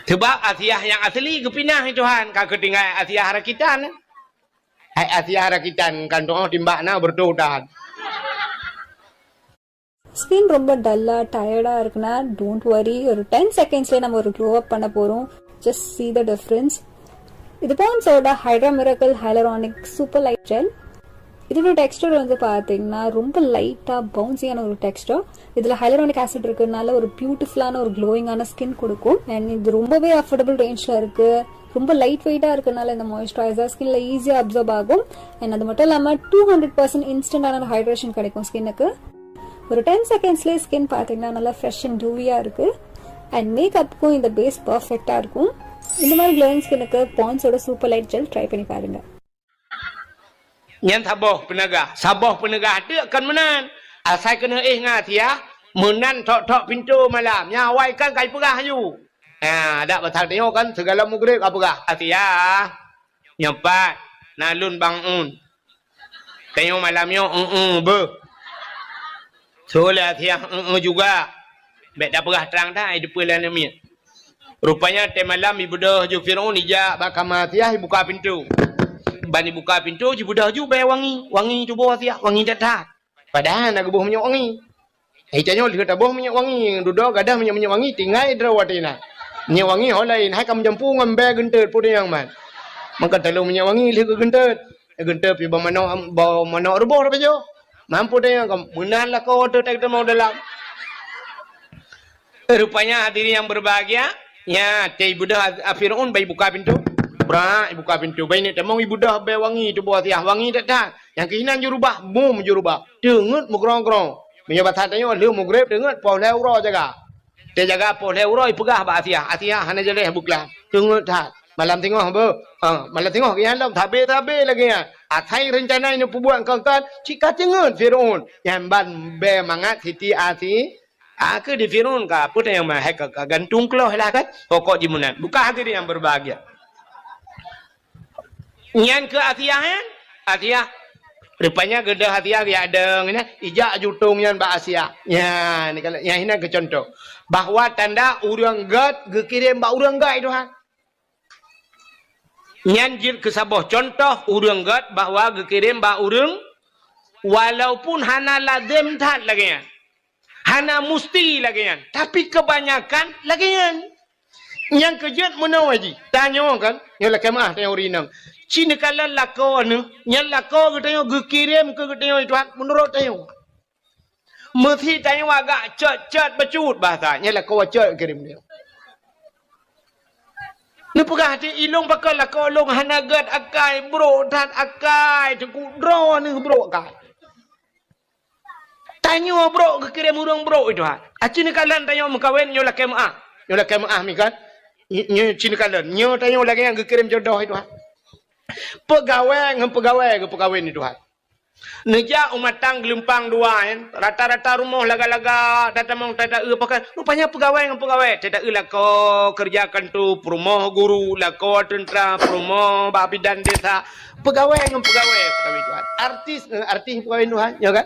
Sebab Asiah nyang asli geupinah, Tuhan. Ka keutinggai Asiah rakitan. Hai Asiah rakitan, kan tu'oh timbak na beureutoh tahan. Skin ரொம்ப டல்லா டயர்டா இருக்குன்னா, don't worry. ஒரு டென் செகண்ட்ஸ்ல நம்ம ஒரு க்ளோ அப் பண்ண போறோம். Just see the difference. இது பாண்ட்ஸோட hydra miracle hyaluronic super light gel. இதோட டெக்ஸ்டர் வந்து பாத்தீங்கன்னா, ரொம்ப லைட்டா பவுன்சியான ஒரு டெக்ஸ்டர். இதுல ஹைலரானிக் ஆசிட் இருக்கிறதுனால ஒரு பியூட்டிஃபுல்லான, ஒரு க்ளோயிங்கான ஸ்கின் கொடுக்கும். அண்ட் இது ரொம்பவே அஃபோர்டபுள் ரேஞ்சில் இருக்கு. ரொம்ப லைட் வெயிட்டா இருக்கிறதுனால இந்த மாய்ஸ்சரைசர் ஸ்கின்ல ஈஸியா அப்சர்ப் ஆகும். அண்ட் அது மட்டும் இல்லாம, டூ ஹண்ட்ரட் பர்சன்ட் இன்ஸ்டன்டான ஹைட்ரேஷன் கிடைக்கும் ஸ்கின்னுக்கு. ஒரு டென் செகண்ட்ஸ்லேயே ஸ்கின் பார்த்தீங்கன்னா, நல்லா ஃப்ரெஷ் அண்ட் டூவியாக இருக்கு. அண்ட் மேக்கப்புக்கும் இந்த பேஸ் பர்ஃபெக்டா இருக்கும். இந்த மாதிரி க்ளோயிங் ஸ்கின்னுக்கு பாண்ட்ஸோட சூப்பர் லைட் ஜெல் ட்ரை பண்ணி பாருங்க. Nyan saboh peuneugah. Saboh peuneugah teuk kon meunan. Asai keuneuk éh ngon Asiah, meunan thok-thok pintoe malam. Nyan awai kan ka ipeugah aju. Ha, dak basa tanyoe kan, sigohlom mugreb ka peugah, "Asiah, nyoe pat, na lôn bangun." Tanyoe malam nyoe, "Eueh, beuh." Soe lé Asiah, "Eueh juga." Bèk tapeugah trang that, ai deupeue lam miet. Rupanya watèe malam ibeudôh ju Fir'aun ijak bak kama Asiah, ibuka pintoe. Ban ibuka pintoe, jibeudôh ju bèe wangi. Wangi tuboh Asiah, wangi that-that. Padahai na geuboh minyeuk wangi. Hai tanyoe lheueh taboh minyeuk wangi, dudoe gadoh minyeuk-minyeuk wangi, tinggai droe watèe na. Minyeuk wangi ho laén, hai ka meujampu ngon bèe geunteut, peue nyang man. Maka talôn minyeuk wangi lheueh geugeunteut. Geunteut pih bak manok, bak manok ruboh tapajoh. Mampu tanyoe ka meunan lakoe teutek teumong dalam. Rupanya hadirin yang berbahagia, nya, teu ibeudôh a-, a Fir'aun bai buka pintoe. Brak, ibuka pintoe. Bai neuk tamong ibeudôh bèe wangi tuboh Asiah, wangi that-that. Nyang keuh inan jurubah, bum jurubah. Teungeut meugrong-grong. Meunyoe basa tanyoe lheueh mugreb teungeut poh lhèe uroe jaga. Teujaga poh lhèe uroe ipeugah bak Asiah, "Asiah, hana jaleh beuklam. Teungeut that. Malam singoh beuh." Ha, malam singoh geuh nyan lom, sabe-sabe lagèe nyan. Asai reuncana ineuk peubuet kon-kon, cit ka teungeut Fir'aun. Nyan ban bèe mangat Siti Asi-, A, keu di Fir'aun ka, peue teuh nyang ma-, hai ka, ka gantung kloh lah kan? Pokok jih meunan. Bukan hadirin yang berbahagia. Nyan keu Asiah nyan? Asiah. Rupanya geudeh Asiah geujak dong nyan, ijak jutong nyan bak Asiah. Nyan, kalau nyan hinan keu contoh. Bahwa tanda ureueng gèt geukirém bak ureueng gèt, Tuhan. Nyan jeuet keu saboh contoh ureueng gèt bahwa geukirém bak ureueng, walaupun hana lazem that lagèe nyan. Hana musti lagèe nyan, tapi keubanyakan lagèe nyan. Nyang keujeuet meunoe jih, tanyoe kan, nyoe lakèe meu'ah tanyoe ureueng inong. Ci neukalon lakoe neuh, nyan lakoe geutanyoe geukirém keu geutanyoe Tuhan meunurot tanyoe. Meusi tanyoe agak cot-cot bacut bahasa, nyan lakoe cot geukirém tanyoe. Neupeugah di ilong pakon lakoe lôn hana gét akai, brok that akai, teungku droeneuh brok akai. Tanyoe brok geukirém ureuëng brok itu ha. Aci neukalon tanyoe meukawen nyoe lakée meuah. Nyoe lakée meuah mikan. Nyoe ci neukalon. Nyoe tanyoe lagée nyang geukirém jodoh itu ha. Peugawée ngon peugawée geupeukawen itu ha. Neujak u matang geulumpang dua, rata-rata rumoh laga-laga, tatamong tata-eu pakai. Rupanya peugawée ngon peugawée, tata-eu lakoe keureuja kanto, peurumoh guru, lakoe teuntra, peurumoh bak bidan desa. Peugawée ngon peugawée peukawén Tuhan. Artis ngon artis peukawén Tuhan, ya kan?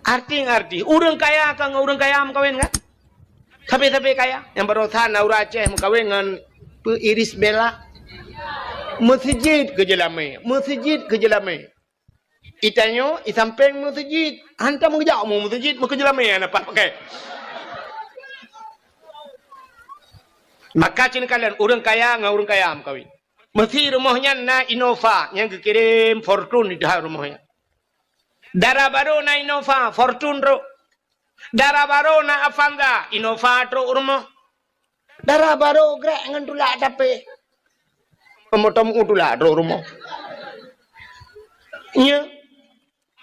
Artis ngon artis. Ureuëng kaya ka ngon ureuëng kaya meukawén kan? Sabe-sabe kaya. Nyang barosa na ureuëng Aceh meukawén ngon peu Iris Bella. Meuseujid keu jeulamé, meuseujid keu jeulamé. Itanyoe isampéng meuseujid, hantom geujak mu meuseujid meukeujeulamé na pat pakai. Maka cen kalon ureuëng kaya ngon ureuëng kaya meukawén. Meusi rumoh nyan na Innova nyang geukirém Fortuner di dalam rumoh nyan. Dara barô na Innova, Fortuner trok. Dara barô na Avanza, Innova trok rumoh. Dara barô grek ngon tulak tapé. Meutam u tulak trok rumoh. Nya.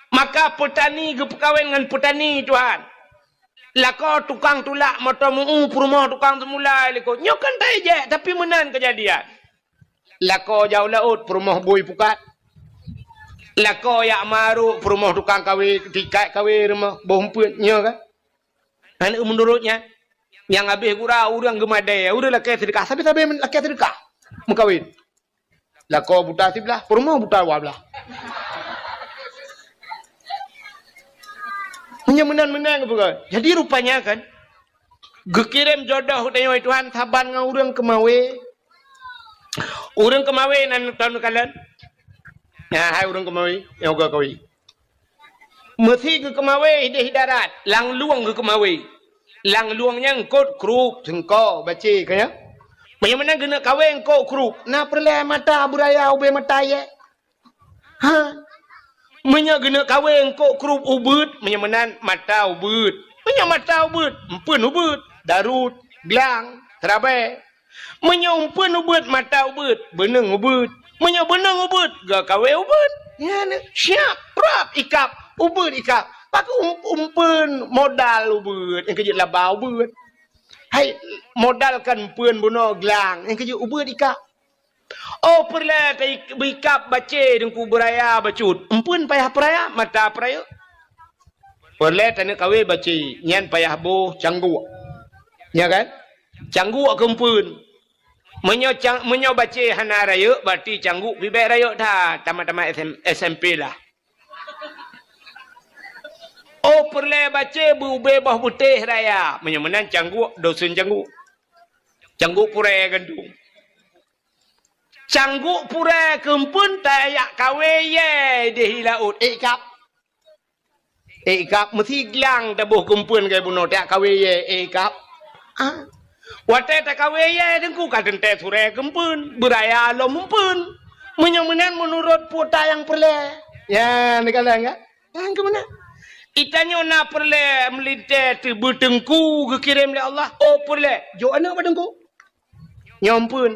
Maka peutani geupeukawén ngon peutani Tuhan. Lakoe tukang tulak moto meu-u peurumoh tukang seumula likot. Nyoe kan tajak, tapi meunan keujadian. Lakoe jak u laôt peurumoh bui pukat. Lakoe jak marok peurumoh tukang kawé, tikat kawé rumoh boh umpeuet nyoe kan. Aneuk meunurot nyan, nyang habéh gura ureuëng geumadée, ureuëng lakée seudeukah, sabe-sabe lakée seudeukah meukawén. Lakoe buta siblah, peurumoh buta dua blah. Meunyoe meunan-meunan geupeugah. Jadi rupanya kan, geukirém jodoh tanyoe Tuhan saban ngon ureuëng keumawé. Ureuëng keumawé nan tahu kalon. Ya, hai ureuëng keumawé, nyang uga kawé. Meusi geukeumawé ideh darat, lam lueng geukeumawé. Lam lueng nyan eungkôt krup, seungko, bacé, ka nyan. Meunyoe meunan geuneuk kawé eungkôt krup, na peureulée mata beuraya ubé mata yé. Ha? Meunyoe geuneuk kawé eungkôt krup ubeuet, meunyoe meunan mata ubeuet. Meunyoe mata ubeuet, eumpeuen ubeuet, darut, glang, seurabée. Meunyoe eumpeuen ubeuet mata ubeuet, beuneueng ubeuet. Meunyoe beuneueng ubeuet, geukawé ubeuet. Nyan siap, prap ikab, ubeuet ikab. Pakon um-, eumpeuen modal ubeuet, nyang keujeuet laba ubeuet. Hai, modal kan eumpeuen bunoe glang, nyang keujeuet ubeuet ikab. Oh, peureulée ta-, beikab bacé deungku beuraya bacut. Eumpeuen payah peuraya, mata peurayeuk. Peureulée taneuk kawé bacé, nyan payah boh cangguk. Nya kan? Cangguk keu eumpeuen. Meunyoe cang-, meunyoe bacé hana rayeuk, berarti cangguk pih bék rayeuk that, tamat-tamat S M, S M P lah. Oh, peureulée bacé beu-, ubé boh beutéh raya. Meunyoe meunan cangguk, dosen cangguk. Cangguk purée gandong. Cangguk purée keu eumpeuen tajak kawé yé di laôt. Ék kab. Ék kab meusi glang taboh keu eumpeuen keu bunoe tajak kawé yé. Ék kab. Ah. Watée takawé yé deungku ka teuntée surée keu eumpeuen. Beuraya lom eumpeuen. Meunyoe meunan meunurot puta nyang peureulée. Ya, neukalon ka? Nyang keu meunan. Itanyoe na peureulée meulintée teubeuteungku geukirém lé Allah. Oh, peureulée. Jok aneuk bak teungku. Nyoe eumpeuen.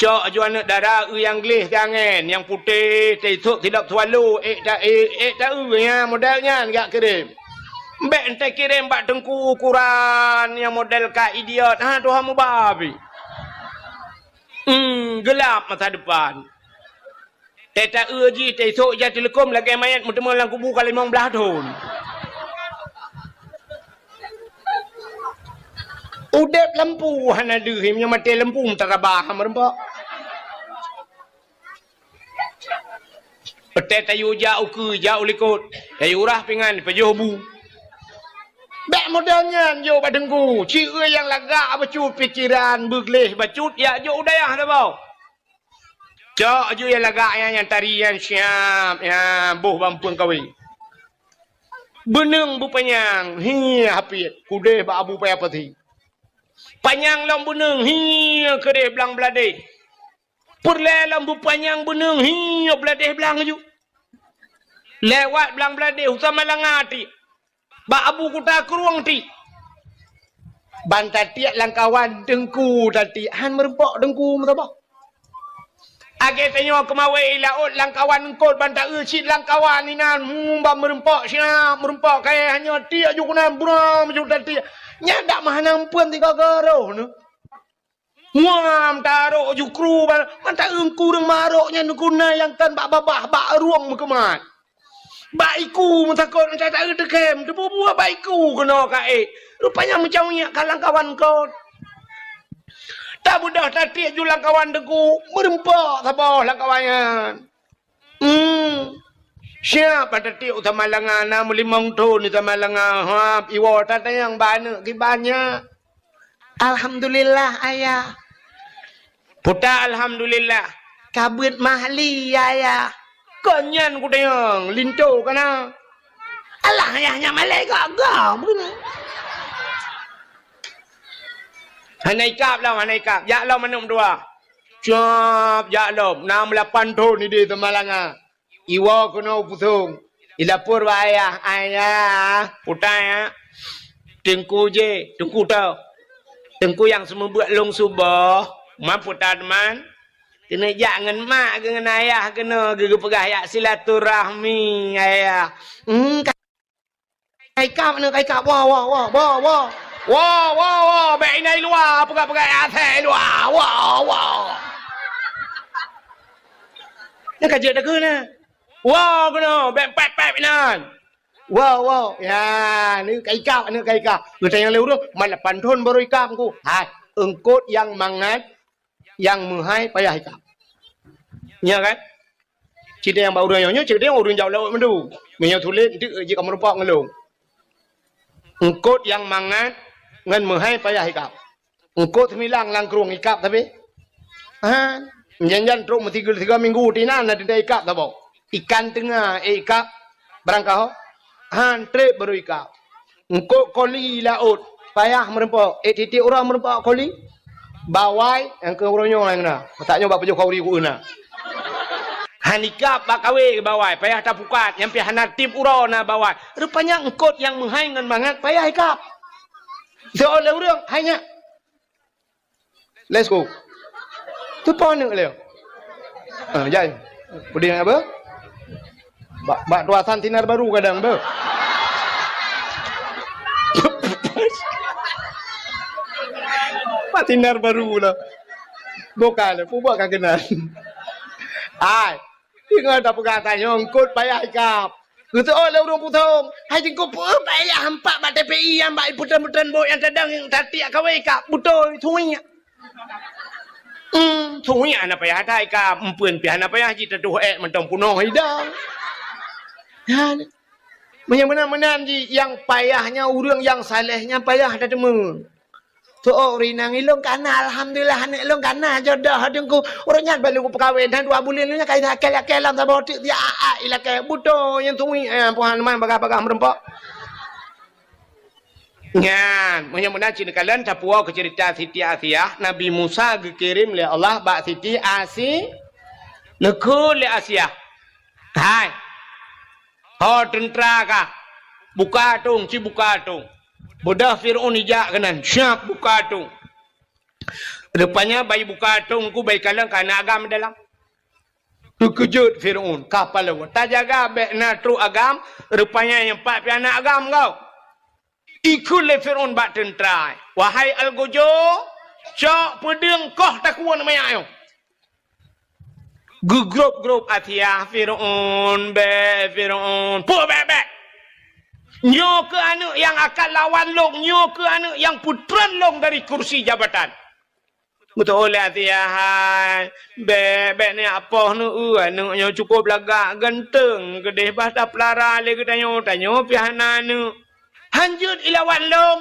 Cok aju aneuk dara eu nyang gleh teuangén, nyang putéh, teusok sidop swallow, ék ta-, ék, ék ta-eu nyan model nyan jak kirém. Bék entée kirém bak teungku ukuran nyang model ka idiot. Ha, tuha mubabi. Hmm, geulab masa depan. Tée ta-eu jih, tée sok ija teuleukom lagée manyét meuteumé lam kubu ka limong blaih thon. Udeb lampu hana deuh, meunyoe maté lampu meutarabah meureumpok. Tée tayue jak ukeue, jak u likot, tayue rah pingan, pajoh bu. Bék model nyan jok bak teungku, ci nyang lagak bacut pikeran, beugleh bacut, jak jok u dayah saboh. Cok aju nyang lagak nyan, nyang tari nyan siap, nyan boh bak eumpeuen kawé. Beuneueng beupanyang, hi hapiet, keudeh bak Abu Paya Pasi. Panyang lom beuneueng, hi keudeh blang bladeh. Peureulée lom beupanyang beuneung, hi, bladeh blang ju. Lewat blang bladeh, u Samalanga tiek. Bak Abu Kuta Krueng tiek. Ban tatiek lam kawan teungku tatiek, han meurumpok teungku meusaboh. Lagée tanyoe keumawé i laôt lam kawan eungkôt ban taeu cit lam kawan inan, hmm, ban meurumpok siab, meurumpok kayée hanyoe tiek ju keunan buram ju tatiek. Nyan dak meuhana meupeuen tiga garoh nyoe. Muam tarok ju kru ban, ban taeu kureueng marok nyan guna nyang kan bak babah, bak rueng meukeumat. Bak iku meutakot nyang taeu teukem, teububuet bak iku keunoe ka ék. Rupanya meucaweuek ka lam kawan kon. Tabeudôh tatiek ju lam kawan teungku, meurumpok saboh lam kawan nyan. Hmm. Siap pada tiek u Samalanga, na meulimong thon di Samalanga. Hap, iwoe tatanyong bak aneuk kiban nyan. Alhamdulillah, Ayah. Puta alhamdulillah. Ka beuet mahli, Ayah. Kon nyan kutanyong, linto kana. Alah, Ayah, nyan malée gak-gak, bunoe. Hana ikab lom, hana ikab. Jak lom aneuk meutuah. Siap, jak lom. Na meulapan thon idéh Samalanga. Iwoe keunoe u Pusong. Ilapor bak ayah, "Ayah, puta ya. Teungku jih, teungku tau. Teungku nyang seumeubeuet lôn suboh, ma puta teuma. Keuneuk jak ngon mak geuh ngon ayah keunoe geuh geupeugah jak silaturahmi, ayah." Hmm, ka ikab aneuk, ka ikab. Woe, woe, woe, woe, woe. Woe, woe, woe. Bék inan i luwa, peugah-peugah asai i luwa. Woe, woe. Nyan ka jeuet takheun na. Woe keunoe, bék pép-pép inan. Woe, woe. Ya, ni ka ikab, aneuk ka ikab. Geutanyong lé ureueng, "Mat lapan thon baru ikab, Teungku?" Hai, eungkôt nyang mangat, nyang meuhai payah ikab. Nya kan? Cit nyang bak ureueng nyoe, cit nyang ureueng jak laôt meundu. Meunyoe tuléh, eunteuk jih ka meurumpok ngon lôn. Eungkôt nyang mangat ngon meuhai payah ikab. Eungkôt seumilang lam krueng ikab tapi. Ha, jan-jan trok meusigeue tiga minggu, tinan na teuntée ikab saboh. Ikan teunga, eh, ikab barangkaho. Han treb baru ikab. Eungkôt koli laôt, payah meurumpok. Eh, tieb-tieb uroe meurumpok koli. Bawai, nyang keu uroe nyoe nyang na. Masa nyoe bak pajoh khauri ku na. Han ikab bak kawé bawai, payah tapukat. Nyang pih hana tieb uroe na bawai. Rupanya eungkôt nyang meuhai ngon mangat payah ikab. Soe lé ureueng, hai nyak. Let's go. Tu po aneuk lé. Ah, jai. Puding apa? Bak, bak tuasan sinar baru kadang tu. Bak sinar baru lah. Bukan, pun buat kakenan. Ai. Ingat dah peugah tanyong, eungkôt payah ikab. Geuteuôt lé ureueng Pusong, "Hai Teungku, peue payah hampak bak T P I nyang bak ipeutren-peutren bot nyang tadong nyang tatiek kawé ikab? Beutôi, suiek." Hmm, suiek hana payah that ikab, eumpeuen pih hana payah jitatuh ék mantong punoh idang. Ha, meunyoe meunan-meunan jih, nyang payah nyan ureueng nyang saleh nyan payah tateumé. Tu'oh ureueng inong ilôn kana, alhamdulillah, aneuk lôn kana jodoh Teungku. Ureueng nyan baru peukawen, dan dua buleuen nyan ka ilakée-lakée lam saboh teuk, ya, a, a, ilakée. Beutôi nyan tui, eh, Tuhan man bagah-bagah meurumpok. Nyan, meunyoe meunan cit neukalon tapuwoe keu ceurita Siti Asiah, Nabi Musa geukirém lé Allah bak Siti Asi-, neukheun lé Asiah. Hai. Ho teuntra kah, buka atong, ci buka atong. Beudôh Fir'aun ijak keunan, siap buka atong. Rupanya bai buka atong ku bai kalon ka aneuk agam dalam. Teukeujot Fir'aun, ka palau. Tajaga bék na trok agam, rupanya nyang pat pih aneuk agam kau. Ikheun lé Fir'aun bak teuntra, "Wahai algojo, cok peudeueng koh takue manyak nyoe." Geugrôp-grôp Asiah, "Fir'aun, bék, Fir'aun, peue bék-bék? Nyoe keuh aneuk nyang akan lawan lôn, nyoe keuh aneuk nyang peutren lôn dari kursi jabatan." Meutu'oh lé Asiah, "Hai, bék, bék neupoh neueu, aneuk nyoe cukôp lagak, ganteng, keudeh bah tapeulara lé geutanyoe, tanyoe pih hana aneuk. Han jeuet ilawan lôn.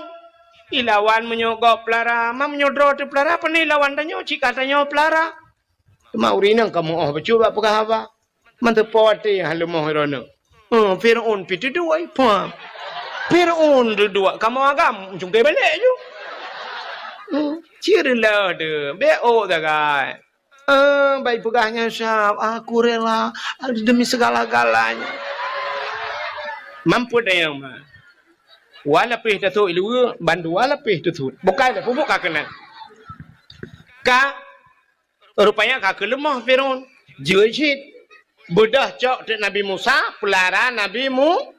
Ilawan meunyoe gob peulara, ma meunyoe droe teupeulara, pane ilawan tanyoe, cit ka tanyoe peulara." Teuma ureueng inong ka meu'oh bacut bak peugah haba. Manteupo até han leumoh droeneuh. Hmm, Fir'aun pih teuduek, pah. Fir'aun teuduek, kamoe agam, cungké balek ju. Hmm, ci reuloh deuh, bék ôk sagai. Eh, bai peugah nyan siap, "Aku rela demi segala-galanya." Mampet ayang ma. Wa lapeh tasok i luwa, bandua lapeh tasok. Bukai dah pupuk ka keunan. Ka, rupanya ka keuleumoh Firaun. Jeuet cit. Beudôh cok teuk Nabi Musa, peulara Nabi Mu-,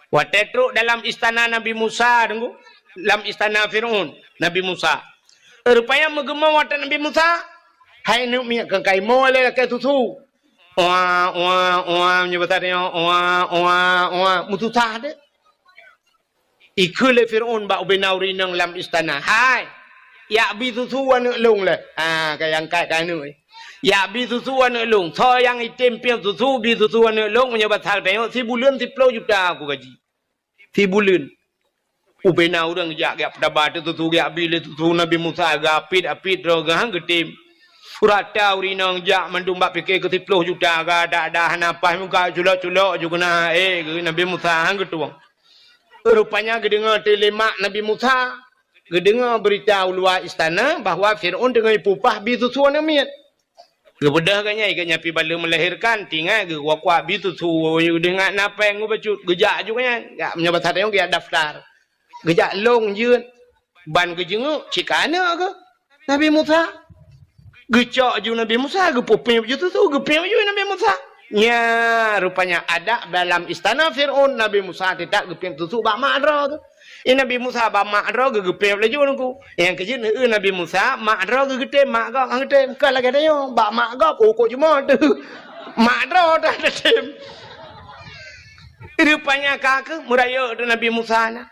watée trok dalam istana Nabi Musa, deungoe, lam istana Firaun, Nabi Musa. Rupanya meugeumong watée Nabi Musa, hai neuk miet keu kaimoe lé lakée susu. Oa, oa, oa, meunyoe basa tanyoe, oa, oa, oa, meususah deh. Ikheun lé Firaun bak ubena ureuëng inong lam istana, "Hai, yak bi susu aneuëk lôn lé." Ha, ka nyang kat ka aneuëk. "Yak bi susu aneuëk lôn. Soe nyang item piep susu, bi susu aneuëk lôn, meunyoe basa tanyoe sibuleuen siploh juta aku gaji." Sibuleuen. Ubena ureuëng jak, jak peutaba teuh susu, jak bi lé susu Nabi Musa, geuapit-apit droe geuh han geutem. Rata ureuëng inong jak mandum bak pike keu siploh juta, gada-da hana paih muka culok-culok ju keuna, eh, geu Nabi Musa han geutueng. Rupanya geudeungoe teuh lé mak Nabi Musa, geudeungoe beurita u luwa istana bahwa Firaun teungoh ipeupah bi susu aneuëk miet. Geubeudôh geuh nyan, geuh nyan pih baleue meulahirkan, tingat geuh kuak-kuak bi susu, deungat na péng geuh bacut, geujak ju geuh nyan. Ya, meunyoe basa tanyoe geujak daftar. Geujak lôn jeuet, ban geujeunguk cit ka aneuëk geuh. Nabi Musa. Geucok ju Nabi Musa, geupeupiep ju susu, geupiep ju Nabi Musa. Nya, rupanya adat dalam istana Firaun, Nabi Musa teutab geupiep susu bak mak droe geuh. I Nabi Musa bak mak droe geuh geupiep laju nungku. Nyang keujeuet neueu Nabi Musa, mak droe geuh geutem, mak gob han geutem. Kon lagée tanyoe, bak mak gob, oh, kok jumoe teuh. Mak droe dah geutem. Rupanya ka keuh meurayeuk teuh Nabi Musa na.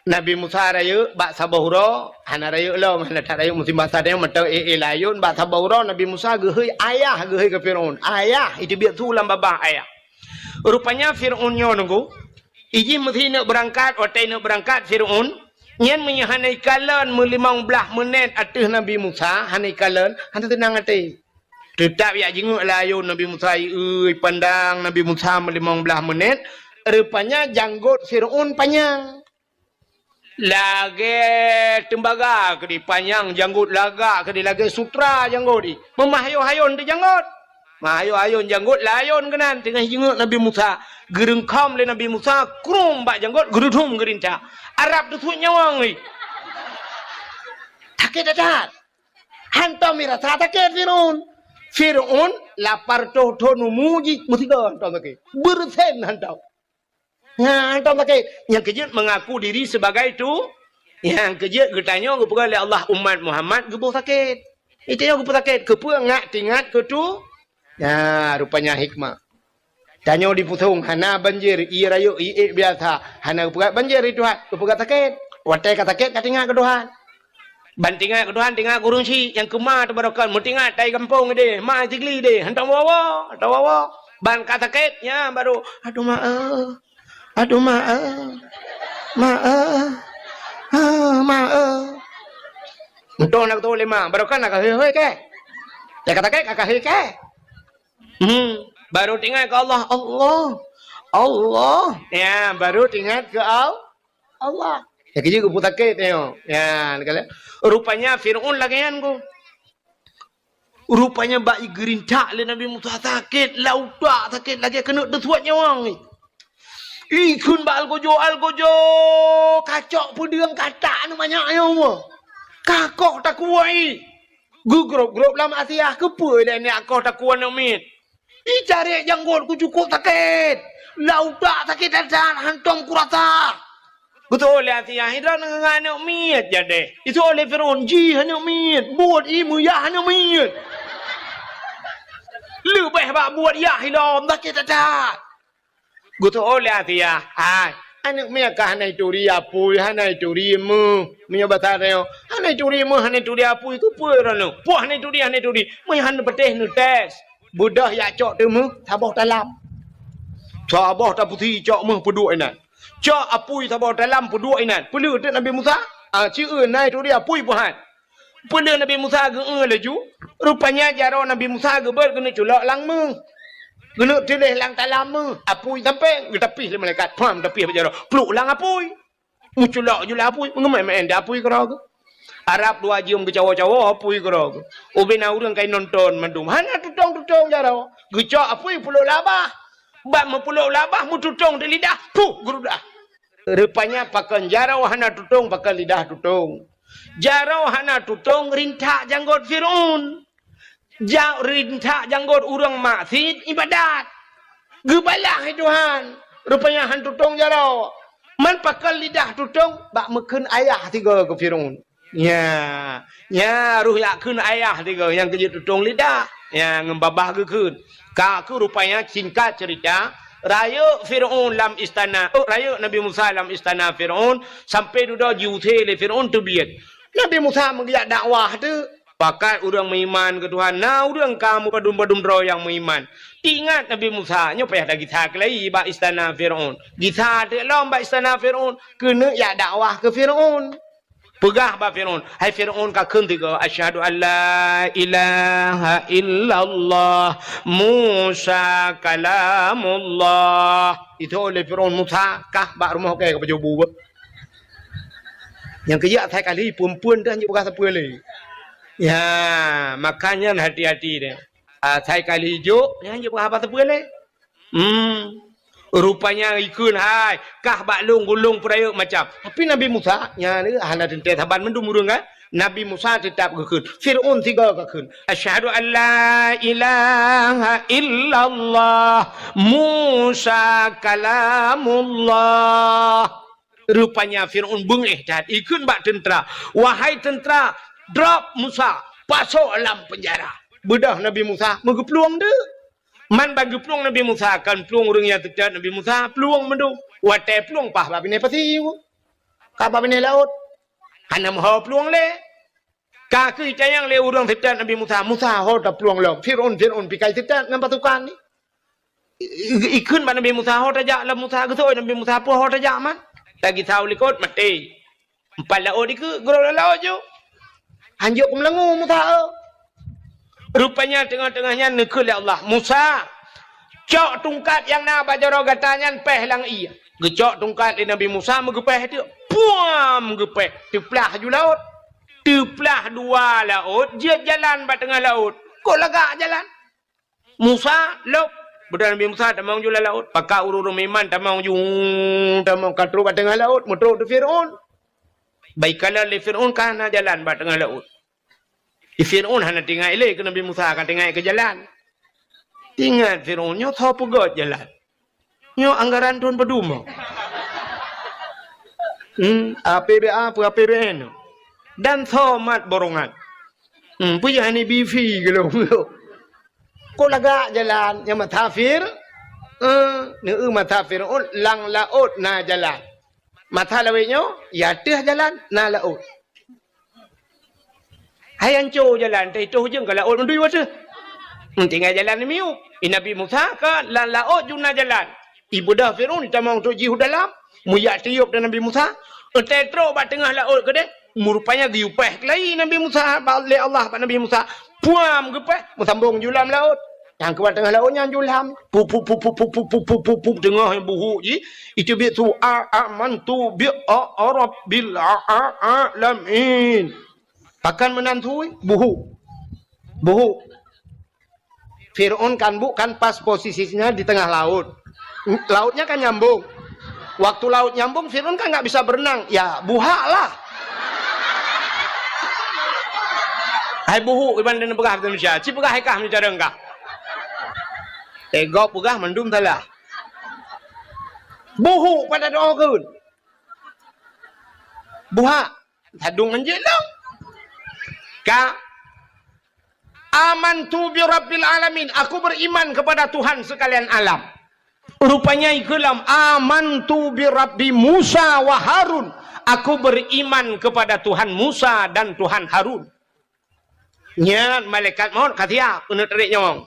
Nabi Musa rayeuk bak saboh uroe, hana rayeuk lom, hana that rayeuk musim basa tanyoe mantong éh-éh layôn, bak saboh uroe Nabi Musa geuhôi ayah, geuhôi keu Firaun. Ayah, iteubiet su lam babah ayah. Rupanya Firaun nyoe nunggu, ijih meusi neuk beurangkat, watée neuk beurangkat Firaun, nyan meunyoe hana ikalon meulimong blaih meunét ateueh Nabi Musa, hana ikalon, hana teunang até. Teutab yak jingeuk layôn Nabi Musa, ieu ipandang Nabi Musa meulimong blaih meunét, rupanya janggot Firaun panyang. Lagée teumbaga keudeh panyang janggot, lagak keudeh lagée sutra janggot jih. Meumahayôn-hayôn teuh janggot. Mahayôn-hayôn janggot layôn keunan teungoh jingeuk Nabi Musa. Geureungkhom lé Nabi Musa, krueng bak janggot, geurudum geurintak. Arab teusuet nyawöng jih. Sakét that-that. Hantom irasa sakét Firaun. Firaun lapar toh thon umu jih, meusigoe hantom sakét. Beureusen hantom. Nyan hantom sakét. Nyang keujeuet mengaku diri sebagai tu, nyang keujeuet geutanyoe geupeugah lé Allah umat Muhammad geuboh sakét. Geutanyoe geuboh sakét, keupeue ngat tingat keu tu? Nyan rupanya hikmah. Tanyoe dipusong hana banjir, ie rayeuk, ie ék biasa, hana geupeugah banjir di Tuhan, geupeugah sakét. Watée ka sakét ka tingat keu Tuhan. Ban tingat keu Tuhan, tingat keu ureuëng syiek nyang keuma teubarokan, meutingat tai gampông ideh, ma sigli ideh, hantom woe-woe, hantom woe-woe. Ban ka sakét, nyan baru, "Aduh ma eh, aduh ma eh, ma eh, ah, ma eh." Entong nak toleh ma, barokan nak hei-hei keh. Ya ka sakét ka hei keh. Hmm, baru tingat keu Allah, Allah, Allah. Ya, baru tingat keu Al-, Allah. Ya, keujeuet geupeu sakét nyoe. Ya, rupanya Firaun lagée nyan ku. Rupanya bak igeurintak lé Nabi Musa sakét, lam utak sakét lagée keuneuk teusuet nyawöng. Ikheun bak algojo, algojo, kacok peudeueng katak nyoe manyak nyoe. Kakoh takue. Geugrop-grop lam asiah, keupeue lé nyak koh takue aneuëk miet. Icarek janggot ku cukôp sakét. Lam utak sakét that-that, hantom kurasa. Geutôh lé Asiah, "Droeneuh ngon aneuëk miet jadeh." Geutôh lé Firaun, "Jih aneuëk miet, buet ie meuyah aneuëk miet." Leubeh bak buet yah ilom, sakét that-that. Geutôh lé Asiah, "Hai, aneuëk miet ka hana ituri apui, hana ituri meuh." Meunyoe basa tanyoe, "Hana ituri meuh, hana ituri apui, keupeue droeneuh?" "Peue hana ituri, hana ituri? Meunyoe hana patéh neutés." Beudôh jak cok teumeuh saboh talam. Saboh tapusi cok meuh peuduek inan. Cok apui saboh talam peuduek inan. Peuleueh teuk Nabi Musa, ah, ci eu na ituri apui peuhat. Peuleueh Nabi Musa geu-eu laju, rupanya jaroe Nabi Musa geubeuet keuneuk culok lam meuh. Keuneuk tuléh lam talam meuh, apui sampéng, geutapih lé malaikat. Pham, tapih bak jaroe. Pluek lam apui. Meuculok ju lam apui, meungeumai-mai di apui keudroe geuh. Arab dua jeuem geucawoe-cawoe apui keudroe. Ubena ureuëng ka inonton mandum. Hana tutong-tutong jaroe. Geucok apui pulok labah. Bak meupulok labah meututong di lidah, puh geurudah. Rupanya pakon jaroe hana tutong, pakon lidah tutong. Jaroe hana tutong rintak janggot Fir'aun. Ja-, rintak janggot ureuëng maksiet ibadat. Geubalah lé Tuhan. Rupanya han tutong jaroe. Man pakon lidah tutong bak meukheun ayah tiga keu Fir'aun. Nya, nya roh yak kheun ayah tiga nyang keujeuet tutong lidah. Nya ngon babah geukheun. Ka keuh rupanya singkat cerita, rayeuk Fir'aun lam istana, oh, rayeuk Nabi Musa lam istana Fir'aun, sampai dudoe jiusé lé Fir'aun teubiet. Nabi Musa meugeujak dakwah teuk. Pakat ureuëng meuiman keu Tuhan, na ureuëng ka meupadum-padum droe nyang meuiman. Ingat Nabi Musa, nyoe payah tagisa keulai bak istana Fir'aun. Gisa teuk lom bak istana Fir'aun, keuneuk jak dakwah keu Fir'aun. Peugah bak Fir'aun, "Hai Fir'aun, ka kheun tiga, 'Asyhadu an la ilaha illallah, Musa kalamullah.'" Itu oleh Fir'aun, "Musa, kah bak rumoh kèe keu pajoh bu." Nyang keujak asai kali, peuen-peuen dah nyang peugah sapeue lé. Ya, makanya hati-hati deh. Asai kali jok, nyang nyang peugah haba sapeue lé. Hmm. Rupanya ikheun hai, kah bak lôn gulong peurayeuk macam. Tapi Nabi Musa, nya ni hana teuntèe saban mandum ureuëng kan. Nabi Musa teutap geukheun. Fir'aun tiga geukheun. "Asyhadu an la ilaha illallah, Musa kalamullah." Rupanya Fir'aun beungéh that, ikheun bak teuntra, "Wahai teuntra, drop Musa, pasok lam peunjara." Beudôh Nabi Musa meugeuplueng deuk. Man ban geuplueng Nabi Musa, kon plueng ureuëng nyang teutot Nabi Musa, plueng mandum. Watèe plueng paih bak binéh pasi, ka bak binéh laôt. Hana meuho plueng lé. Ka keuh itanyong lé ureuëng teutot Nabi Musa, "Musa, ho taplueng lom. Fir'aun, Fir'aun pih ka teutot ngon pasukan ni." I-, i-, ikheun bak Nabi Musa, "Ho tajak lom Musa." Geuseuôt Nabi Musa, "Peue ho tajak man?" Lagèe saboh likot maté. Empat laôt dikeue, geurôk lam laôt ju. Hanjeuet keu meulangue Musa, eh. Rupanya teungoh-teungoh nyan neukheun lé Allah, "Musa, cok tungkat nyang na bak jaroe gata nyan péh lam ié." Geucok tungkat lé Nabi Musa, meugeupéh teuk. Puam! Geupéh. Teuplah ju laôt. Teuplah dua laôt, jeuet jalan bak teungoh laôt. Kok lagak jalan? Musa, lôb. Beudôh Nabi Musa tamong ju lam laôt. Pakat ureuëng-ureuëng meuiman tamong ju, tamong ka trôk bak teungoh laôt, meutrôk di Fir'aun. Bak ikalon lé Fir'aun ka hana jalan bak teungoh laôt. Di Fir'aun hana teuingat lé keu Nabi Musa, ka teuingat keu jalan. Ingat Fir'aun, nyoe soe peugöt jalan. Nyoe anggaran thôn padum? Hmm, A P B A peue A P B N? Dan soe mat borongan? Hmm, peue jih hana bi fi geulong. Kok lagak jalan nyang mata Fir-, eh, neu mata Fir'aun lam laôt na jalan. Mata lawét nyoe, ya teuh jalan na laôt. Hai anco jalan, teuh itoh jeueng ka laôt meudui wateuh. Tinggai jalan miyueb. I Nabi Musa ka lam laôt ju na jalan. Ibeudôh Fir'aun tamong trôk jih u dalam, meujak tiôb dan Nabi Musa. Watèe trôk bak teungoh laôt keudeh, meurupanya geuyue péh keulayi Nabi Musa bak, lé Allah bak Nabi Musa. Puam geupéh, meusambong ju lam laôt. Nyang keubat teungoh laôt nyan ju lam. Pup, pup, pup, teungoh buhuk jih. Itu biet su a, amantu bi a, a rabbil a, a, alamin. Pakon meunan thui? Buhuk. Buhuk. Fir'aun kan bu-, kan pas posisinya di tengah laut. Lautnya kan nyambung. Waktu laut nyambung, Fir'aun kan nggak bisa berenang. Ya, buhak lah. Hai buhuk, iban dan peugah bahasa Indonesia. Ci peugah hai kah meucara kah. Tegok peugah mandum salah. Buhuk pada doa keun. Buhak. Sadung anjing dong. Ka. Amantu bi rabbil alamin. Aku beriman kepada Tuhan sekalian alam. Rupanya ikeulam, "Amantu bi Rabbi Musa wa Harun." Aku beriman kepada Tuhan Musa dan Tuhan Harun. Nyan malaikat maut ka siap keuneuk tarék nyawöng.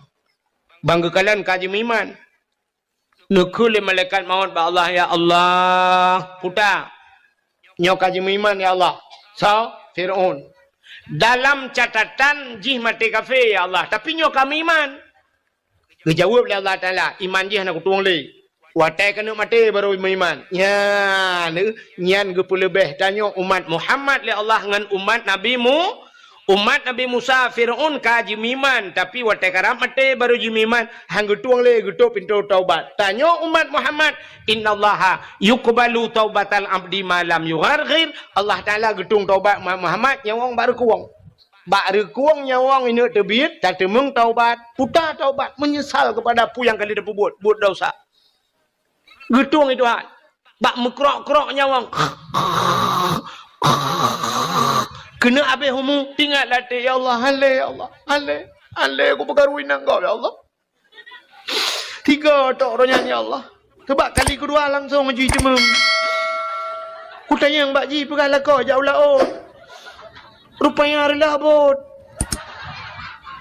Bang geukalon ka jimeuiman. Neukheun lé malaikat maut bak Allah, "Ya Allah, puta. Nyoe ka jimeuiman, ya Allah." Soe? Fir'aun. "Dalam catatan jih maté kafé, ya Allah. Tapi nyoe ka meuiman." Geujaweueb lé Allah Taala, "Iman jih hana kutueng lé. Watée keuneuk maté barô meuiman. Nyan, nyan geupeuleubeh tanyoe umat Muhammad lé Allah ngon umat Nabi Mu-, umat Nabi Musa, Firaun ka jimeuiman, tapi watée karab maté barô jimeuiman, han geutueng lé geutôp pintoe taubat. Tanyoe umat Muhammad, "Innallaha yuqbalu taubatal abdi ma lam yugharghir." Allah Taala geutueng taubat Muhammad nyawöng bak reukueng. Bak reukueng nyawöng ineuk teubiet, tateumeung taubat, puta taubat, meunyeusal keupada peue nyang ka lheueh tapeubuet, buet desya. Geutueng i Tuhan. Bak meukrok-krok nyawöng. Keuneuk abéh umu, tingat latée, "Ya Allah, han lé, ya Allah, han lé, han lé, kupeukaru inong gob, ya Allah." Tiga tok roh nyan, ya Allah. Teubak kali keudua langsong jih jiteumeung. Kutanyong bak jih, "Peugah lakoe jak u laôt." Rupanya reulah bot.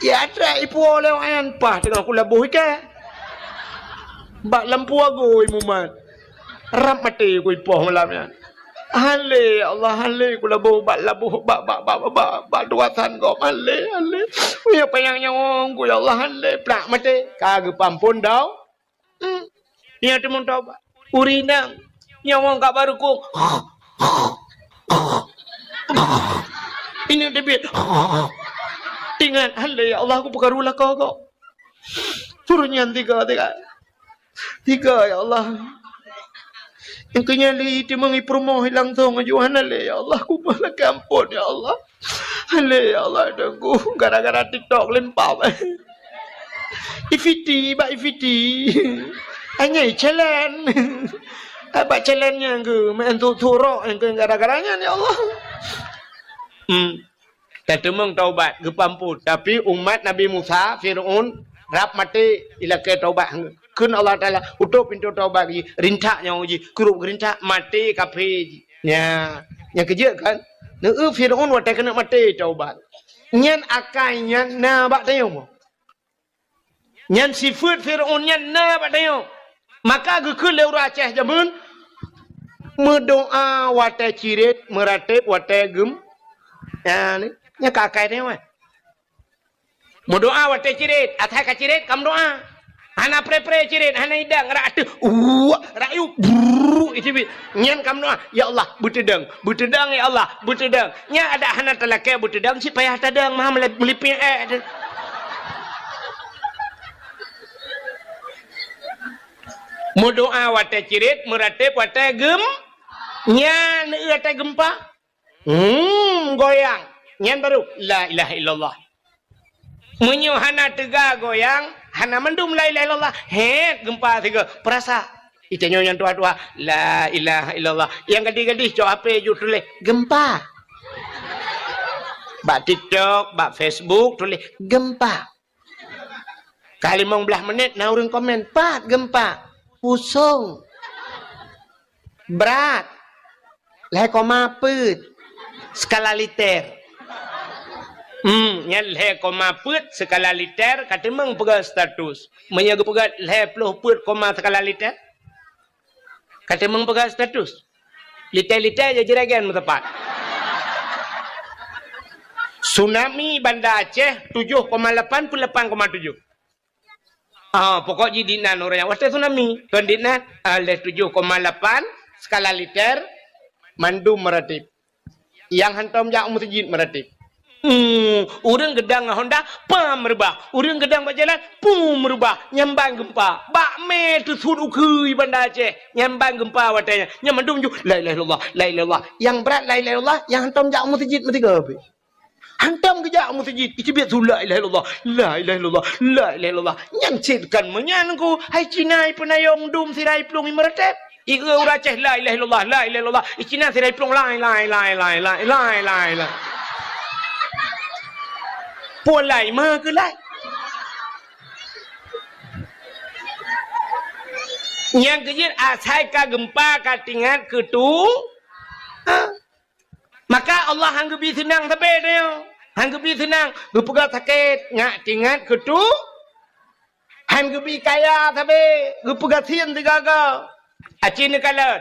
Ya, atra ipuwoe lé awaknyan, paih teungoh kulaboh iké. Bak lampu agoe mumat. Rab maté kuipoh malam nyan. "Han lé, ya Allah, han lé kulaboh bak laboh, bak, bak, bak tugasan gob. Han lé, han lé. Meunyoe panyang nyawöng ku, ya Allah, han lé." Plak maté. Ka geupeuamphon dau. Hmm. Nyan teumeung taubat. Ureueng inong nyawöng ka bak reukueng. Ineuk teubiet. Tingat, "Han lé, ya Allah, kupeukaru lakoe gob." Turun nyan tiga, tiga. Tiga, ya Allah. Nyang keu nyan lé teumeung i peurumoh langsong, "Ayu, hana lé, ya Allah, kumoh lakée amphon, ya Allah. Han lé, ya Allah, Teungku, gara-gara TikTok lempam." Ifiti, bak ifiti. Hanya challenge. Bak challenge nyang keu main tu turok nyang keu gara-gara nyan, ya Allah. Hmm. Tateumeung taubat, geupeuamphon. Tapi umat Nabi Musa, Firaun, rab maté ilakée taubat. Kheun Allah Taala, "Utôp pintoe taubat jih, rintak nyawöng jih, krup geurintak, maté kafé jih." Nya, nyang keujeuet kan? Neu Firaun watée keuneuk maté taubat. Nyan akai nyan na bak tanyoe. Nyan sifeuet Firaun nyan na bak tanyoe. Maka geukheun lé ureueng Aceh jameun, meudoá watée cirét, meuratéb watée geum-, nyan, nyan ka akai tanyoe. Meudoá watée cirét, asai ka cirét ka meudoá. Hana pré-pré cirét, hana idang, rak ateueh, uwak, rak yu, brrrr, iteubiet. Nyan ka meudoá, "Ya Allah, beuteudong, beuteudong, ya Allah, beuteudong." Nyan adak hana talakée beuteudong, cit payah tadong, meuha meuli-, meulipéng ék teuh. Meudoá watée cirét, meuratéb watée geum-, nyan, watée geumpa. Hmm, goyang. Nyan baru, "La ilaha illallah." Meunyoe hana teuga goyang, hana mandum la ilaha illallah. Hét, geumpa sigoe. Peurasa. Itanyoe nyang tuha-tuha, "La ilaha illallah." Nyang gadih-gadih cok H P jeuet tuléh, "Geumpa." Bak TikTok, bak Facebook tuléh, "Geumpa." Ka limong blaih menit na ureueng komen, "Pat geumpa?" "Pusong." "Brat?" "Lhée koma peuet skala liter." Hmm, nyan lhée koma peuet skala liter, ka teumeung peugah status. Meunyoe geupeugah lhée ploh peuet koma skala liter, ka teumeung peugah status. Liter-liter ya juragan meutepat. Tsunami Banda Aceh tujoh koma lapan peuet lapan koma tujoh. Ah, pokok jih dinan ureueng nyang watée tsunami. Kon dinan, ah, lhée tujoh koma lapan skala liter, mandum meuratéb. Nyang hantom jak meuseujid meuratéb. Hmm, ureueng geudang ngon honda, pam reubah. Ureueng geudang bak jalan, pum reubah. Nyan ban geumpa. Bak mé teusuet ukeue Banda Aceh. Nyan ban geumpa watée nyan. Nyan mandum ju, "La ilaha illallah, la ilaha illallah." Nyang brat la ilaha illallah, nyang hantom jak meuseujid meusigoe pih. Hantom geujak meuseujid, iteubiet su la ilaha illallah, la ilaha illallah, la ilaha illallah. Nyan cit kan meunyan ku, hai Cina ipeunayong dum sira iplueng imeuratéb. Ieu ureueng Aceh la ilaha illallah, la ilaha illallah. I Cina sira iplueng lai, lai, lai. Pulan lai ma keu lai. Nyang keujeuet asai ka geumpa ka tingat keu tu. Ha? Maka Allah han geubi seunang sabe tanyoe. Han geubi seunang, geupeugah sakét, nyak tingat keu tu. Han geubi kaya sabe, geupeugah sien sigaga. Aci neukalon.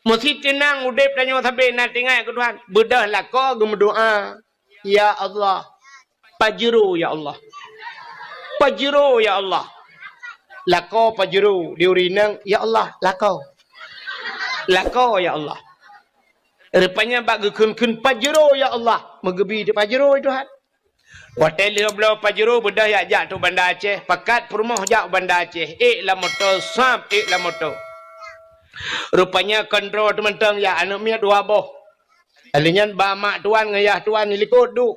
Meusi teunang udeb tanyoe sabe na tingat keu Tuhan. Beudôh lakoe geumeudoá, "Ya Allah, pajero ya Allah. Pajero ya Allah." Lakoe Pajero di ureueng inong, "Ya Allah, lakoe. Lakoe, ya Allah." Rupanya bak geukheun-kheun Pajero, "Ya Allah," meugeubi di Pajero, "Ya Tuhan." Watèe lheueh bloe Pajero beudôh jak, jak u Banda Aceh, pakat peurumoh jak u Banda Aceh, ék lam moto, sab ék lam moto. Rupanya keudroe teumantong jak, aneuk miet dua boh. Lheueh nyan ba mak tuan ngon yah tuan di likot duek.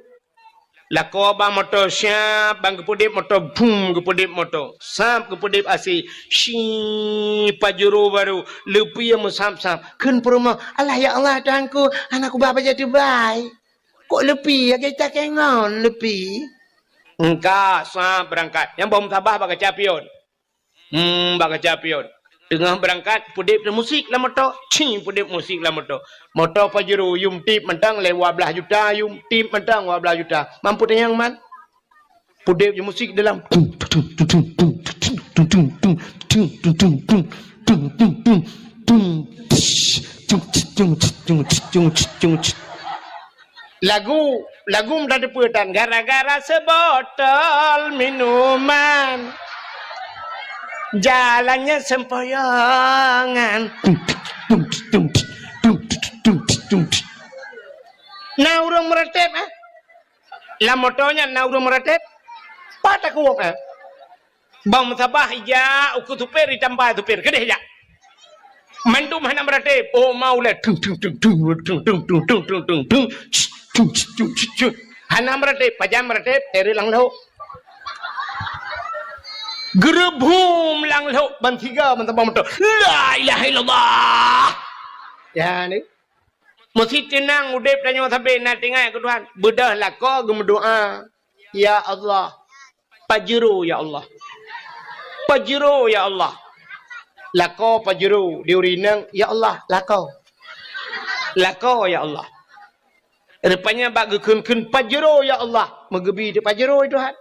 Lakoe ba moto, sab ban geupeudép moto, bum geupeudép moto, sab geupeudép asèe, si Pajero baru leupie meusab-sab. Kheun peurumoh, "Alah ya Allah Tuhanku, hana kuba bajèe teubai. Kok leupie lagèe cakée ngon leupie?" Engka sab beurangkat. Nyang boh meusabah bak kaca pion. Hmm, bak kaca pion. Teungoh beurangkat, peudép musik lam moto. Cing, peudép musik lam moto. Moto Pajero, yum tip mantong lé dua blaih juta, yum tip mantong dua blaih juta. Mampu tanyong man? Peudép musik dalam. Tung, tung, tung. Lagu, lagu meutateupeue tan, gara-gara seubotol minuman, jalannya sempoyongan. Na ureueng meuratéb, eh? Lam moto nyan na ureueng meuratéb? Pat takuwok, eh? Bang meusabah ijak ukeue supir, itamba supir, keudeh jak. Mandum hana meuratéb. Oh, maulai. Tung, tung, tung. Hana meuratéb, pajan meuratéb, teureuk lam lhok. Geureubum lam lhok, ban siga, ban sabah moto. La ilaha illallah. Ya, ni. Meusti teunang udép tanyoe sabe na teuingat keu Tuhan. Beudôh lakoe geumeudoa, "Ya Allah, Pajero ya Allah. Pajero ya Allah." Lakoe Pajero di ureueng inong, "Ya Allah, lakoe. Lakoe ya Allah." Rupanya bak geukheun-kheun Pajero ya Allah, meugeubi di Pajero, "Ya Tuhan."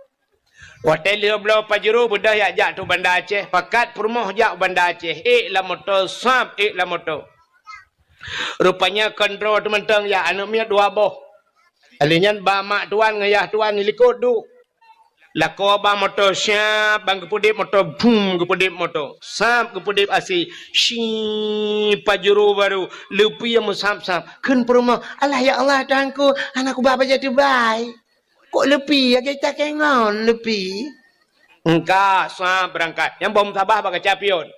Watèe lheueh bloe Pajero beudôh jak, jak u Banda Aceh, pakat peurumoh jak u Banda Aceh, ék lam moto, sab ék lam moto. Rupanya keudroe teumantong jak, aneuk miet dua boh. Lheueh nyan ba mak tuan ngon yah tuan di likot duek. Lakoe ba moto, sab ban geupeudép moto, bum geupeudép moto, sab geupeudép asèe, si Pajero baru leupie meusab-sab. Kheun peurumoh, "Alah ya Allah Tuhanku, hana kuba bajèe teubai. Kok leupie lagèe cakée ngon leupie?" Engka sab beurangkat. Nyang boh meusabah bak kaca pion.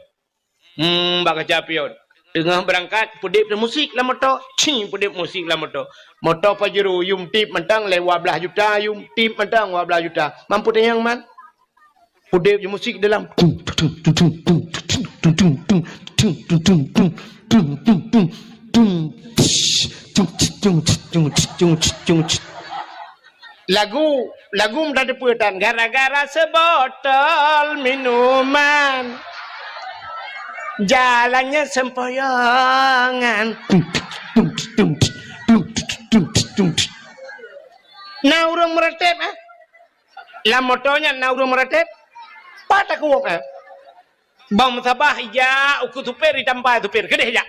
Hmm, bak kaca pion. Teungoh beurangkat, peudép musik lam moto. Cing, peudép musik lam moto. Moto Pajero, yum tip mantong lé dua blaih juta, yum tip mantong dua blaih juta. Mampu tanyong man? Peudép musik dalam. Lagu, lagu meutateupeue tan, gara-gara seubotol minuman, jalannya sempoyongan. Na ureueng meuratéb, eh? Lam moto nyan na ureueng meuratéb? Pat takuwok, eh? Bang meusabah ijak ukeue supir, itamba supir, keudeh jak.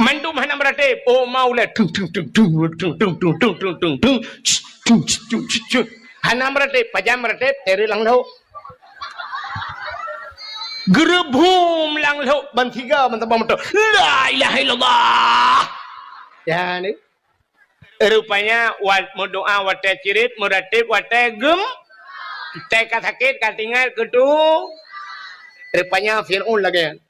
Mandum hana meuratéb. Oh, maulai. Tung, tung, tung. Hana meuratéb, pajan meuratéb, teureuk lam lhok. Geureubum lam lhok, ban siga, ban sabah moto. La ilaha illallah. Ya, ni. Rupanya, wat meudoa watèe cirit, meuratéb watèe gem, watèe ka sakét, ka teuingat keu tu. Rupanya Fir'aun lagèe nyan.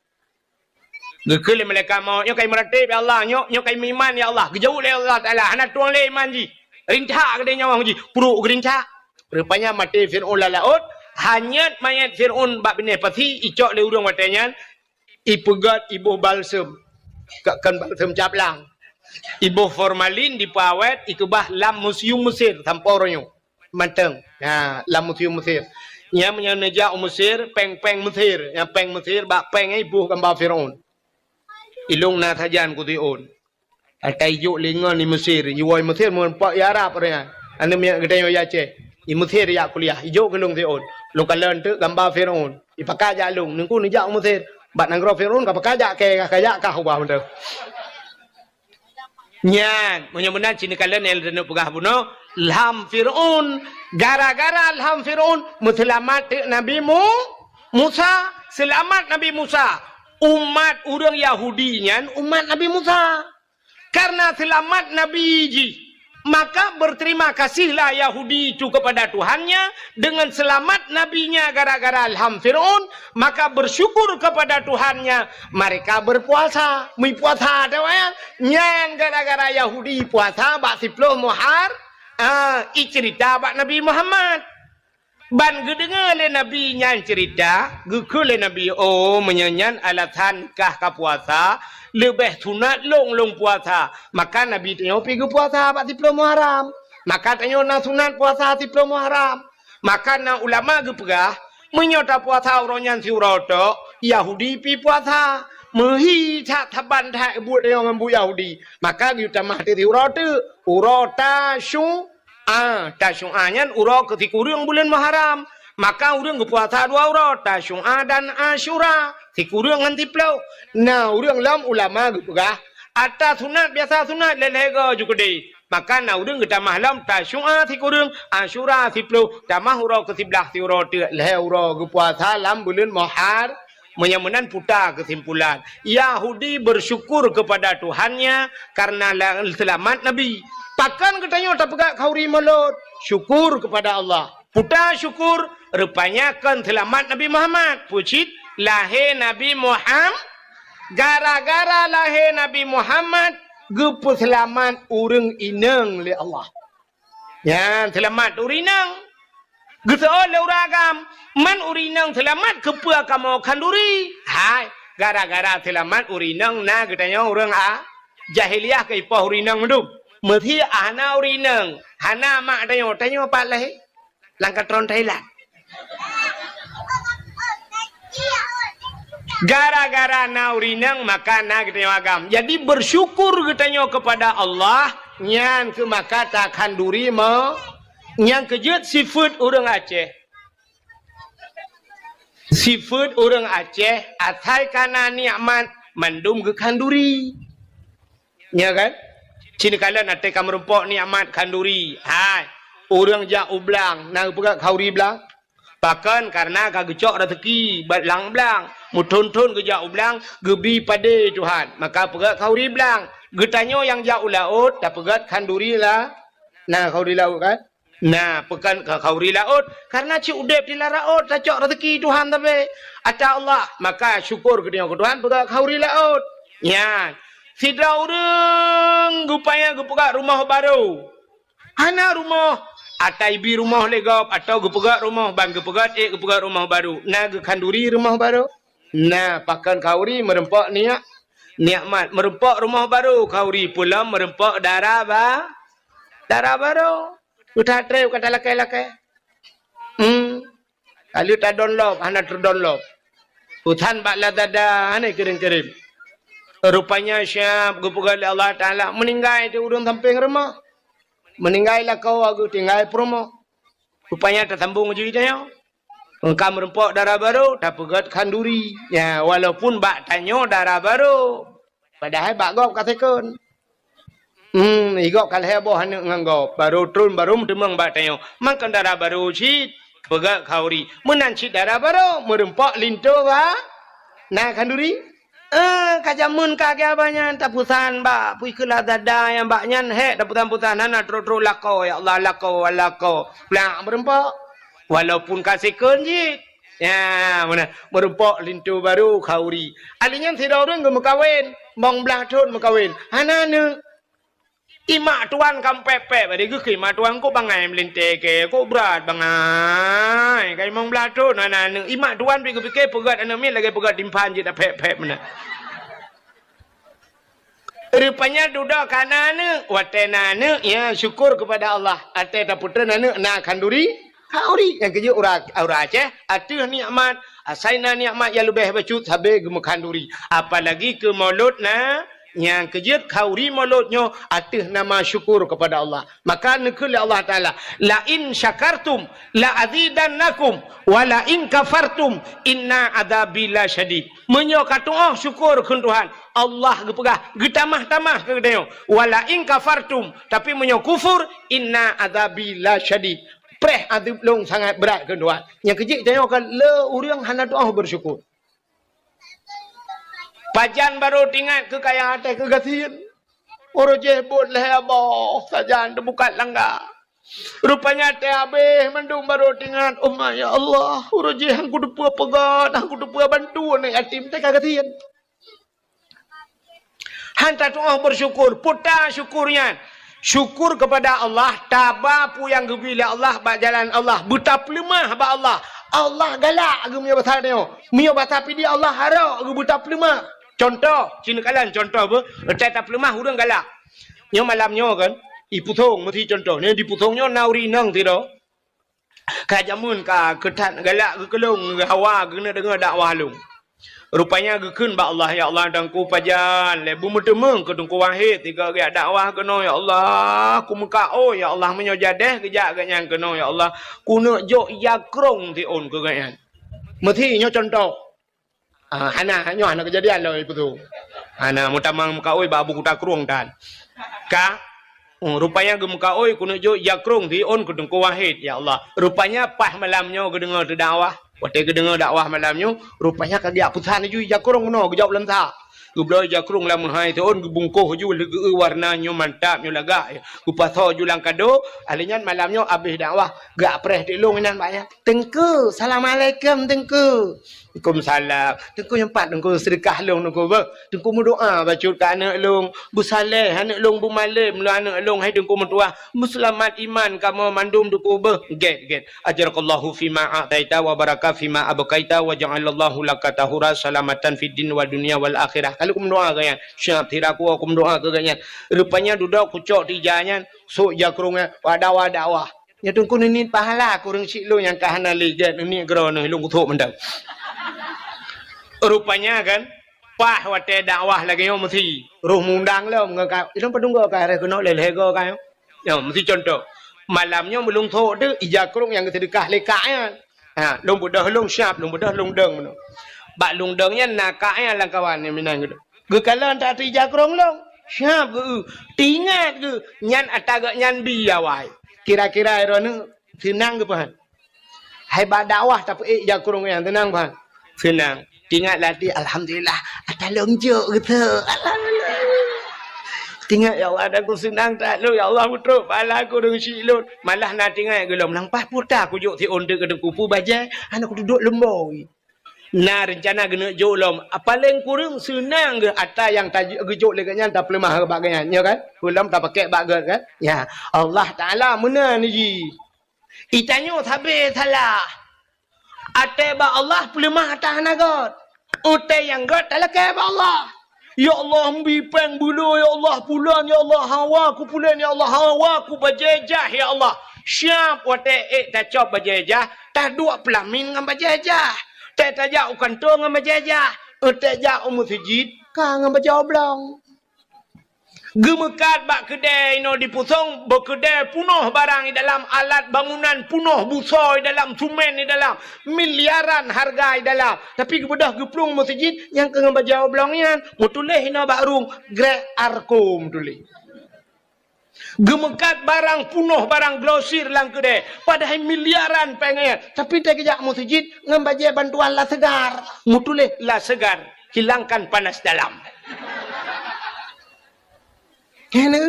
Geukheun lé malaikat maut, "Nyoe ka imeuratéb, ya Allah, nyoe, nyoe ka imeuiman, ya Allah." Geujaweueb lé Allah Taala, "Hana tueng lé iman jih. Rintak keudéh nyawöng jih, pruet geurintak." Rupanya maté Fir'aun lam laôt, hanyut manyét Fir'aun bak binéh pasi, icok lé ureueng watèe nyan, ipeugöt iboh balsem. Ka, kon balsem, caplang. Iboh formalin dipeuawét, ikeubah lam museum Mesir sampoe uroe nyoe. Mantong. Ha, lam museum Mesir. Nyan meunyoe neujak u Mesir, péng-péng Mesir. Nyan péng Mesir, bak péng nyan iboh gamba Fir'aun. Ilôn na sajan keu Fir'aun. Ata ijok lé ngon i Mesir, jiwoe i Mesir meureumpok i Arab ureueng nyan. Aneuk miet geutanyoe i Aceh. I Mesir jak kuliah, ijok keu lôn Fir'aun. Lôn kalon teuk gamba Fir'aun. Ipakat jak lôn, Teungku neujak u Mesir. Bak nanggroe Fir'aun ka pakat jak kèe, ka jak kah ubah mantong. Nyan, meunyoe meunan cit neukalon nyang lôn peugah bunoe, lham Fir'aun, gara-gara lham Fir'aun, meuseulamat teuk Nabi Mu-, Musa, seulamat Nabi Musa. Umat ureuëng Yahudi nyan umat Nabi Musa. Karena seulamat Nabi jih, maka berterima kasihlah Yahudi itu kepada Tuhannya dengan selamat nabinya gara-gara lham Fir'aun, maka bersyukur kepada Tuhannya, mereka berpuasa. Meupuasa teuh, ya. Nyan gara-gara Yahudi puasa bak siploh Muhar, ah, icerita bak Nabi Muhammad. Ban geudeungoe lé Nabi nyan ceurita, geukheun lé Nabi, "Oh, meunyoe nyan alasan kah ka puasa, leubeh sunat lôn lôn puasa." Maka Nabi tanyoe pi geupuasa bak siploh Muharram. Maka tanyoe na sunat puasa siploh Muharram. Maka na ulama geupeugah, meunyoe tapuasa uroe nyan siuroe tok, Yahudi pi puasa. Meuhi that saban that buet tanyoe ngon buet Yahudi. Maka geuyue tamah teuk siuroe teuk, uroe Tasyu-, Ah, Tasyu'a nyan uroe keu sikureueng buleuen Muharram. Maka ureuëng geupuasa dua uroe, Tasyu'a dan Asyura, sikureueng ngon siploh. Na ureuëng lom ulama geupeugah, ata sunat biasa sunat lhée-lhée goe ju keudeh. Maka na ureuëng geutamah lom Tasyu'a sikureueng, Asyura siploh, tamah uroe keu siblaih siuroe teuk lhée uroe geupuasa lam buleuen Muhar-, Meunyoe meunan puta keusimpulan, Yahudi bersyukur kepada Tuhannya karena la-, seulamat Nabi. Pakon geutanyoe tapeugah khanduri mulod? Syukur kepada Allah. Puta syukur, rupanya kon seulamat Nabi Muhammad. Peue cit? Lahé Nabi Muham-, gara-gara lahé Nabi Muhammad, geupeuseulamat ureuëng inong lé Allah. Nyan seulamat ureuëng inong. Geuseuôt lé ureuëng agam, "Man ureuëng inong seulamat, keupeue kamoe khanduri?" Hai, gara-gara seulamat ureuëng inong na geutanyoe ureuëng a-, jahiliyah keu ipoh ureuëng inong meudum. Meusé hana ureuëng inong, hana mak tanyoe, tanyoe pat lahé? Lam katron Thailand. Gara-gara na ureuëng inong, maka na geutanyoe agam. Jadi, bersyukur geutanyoe kepada Allah, nyan keuh maka takhanduri mo-, nyang keujeuet sifeuet ureuëng Aceh. Sifeuet ureuëng Aceh, asai ka na nikmat, mandum geukhanduri. Nya kan? Cit neukalon até ka meurumpok nikmat khanduri. Hai, ureuëng jak u blang, na geupeugah khanduri blang? Pakon? Karena ka geucok raseuki bak lam blang. Meuthon-thon geujak u blang, geubi padé Tuhan. Maka peugah khanduri blang. Geutanyoe nyang jak u laôt, tapeugah khanduri la-, na khanduri laôt kan? Na, pakon ka khanduri laôt? Karena cit udeb di lam laôt, tacok raseuki Tuhan sabe. Ata Allah, maka syukur geutanyoe keu Tuhan, peugah khanduri laôt. Nyan, sidroe ureuëng geupaya geupeugah rumoh barô. Hana rumoh, ata ibi rumoh lé gob, atawa geupeugah rumoh, ban geupeugah ék geupeugah rumoh barô, na geukhanduri rumoh barô? Na, pakon khanduri? Meurumpok nia-, nikmat, meurumpok rumoh barô khanduri, peue lom meurumpok dara ba-, dara barô. Uta treb ka talakée-lakée. Hmm. Ka lheueh tadonlop, hana teudonlop. Utan bak Lazada, hana kirém-kirém. Rupanya siab geupeugah lé Allah Taala, meuninggai di ureuëng sampéng rumoh. Meuninggai lakoe geutinggai peurumoh. Rupanya tasambong jih tanyoe. Ka meurumpok dara barô, tapeugah khanduri. Ya, walaupun bak tanyoe dara barô. Padahai bak gob ka second. Hmm, i gob ka lhée boh aneuëk ngon gob. Barô tron, barô meuteumeung bak tanyoe. Makon dara barô cit, peugah khanduri. Meunan cit dara barô, meurumpok linto ba-, na khanduri. Eh, ka jameun ka geuh abah nyan, tapeusan bak, pui keu Lazada nyang bak nyan, hék, tapeusan-peusan, hana trok-trok lakoe, ya Allah, lakoe, lakoe. Plak meurumpok. Walaupun ka second cit. Ya, meunan. Meurumpok linto barô khanduri. Ahli nyan sidroe ureuëng geumeukawen, limong blaih thon meukawen. Hana aneuëk. Ié mak tuan ka meupék-pék, bak geuh keu ié mak tuan, "Kok bangai meulintée keu, kok brat bangai. Ka limong blaih thon hana aneuëk." Ié mak tuan pi geupike peugét aneuëk miet lagée peugét timphan jih tapék-pék meunan. Rupanya dudoe ka na aneuëk. Watée na aneuëk, ya, syukur kepada Allah. Até tapeutreun aneuëk na khanduri, khanduri. Nyang keujeuet ura-, ureuëng Aceh, ateueh nikmat, asai na nikmat nyang leubeh bacut sabe geumeukhanduri. Apalagi keu mulod na, nyang keujeuet khanduri mulod nyoe ateueh nama syukur kepada Allah. Maka neukheun lé Allah Taala, "La in syakartum la azidannakum, wa la in kafartum inna adzabi lasyadid." Meunyoe katu'oh syukur kheun Tuhan, Allah geupeugah, geutamah-tamah keu geutanyoe. "Wa la in kafartum," tapi meunyoe kufur, "inna adzabi lasyadid." Preh adeueb lôn sangat brat keu Tuhan. Nyang keujeuet tanyoe kan le ureuëng hana tu'oh beusyukur. Pajan barô teuingat keu kaya até keu gasien. Uroe jih buet lhée boh sajan teubukat langga. Rupanya até habéh mandum barô teuingat, "Oh ma, ya Allah, uroe jih han kuteupeu peugét, han kuteupeu bantu aneuk yatim teuka gasien." Han tatu'oh beusyukur, peue ta syukur nyan? Syukur keupada Allah, taba peue nyang geubri lé Allah bak jalan Allah, beutapeuleumah bak Allah. Allah galak geuh meunyoe basa tanyoe. Meunyoe basa Pidie Allah harok geuh beutapeuleumah. Cuntoh, ci neukalon cuntoh beuh, tée tapeuleumah ureuëng galak. Nyoe malam nyoe kan, ipusong meusi cuntoh. Nyoe dipusong nyoe na ureuëng inong sidroe. Ka jameun ka keu that galak geukeulong geuhawa geuneuk deungoe dakwah lôn. Rupanya geukheun bak Allah, "Ya Allah, Teungku pajan lé beumeuteumeung keu Teungku Wahid sigoe geujak dakwah keunoe, ya Allah. Kumeukaôi, ya Allah, meunyoe jadeh geujak geuh nyan keunoe, ya Allah, kuneuk jok ija krong siôn keu geuh nyan." Meusi nyoe cuntoh. Ah, hana, nyoe hana keujadian lom ipeusu. Hana, meutamang meukaôi bak Abu Kuta Krueng tan. Ka, oh, rupanya geumeukaôi kuneuk jok ija krong siôn keu Teungku Wahid, ya Allah. Rupanya paih malam nyoe geudeungoe teudakwah. Watée geudeungoe dakwah malam nyoe, rupanya ka geujak peusan laju ija krong meunoe geujok lam sa. Geubloe ija krong lam meuhai siôn geubungkoh laju leugeue warna nyoe mantap nyoe lagak. Geupasoe laju lam kado, ahli nyan malam nyoe abéh dakwah, geujak preh teuk lôn inan bak nyan. "Teungku, assalamualaikum Teungku." "Waalaikumsalam." "Teungku nyoe pat Teungku seudeukah lôn Teungku beuh. Teungku meudoa bacut keu aneuk lôn, beusaleh aneuk lôn beumalém lôn aneuk lôn hai Teungku meutuah. Beuseulamat iman kamoe mandum Teungku beuh." "Gét, gét. Ajarakallahu fima a'taita wa baraka fima abqaita wa ja'alallahu laka tahura salamatan fid din wa dunya wal akhirah." Ka lheueh kumeudoa keu nyan. Siap sira kuwoe kumeudoa keu geuh nyan. Rupanya dudoe kucok tija nyan, sôk ija krong nyan, wada-wada wah. "Ya Teungku neuniet pahala kureueng syiek lôn nyang ka hana lé gét neuniet keudroe neuh lôn kuthok mantong." Rupanya kan, paih watée dakwah lagée nyoe meusi, roh mundang lom ngon ka, ilôn padum goe ka harôh keunoe lhée-lhée goe ka nyoe. Nyoe meusi cuntoh. Malam nyoe meulôn thok teuk ija krong nyang geuseudeukah lé kak nyan. Ha, lôn beudôh lôn siap, lôn beudôh lôn dong meunoe. Bak lôn dong nyan na kak nyan lam kawan nyang meunan geuh. Geukalon that ija krong lôn, siap geuh, teuingat geuh, nyan ata geuh nyan bi awai. Kira-kira droeneuh seunang geuh peuhan. Hai bak dakwah tapeuék ija krong nyan seunang peuhan. Seunang. Teuingat lam até, "Alhamdulillah, ata lôn jok geuh." Alhamdulillah. Teuingat, "Ya Allah, ata ku seunang that lôn, ya Allah, kutrok pahala kureueng syiek lôn." Malah na teuingat geuh lom, "Nang paih peue ta kujok siôn teuk keu Teungku, peue bajée, hana kuduek leumboi." Na reuncana geuneuk jok lom. Paleng kureueng seunang geuh ata nyang ta-, geujok lé geuh nyan tapeuleumah bak geuh nyan, nyo kan? Peulom tapakèk bak geuh kan? Ya, Allah Taala meunan jih. Itanyoe sabe salah. Até bak Allah peuleumah ata hana gét. Até nyang gét talakèe bak Allah. Ya Allah, mbi péng beulo, ya Allah, pulan, ya Allah, hawa ku pulan, ya Allah, hawa ku bajée jah, ya Allah. Siap watée ék tacok bajée jah, taduek peulamin ngon bajée jah. Tée tajak u kantô ngon bajée jah, tée jak u meuseujid ka ngon bajée oblong. Geumeukat bak keudée inoe dipusong, beukeudée punoh barang i dalam, alat bangunan punoh, busoe i dalam, sumen i dalam, miliaran hareuga i dalam. Tapi geubeudôh geuplueng meuseujid nyang keu ngon bajée oblong nyan, meutuléh inoe bak rueng, Grek Arko meutuléh. Geumeukat barang punoh barang glosir lam keudée, padahai miliaran péng nyan. Tapi tée geujak meuseujid ngon bajée bantuan La Segar, meutuléh La Segar, hilangkan panas dalam. Kena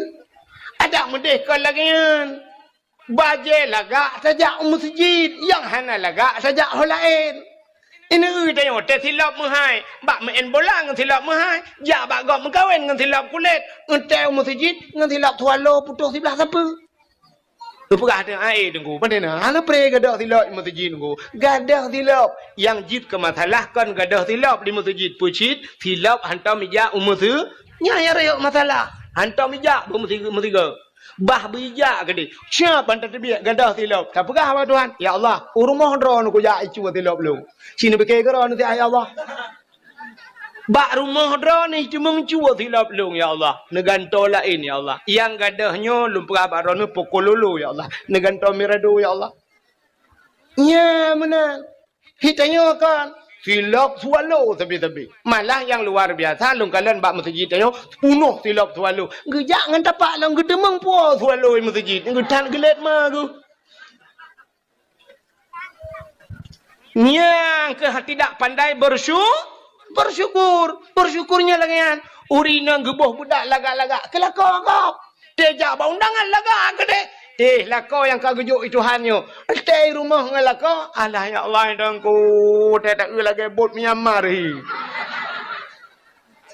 adak meudeh kon lagée nyan. Bajée lagak tajak u meuseujid, nyang hana lagak tajak ho laén. Ineuk tanyoe tée silop meuhai, bak meu'en bola ngon silop meuhai, jak bak gob meukawen ngon silop kulét, eunteuk u meuseujid ngon silop swallow putôh siblah sapeue. Geupeugah teuh, "Ai Teungku, pane na hana pre gadôh silop u meuseujid Teungku." Gadôh silop, nyang jeuet keu masalah kon gadôh silop di meuseujid, peucit silop hantom ijak u meuseu-, nyan nyang rayeuk masalah. Hantom ijak bak meusi-, meusigoe. Bah beujak keudeh. Siap ban tateubiet gadôh silop. Tapeugah bak Tuhan, "Ya Allah, u rumoh droeneuh kujak icuba silop lôn." Ci neupike keudroe neuh, "Ya Allah, bak rumoh droeneuh teumeung cuba silop lôn, ya Allah. Neugantoe laén, ya Allah. Nyang gadôh nyoe lôn peugah bak droeneuh poko lolo, ya Allah. Neugantoe mirado, ya Allah." Nyan meunan. Hi tanyoe kan, silop swallow sabe-sabe. Malah nyang luar biasa, lôn kalon bak meuseujid tanyoe, punoh silop swallow. Geujak ngon tapak lom geuteumeung po swallow i meuseujid. Geuthat geulet ma geuh. Nyang keuh tidak pandai bersyu-, bersyukur. Bersyukur nyan lagèe nyan. Ureueng inong geuboh beudak lagak-lagak, keu lakoe gob. Teuh jak bak undangan lagak keudeh. Teuh lakoe nyang ka geujok i Tuhan nyoe. Teuh i rumoh ngon lakoe, alah ya Allah, Tuhanku, teuh taeu lagèe bot Myanmar hi.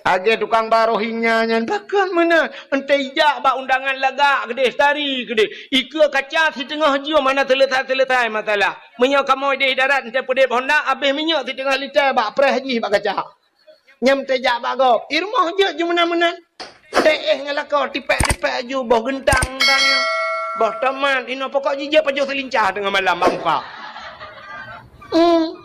Lagèe tukang ba Rohingya nyan, pakon meunan. Entèe ijak bak undangan lagak keudeh, tari keudeh. Ikeue kaca siteungoh jeuem hana seuleusoe-seuleusoe masalah. Meunyoe kamoe deh darat, entèe peudeh honda, abéh minyeuk siteungoh liter bak preh jih bak kaca. Nyan entèe jak bak gob. I rumoh jeuet ju meunan-meunan. Teuh ngon lakoe, tipèk-tipèk ju, boh geuntang-geuntang nyoe. Boh tomat, inoe pokok jih jeuet pajoh seulincah teungoh malam bak muka. Hmm.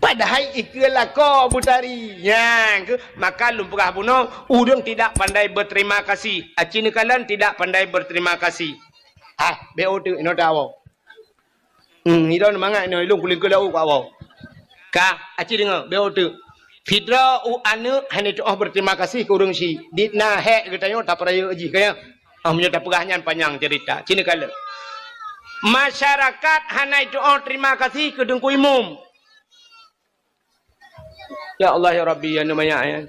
Padahai ikeue lakoe beutari. Nyan keuh, maka lôn peugah bunoe, ureueng tidak pandai berterima kasih. Aci neukalon tidak pandai berterima kasih. Ah, bèk oteuk inoe tawoe. Hmm, idong mangat inoe, ilong kulingkeu laôt keu awoe. Ka, aci deungoe, bèk oteuk. Sidroe u aneuk hana tu'oh berterima kasih keu ureueng syiek. Dit na hék geutanyoe tapeurayeuk jih, ka nyan. Ah, meunyoe tapeugah nyan panyang cerita. Ci neukalon. Masyarakat hana tu'oh terima kasih keu Teungku Imum. Ya Allah, ya Rabbi, ya Neumaya, ya.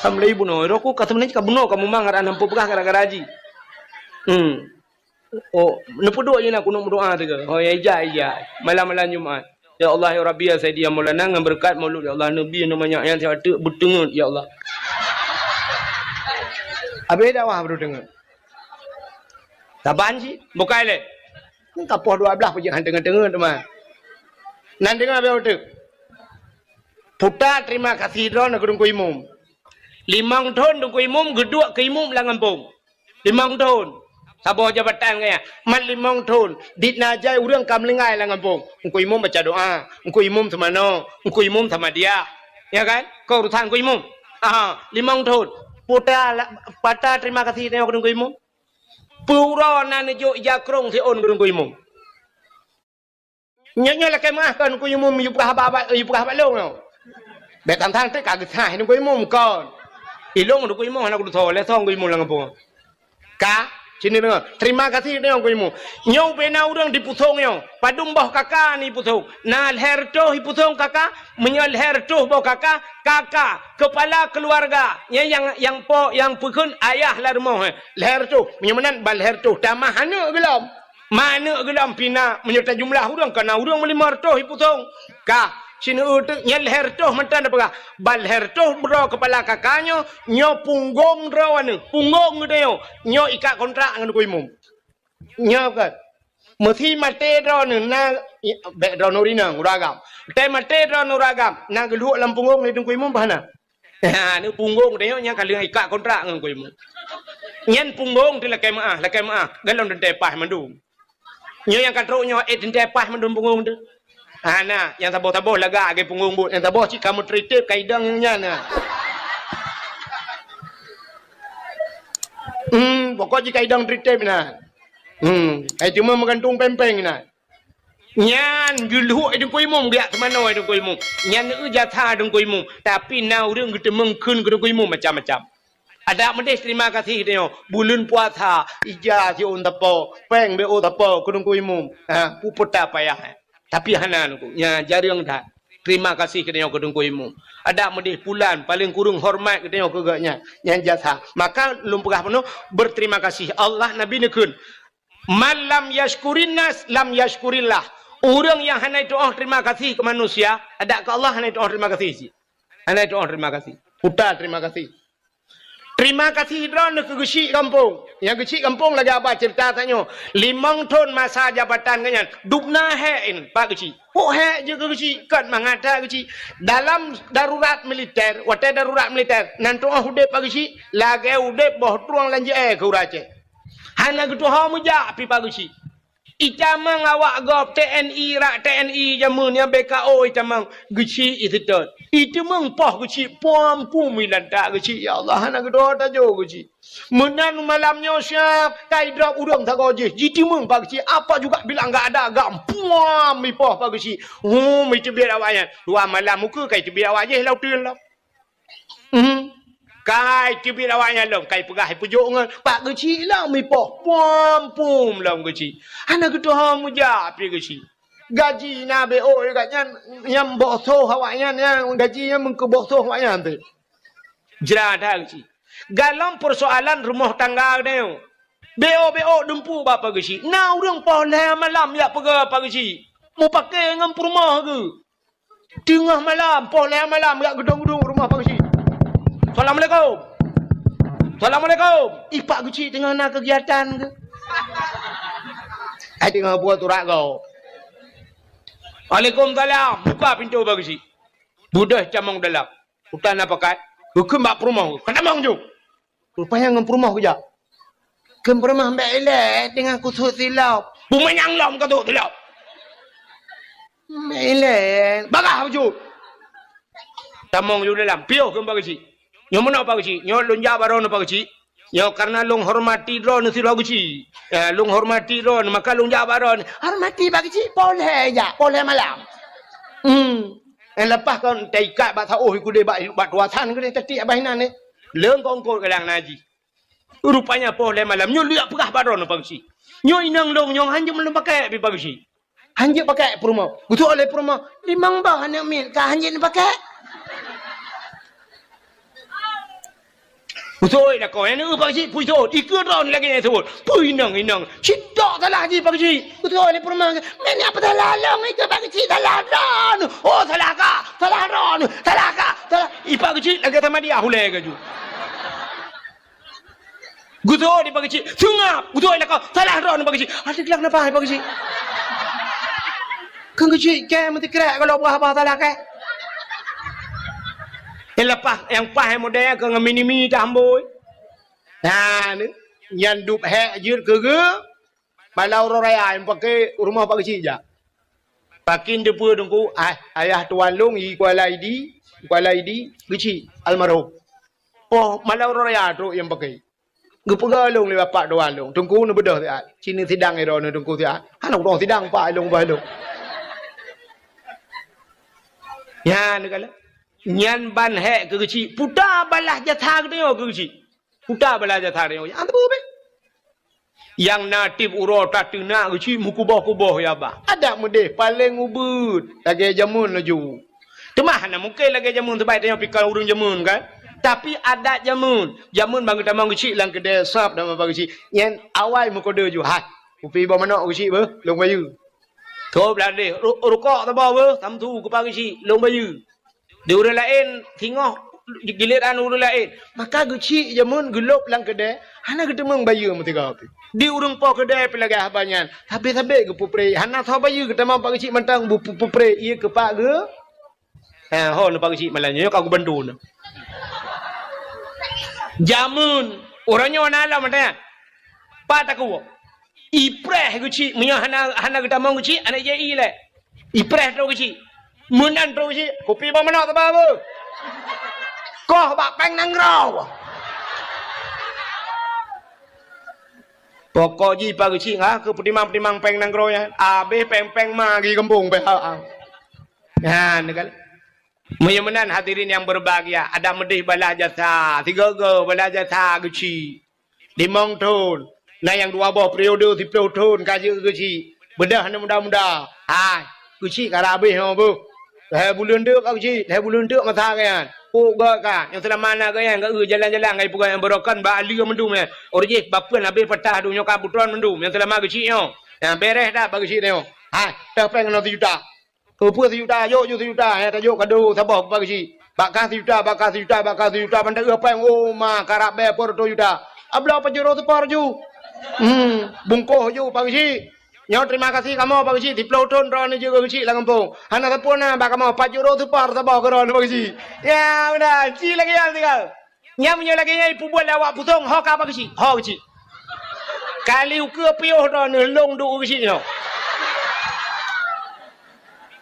Alhamdulillah, bunoe. Roh ku ka seubeunajih ka bunoe, ka mumang, rana peugah gara-gara jih. Hmm. Oh, neupeuduek jih na kunut meudoa teuka. Oh, ya, ija, ija. Malam-malam Jumat. Ya Allah, ya Rabbi, ya Sayyidi, ya Maulana, ngon beureukat Maulud, ya Allah, Nabi, Neumaya, ya, siat teuk beuteungeut, ya Allah. Abéh dakwah beuteungeut. Saban cit, bukai lé. Ka poh dua blaih peujeuet han teungeut-teungeut teuma. Nan deungoe bèk oteuk. Puta terima kasih droeneuh keu Teungku Imum. Limong thon Teungku Imum geuduek keu imum lam gampông. Limong thon. Saboh jabatan gaya. Mat limong thon. Dit na jai ureueng ka meulinggai lam gampông. Teungku Imum baca doa. Teungku Imum seumanoe. Teungku Imum samadiyah. Ya kan? Keu urusan Teungku Imum. Aha, limong thon. Puta la-, pata terima kasih tanyoe keu Teungku Imum. Peue uroe na neujok ija krông siôn keu Teungku Imum. Nyoe, nyoe lakèe meu'ah kon Teungku Imum yue peugah bak, bak, yue peugah bak lôn nyoe. Bèk tang-tang teuk ka geusaih Teungku Imum kon. Ilôn Teungku Imum hana kutusoe, lé song Teungku Imum lam gampông. Ka, sini deungoe. Terima kasih tanyoe Teungku Imum. Nyoe ubé na ureueng di Pusong nyoe. Padum boh kaka ni Pusong. Na lhèe reutôh i Pusong kaka, meunyoe lhèe reutôh boh kaka, kaka, kepala keluarga. Nyan nyang, nyang po, nyang peukheun ayah lam rumoh, eh. Lhèe reutôh. Meunyoe meunan ban lhèe reutôh. Tamah aneuk geulom. Ma aneuk geulom pih na, meunyoe tajumlah ureueng, ka na ureueng meulimong reutôh i Pusong. Ka, sineuk teuk nyan lhèe reutôh mantong tapeugah. Ban lhèe reutôh droe kepala kaka nyoe, nyoe punggong droeneuh, punggong geutanyoe, nyoe ikat kontrak ngon Teungku Imum. Nyoe kan. Meusi maté droeneuh na, i, bèk droeneuh rinong, ureueng agam. Teuh maté droeneuh ureueng agam, na geulhok lam punggong lé Teungku Imum bah na. Ha, ni punggong tanyoe nyang ka lheueh ikat kontrak ngon Teungku Imum. Nyan punggong teuh lakèe meu'ah, lakèe meu'ah. Galom teuntèe paih mandum. Nyoe nyang ka trok nyoe, eh, teuntèe paih mandum punggong teuh. Ha, na, nyang saboh-saboh lagak lagèe punggong buet. Nyang saboh cit ka meutritép ka idong nyan na. Hmm, pokok jih ka idong tritép na. Hmm, ai cuma meugantung péng-péng na. Nyan geulhok Teungku Imum, geujak seumanoe Teungku Imum. Nyan eu jasa Teungku Imum. Tapi na ureueng geuteumeung kheun keu Teungku Imum macam-macam. Adak meudeh terima kasih tanyoe. Buleuen puasa, ija siôn tapo, péng bèk ôh tapo keu Teungku Imum. Ha, peue-peue payah. Tapi hana Teungku. Nyan jareueng that. Terima kasih keu tanyoe keu Teungku Imum. Adak meudeh pulan, paleng kureueng hormat keu tanyoe keu gobnyan. Nyan jasa. Maka lôn peugah bunoe, berterima kasih. Allah, Nabi neukheun, "Man lam yashkurin nas, lam yashkurillah." Ureueng nyang hana tu'oh terima kasih keu manusia, adak keu Allah hana tu'oh terima kasih cit. Hana tu'oh terima kasih. Puta terima kasih. Terima kasih droeneuh keu geuchik gampông. Nyang geuchik gampông lagèe haba cerita tanyoe. Limong thon masa jabatan gobnyan, dum na hék in bak geuchik. Pok hék jeuet keu geuchik, kon mangat that geuchik. Dalam darurat militer, watèe darurat militer, nan tu'oh udép bak geuchik, lagèe udép boh trueng lam jeu'èe keu ureueng Aceh. Hana geutuho meujak pih bak geuchik. Itamong awak gob T N I, rak T N I jameun nyan B K O itamong geuchik iseutôt. Itamong poh geuchik, puam-puam ilantak geuchik, ya Allah, hana geutuho tajok geuchik. Meunan malam nyoe siap, ka idrop ureueng sagoe jih, jitimong bak geuchik, apa juga bilang gak ada, gak puam ipoh bak geuchik. Hum, iteubiet awaknyan. Dua malam muka ka iteubiet awak jih lam uteuen lom. Hmm. Ka iteubiet awaknyan lom, ka ipeugah ipeujok ngon bak geuchik lom ipoh, puam-puam lom geuchik. Hana geutuho meujak pih geuchik. Gaji na B O geuh nyan, nyang boh soh awaknyan, nyang gaji nyan meukeuboh soh awaknyan teuh. Jra that cit. Galom peusoalan rumoh tangga geutanyoe. B O, B O dumpeue bak Pak Geuchik. Na ureuëng poh lhée malam jak peugah Pak Geuchik. Mupakée ngon peurumoh geuh. Teungoh malam, poh lhée malam jak geudong-geudong rumoh Pak Geuchik. "Assalamualaikum. Assalamualaikum." Ih, Pak Geuchik teungoh na keugiatan geuh. Ai teungoh buet urat gob. "Waalaikumsalam." Buka pintoe Pak Geuchik. Beudôh tamong dalam. Utan na pakat. Geukheun bak peurumoh. "Ka tamong ju." Rupanya ngon peurumoh geujak. Kheun peurumoh, "Mbak ilée teungoh kusut silop." "Bumanyang lom ka sut silop." "Mbak ilée." "Bagah bacut." Tamong ju dalam. Piôh kheun Pak Geuchik. "Nyoe meunoe Pak Geuchik. Nyoe lôn jak bak droeneuh Pak Geuchik. Nyoe karena lôn hormati droeneuh sidroe Geuchik. Eh, lôn hormati droeneuh, maka lôn jak bak droeneuh." "Hormati Pak Geuchik, poh lhée jak, poh lhée malam." Hmm. Eh, leupah kon taikat bak saôh ikudeh bak, bak tuasan keudeh tatiek bak inan ni. Leung kongkot kadang naji. Rupanya poh lhée malam nyoe lheueh peugah bak droeneuh Pak Geuchik. "Nyoe inong lôn nyoe hanjeuet lôn pakée pih Pak Geuchik." Hanjeuet pakée peurumoh. Geuseuôt lé peurumoh, "Limong boh aneuk miet ka hanjeuet pakée." Geuseuôt lakoe nyan, "Pak Geuchik, peue seuôt?" Ikeue droeneuh lagée nyan seuôt. "Peue inong, inong?" "Sidok salah jih Pak Geuchik." Geuseuôt lé peurumoh, "Meunyoe peue salah lôn ikeue Pak Geuchik, salah droeneuh." "Oh, salah kah? Salah droeneuh. Salah kah? Salah." Ih, Pak Geuchik lagée sama dia ulée gaju. Geuseuôt di Pak Geuchik, seungab. Geuseuôt lakoe, salah droeneuh Pak Geuchik. Adak lak napa Pak Geuchik? Keu Geuchik kée meusikrek kalau bah-bah salah kée. Nyang leupah, nyang paih model keu ngon mini-mini tambôi. Nah, ni. Nyan dub hék jeuet keu geu. Malam uroe raya nyang paké rumoh Pak Geuchik jak. Pakin teupeue teungku, ah, ayah tuan lôn i Kuala Idi, Kuala Idi, Geuchik almarhum. Poh malam uroe raya trok nyang paké. Geupeugah lôn lé bapak tuan lôn, "Teungku neubeudôh siat, ci neusidang droeneuh teungku siat." Hana udong sidang pak lôn bah lôn. Nyan kala. Nyan ban hék keu Geuchik, puta balah jasa geutanyoe keu Geuchik. Puta balah jasa geutanyoe. Nyang teupeue beh. Nyang na tieb uroe tateunak Geuchik meukuboh-kuboh ya bah. Adat meudeh paleng ubeuet lagée jameun laju. Teuma hana mungken lagée jameun, sabab tanyoe pih kon ureuëng jameun kan. Tapi adat jameun, jameun ban geutamong Geuchik lam keudée sab dan meuba Geuchik. Nyan awai meukodeu ju, "Hai, kupi boh manok Geuchik beuh, lôn bayeue." Tôb ladeh, ru-, rukok saboh beuh, tamtu kupa Geuchik, lôn bayeue. Di ureuëng laén singoh giliran ureuëng laén. Maka Geuchik jameun geulôb lam keudée, hana geuteumeung bayeue meusigoe pih. Di ureuëng po keudée pih lagée haba nyan, sabé-sabé geupeupreh, hana soe bayeue geutamong Pak Geuchik mantong beupeupreh ié keu Pak Geu-, ha, ho neuh Pak Geuchik malam nyoe ka geubantu neuh. Jameun, uroe nyoe na lom mantong nyan. Pat takue. Ipreh Geuchik, meunyoe hana, hana geutamong Geuchik, hana jai ilée. Ipreh trok Geuchik. Meunan trok Geuchik, kupi boh manok teuba beuh. Koh bak péng nanggroe. Pokok jih Pak Geuchik ngah keu peutimang-peutimang péng nanggroe nyan. Abéh péng-péng ma geugampông péng ha-, ha. Nyan kan. Meunyoe meunan hadirin nyang beubahgia, adak meudeh balah jasa, sigoe-goe balah jasa Geuchik. Limong thon, na nyang dua boh periode siplôh thon ka jeuet Geuchik. Beudôh aneuk muda-muda. Hai, Geuchik ka rabéh nyoe beuh. Lhée buleuen teuk ka Geuchik, lhée buleuen teuk masa nyan. Pok gét ka, nyang seulama na gét nyan, gét jalan-jalan, gét peugah nyang beurokon bak aleue mandum nyan. Uroe jih bapeuen habéh patah dum nyoe ka butron mandum, nyang seulama Geuchik nyoe. Nyang béréh that bak Geuchik nyoe. Hai, teuh péng keunoe sijuta. Keupeue sijuta, jok ju sijuta, eh, tajok kado saboh bak Geuchik. Bak kah sijuta, bak kah sijuta, bak kah sijuta, ban taeu péng, oh, ma, karab bée peuet reutôh juta. Abloe pajoh reutôh seupôt ju. Hmm, bungkôh ju Pak Geuchik. Nyoe terima kasih kamoe Pak Geuchik, siplôh thon droeneuh jeuet keu Geuchik lam gampông. Hana sapeue na bak kamoe, pajoh reutôh seupôt saboh keu droeneuh Pak Geuchik. Ya, meunan, ci lagée nyan sigoe. Nyan meunyoe lagée nyan ipeubuet lé awak Pusong, ho ka Pak Geuchik, ho Geuchik. Kali ukeue piôh droeneuh lôn duek Geuchik nyoe.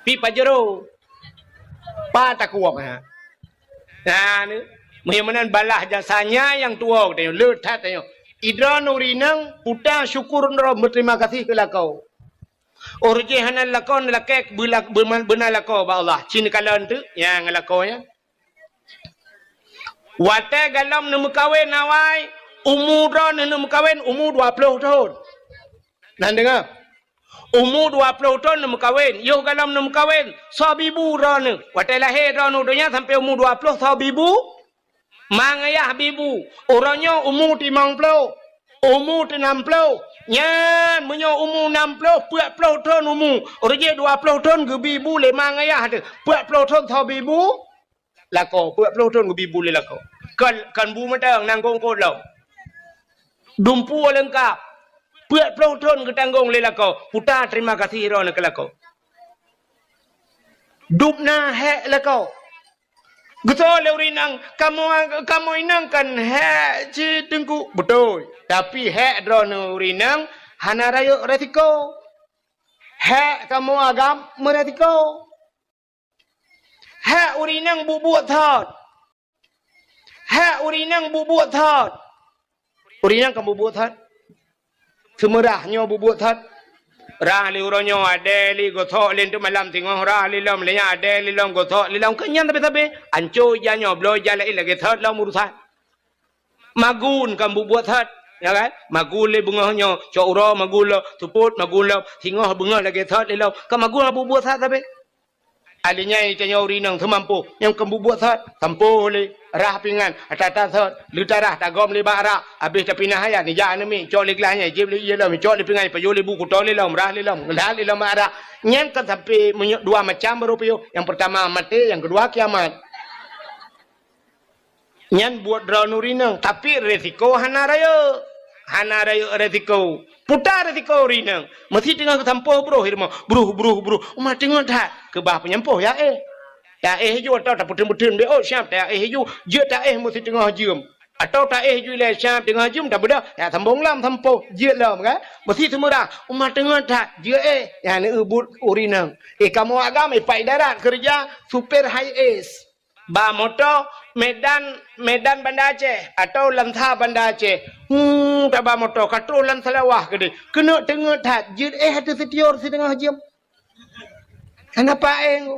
Pi pajero. Pat takue nyan. Nah, ni. Meunyoe meunan balah jasa nyan nyang tuwoe geutanyoe, le that tanyoe. Idroeneuh ureuëng inong, puta syukur droe, meuterima kasih keu lakoe. Uroe jih hana lakoe, lakée beula-, beuna lakoe bak Allah. Ci neukalon teuk nyang lakoe nyan. Watée galom neumeukawen awai, umu droeneuh neumeukawen umu dua ploh thon. Nan deungoe, Umu dua ploh thon neumeukawen, yoh galom neumeukawen, soe bibu droeneuh. Watée lahé droeneuh donya sampoe umu dua ploh soe bibu? Ma ngayah bibu. Uroe nyoe umu timong ploh, umu teunam ploh. Nyan meunyoe umu nam ploh, peuet ploh thon umu. Uroe jih dua ploh thon geubi bu lé ma ngayah teuh. Peuet ploh thon soe bibu? Lakoe, peuet ploh thon geubi bu lé lakoe. Kon, kon bu mantong nanggung kot lom. Dumpeue leungkap. Peuet ploh thon geutanggong lé lakoe. Puta terima kasih droeneuh keu lakoe. Dubna hék lakoe. Geusoe lé ureueng inong, kamoe, kamoe inong kan hék cit Teungku. Beutôi. Tapi hék droeneuh ureueng inong hana rayeuk resiko. Hék kamoe agam meuresiko. Hék ureueng inong buet-buet thot. Hék ureueng inong buet-buet thot. Ureueng inong kan buet-buet thot. Seumeurah nyoe buet-buet thot. Rah lé uroe nyoe, adée lé gosok lé teuk malam singoh rah lé lom, lé nyan adée lé lom gosok lé lom. Keu nyan sabe-sabe. Anco ija nyoe, bloe ija laén lagée thot lom urusan. Magun kan buet-buet thot, ya kan? Magun lé beungoh nyoe, cok uroe magun lom, seupôt magun lom, singoh beungoh lagée thot lé lom. Kan magun buet-buet thot sabe. Alinyan tanyoe ureueng inong seumampôh, nyang keu bubuet thot, sampôh lé, rah pingan, ata-ata thot, leutarah tagom lé bak rak, abéh tapinah ayat, nijak aneuk miet, cok lé glah nyan, jieb lé ié lom, cok lé pingan, pajoh lé bu, kuto lé lom, rah lé lom, ngeulat lé lom bak rak. Nyan kan sampoe meunyoe dua macam baru piôh. Nyang peurtama maté, nyang keudua kiamat. Nyan buet droeneuh ureueng inong, tapi resiko hana rayeuk. Hana rayeuk resiko. Puta resiko ureueng inong. Meusi teungoh geusampôh broh i rumoh. Broh, broh, broh. Uma teungoh that. Keubah peunyampôh ya éh. Ya éh ju atau tapeuteun-peuteun B O siap ya éh ju. Jeuet ta éh meusi teungoh jeuem. Atau ta éh ju ilée siap teungoh jeuem tabeudôh. Ya sambong lom sampôh. Jeuet lom kan. Meusi seumeurah. Uma teungoh that. Jeuet éh. Ya neu buet ureueng inong. Eh kamoe agam eh Pak Idarat keureuja supir high es. Ba moto Medan, Medan Banda Aceh atau Lansa Banda Aceh. Hmm, taba moto ka troh lam Seulawah keudeh. Keuneuk teungeut that, jeuet éh ateueh sitior siteungoh jeuem. Hana paéng.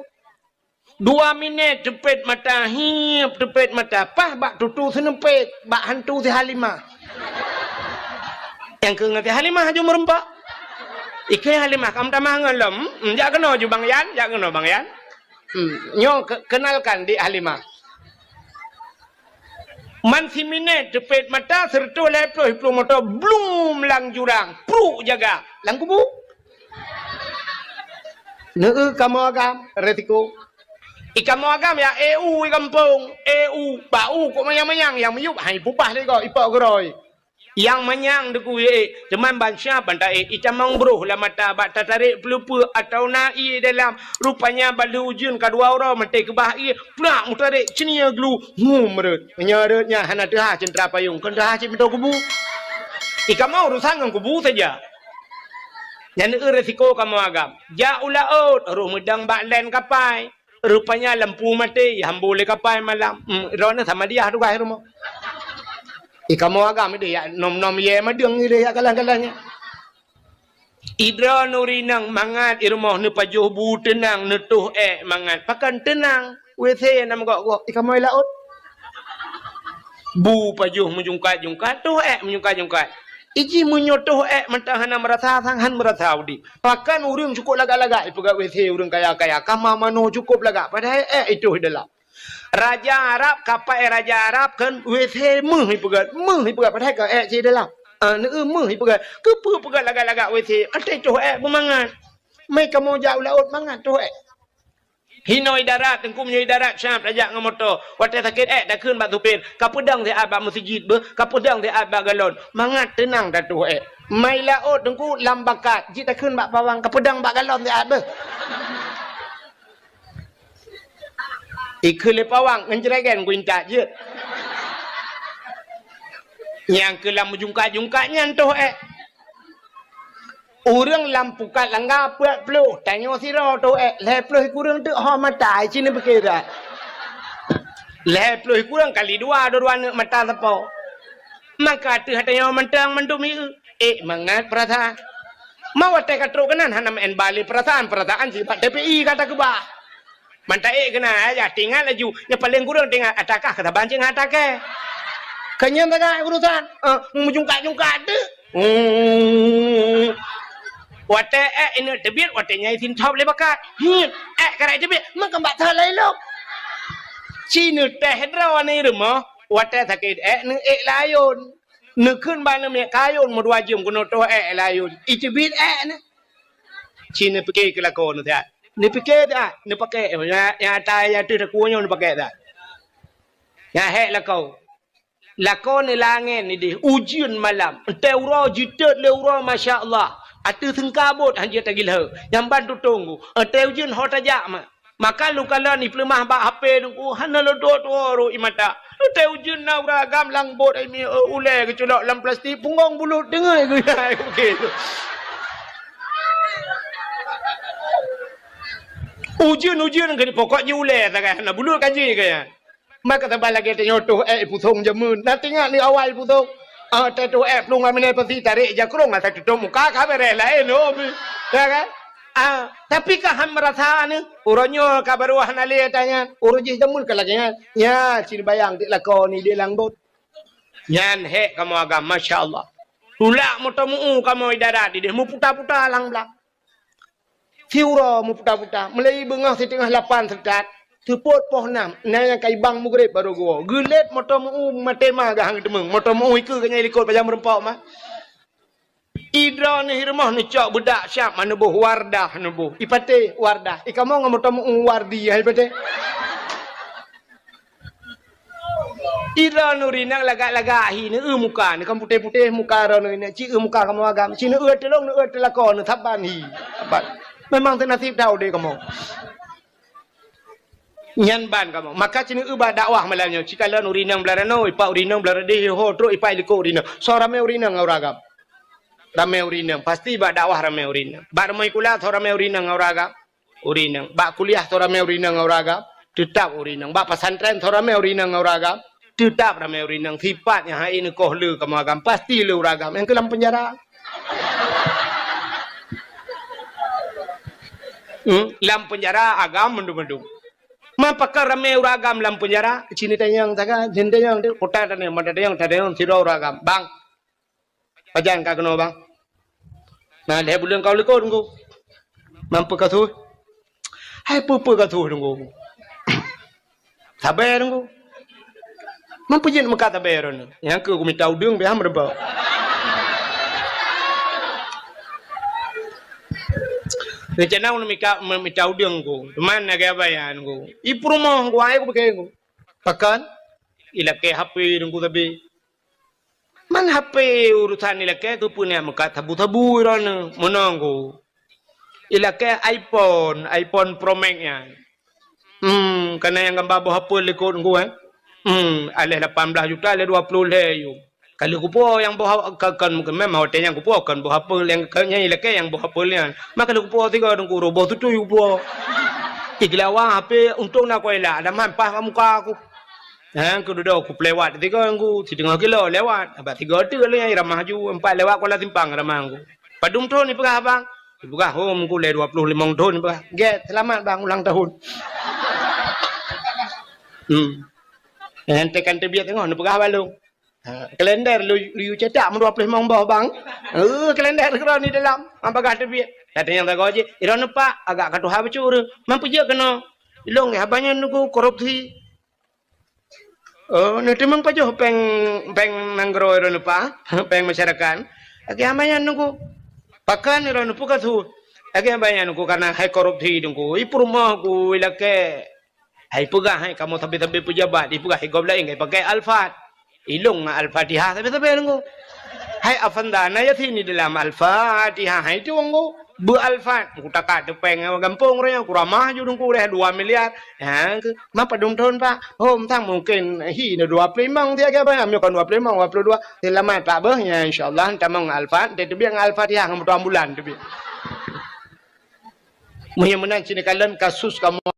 Dua minét teupet mata, hiep teupet mata, paih bak tutu seuneupet, bak hantu si Halimah. Nyang keu ngon si Halimah aju meureumpok. Ikeu Halimah, kam tamah ngon lom. Hmm, jak keunoe ju Bang Yan, jak keunoe Bang Yan. Hmm, nyoe ke-, kenalkan di Halimah. Man siminét teupet mata seureutôh lhèe ploh iplueng moto blum lam jurang, pruk jaga lam kubu. Neu kamoe agam resiko. I kamoe agam ya eu i gampông, eu bak u kok manyang-manyang nyang miyueb hai pupah lé gob ipok geurôi. Nyang manyang deuk u ék, teuma ban siap ban taék, itamong broh lam mata bak tatarek peuleupeuk atawa na ié dalam. Rupanya ban lheueh ujeuen ka dua uroe mantong keubah ié, plak meutarek ceunie glu, hum rhot. Meunyoe rhot nyan hana teuhah ceuntra payong, kon teuhah cit meutoe kubu. I kamoe urusan ngon kubu saja. Nyan eu resiko kamoe agam. Jak u laôt, roh meudang bak lén kapai. Rupanya lampu maté, ihambô lé kapai malam. Hmm, droeneuh sama diah tugaih rumoh. I kamoe agam ideh yak nom-nom yé madeueng ideh yak galan-galan nyan. I droeneuh rinang mangat i rumoh neupajoh bu teunang neutoh ék mangat. Pakon teunang? W C na meugok-gok. I kamoe laôt. Bu pajoh meujungkat-jungkat, toh ék meujungkat-jungkat. Iji meunyoe toh ék mantong hana meurasa sang han meurasa udeb. Pakon ureuëng cukôp lagak-lagak ipeugah W C ureuëng kaya-kaya, kama manoe cukôp lagak, padahai ék itoh i dalam. Raja Arab, kapai raja Arab kan W C meuh ipeugah, meuh ipeugah, padahai ka ék cit i dalam. Ah, neu meuh ipeugah, keupeue peugah lagak-lagak W C, até toh ék beumangat. Mei kamoe jak u laôt mangat toh ék. Hinoe i darat, teungku meunyoe i darat siap tajak ngon moto. Watée sakét ék takheun bak supir, kapeudong siat bak meuseujid beuh, kapeudong siat bak galon. Mangat teunang tatoh ék. Mai laôt teungku lam bakat, jeuet takheun bak pawang, kapeudong bak galon siat beuh. Ikheun lé pawang ngon jregen kuintat jeuet. Nyang keu lam meujungkat-jungkat nyan toh ék. Ureuëng lam pukat langga peuet ploh, tanyoe sidroe toh ék, lhèe ploh kureueng teuk ho mata, cit neupiké that. Lhèe ploh kureueng kali dua, dua-dua aneuk mata sapo. Maka ateueh tanyoe mantong mandum ié, ék mangat peurasaan. Ma watée ka trok keunan hana meu'en bale peurasaan, peurasaan sibak T P I ka takeubah. Mantong ék keunan, eh, ya, tingat laju. Nyang paleng kureueng tingat, atakah keusaban cit ngon atakée. Keu nyan sagai urusan, eh, meujungkat-jungkat teuk. Hmm. Watèe ék ineuk teubiet, watèe nyan isinthop lé bakat. Hiet, ék karai teubiet, meukeumbat that laén lom. Ci neutéh droe aneuk rumoh, watèe sakét ék neuék layôn. Neukheun bak aneuk miet kayôn meudua jeuem keunoe toh ék layôn. Iteubiet ék nyan. Ci neupike keu lakoe neuh siat. Neupike siat, neupakè, nyang, nyang ata nyang ateueh takue nyoe neupakè siat. Nyang hék lakoe. Lakoe nyoe langèt nideh, ujeuen malam. Watèe uroe jiteuet lé uroe, masya Allah. Ateueh seungkabot han jeuet tagilheu. Nyang ban tutông ku. Watèe ujeuen ho tajak ma. Maka lôn kalon ipeuleumah bak H P lôn ku, hana lôn tuwoe-tuwoe rot ie mata. Watèe ujeuen na ureueng agam lam bot, ai mi, ulèe geuculok lam plastik, punggong bulut deungon geuh. Ujeuen-ujeuen keu pokok jih ulèe sagai, hana bulut ka jih keu nyan. Maka saban lagèe tanyoe toh ék ipusong jameun. Na teuingat ni awai ipusong. Ah, teuh toh ék plueng aminai pasi tarek jakrong asa tutup muka ka beres laén, oh, mi. Ya kan? Ah, tapi ka han meurasa ni. Uroe nyoe ka barô hana lé ata nyan. Uroe jih jameun ka lagèe nyan. Nya, ci neubayang dik lakoe nideh lam bot. Nyan hék kamoe agam, masya Allah. Tulak moto meu-u kamoe di darat nideh, meuputa-puta lam blang. Siuroe meuputa-puta, mulai beungoh siteungoh lapan seutat, seupôt poh nam, na nyang ka ibang mugreb barô geuwoe. Geulét moto meu-u maté ma geuh han geuteumeung, moto meu-u ikeue geuh nyan ilikot pajan meureumpok ma. Idroe neuh i rumoh neucok beudak siab ma neuboh Wardah neuboh. Ipatéh Wardah, ikamoe ngon moto meu-u Wardi hai patéh. Idroe neuh rinang lagak-lagak hi neueu muka, neuh kan putéh-putéh muka droe neuh rinang, ci eu muka kamoe agam, ci neueu teulông, neueu teulakô, neusaban hi. Saban. Memang teunasib that udép kamoe. Nyan ban kamoe. Maka ci neueu bak dakwah malam nyoe, ci kalon urinang blah ranoe, ipak urinang blah radeh, ho trok ipak ilikot urinang. Soe ramé urinang ngon ureueng agam. Ramé urinang, pasti bak dakwah ramé urinang. Bak rumoh sikula soe ramé urinang ngon ureueng agam. Urinang. Bak kuliah soe ramé urinang ngon ureueng agam, teutap urinang. Bak pesantren soe ramé urinang ngon ureueng agam, teutap ramé urinang. Sifat nyang hai neukoh le kamoe agam, pasti le ureueng agam. Nyang keu lam penjara. Hmm, lam penjara agam mandum-mandum. Man pakon ramé ureueng agam lam penjara, sini tanyong saga, sini tanyong tu, kota tanyong, mata tanyong, tanyong sidroe ureueng agam. Bang, Pajan ka keunoe, Bang? Na lhèe buleuen ka u likot, Teungku. Man peue ka su? Hai peue-peue ka su, Teungku. Sabe, Teungku. Man peue jeuet meukat sabe droeneuh? Nyang keu kumita udeueng pih han meureubah. Rencana ulôn mika, mita udeueng, Teungku. Teuma lagèe bayan, Teungku. I peurumoh, Teungku, hai kupike, Teungku. Pakon? Ilakèe H P, Teungku, sabe. Man H P urusan ilakèe keupeue nyan meukat sabu-sabu droeneuh meunoe, Teungku. Ilakèe iPhone, iPhone Pro Max nyan. Hmm, ka na nyang gamba boh apel likot, Teungku, eh. Hmm, aléh lapan blah juta, aléh dua ploh lhèe yum. Ka lheueh kupuwoe nyang boh a-, ka, kon, memang watèe nyan kupuwoe kon boh apel nyang ka nyan ilakèe nyang boh apel nyan. Man ka lheueh kupuwoe sigoe, Teungku, roh boh tutui kupuwoe. Igeulawa H P untông na kuela, ada man paih bak muka aku. Nyang keududoe kupeuléwat sigoe, Teungku, siteungoh kilo lewat. Abah sigoe teuk lé nyang iramah ju, empat lewat Kuala Simpang ramah, Teungku. Padum thon ipeugah abang? Ipeugah, "Oh, Teungku, lé dua ploh limong thon," ipeugah. "Gèt, seulamat, Bang, ulang tahun." Hmm. Nyang tekan teubiet teungoh neupeugah bak lôn. Ha, kalender lu, lu cetak meudua ploh limong boh, Bang. Eh, kalender keudroe di dalam, han bagah teubiet. Kata nyang sagoe jih, "Droeneuh, Pak, agak ka tuha bacut ureueng. Man peue jeuet keunoe?" "Ilôn geuh haba nyan, Teungku, korupsi." "Oh, neuteumeung pajoh péng, péng nanggroe droeneuh, Pak, péng masyarakat?" "Lagèe haba nyan, Teungku." "Pakon droeneuh, peue ka su?" "Lagèe haba nyan, Teungku, kareuna hai korupsi, Teungku. I peurumoh ku ilakèe, hai peugah hai kamoe sabe-sabe peujabat, ipeugah hai gob laén, hai pakèk Alphard. Ilôn ngon Al-Fatihah sabe-sabe, Teungku. Hai Avanda na Yasin di dalam Al-Fatihah, hai tu, Teungku." Beu Alphard, ku takat teupeng ngon gampông roh nyan, ku ramah ju, Teungku, deh dua miliar. Ha, keu, "Man padum thon, Pak?" "Oh, mantong mungken hi na dua ploh limong siat, Pak. Meunyoe kon dua ploh limong, dua ploh dua." "Seulamat, Pak, beuh. Nyan, insya Allah, tamong Alphard, teubiet ngon Al-Fatihah ngon moto ambulan teubiet." Meunyoe meunan, sini kalon kasus kamoe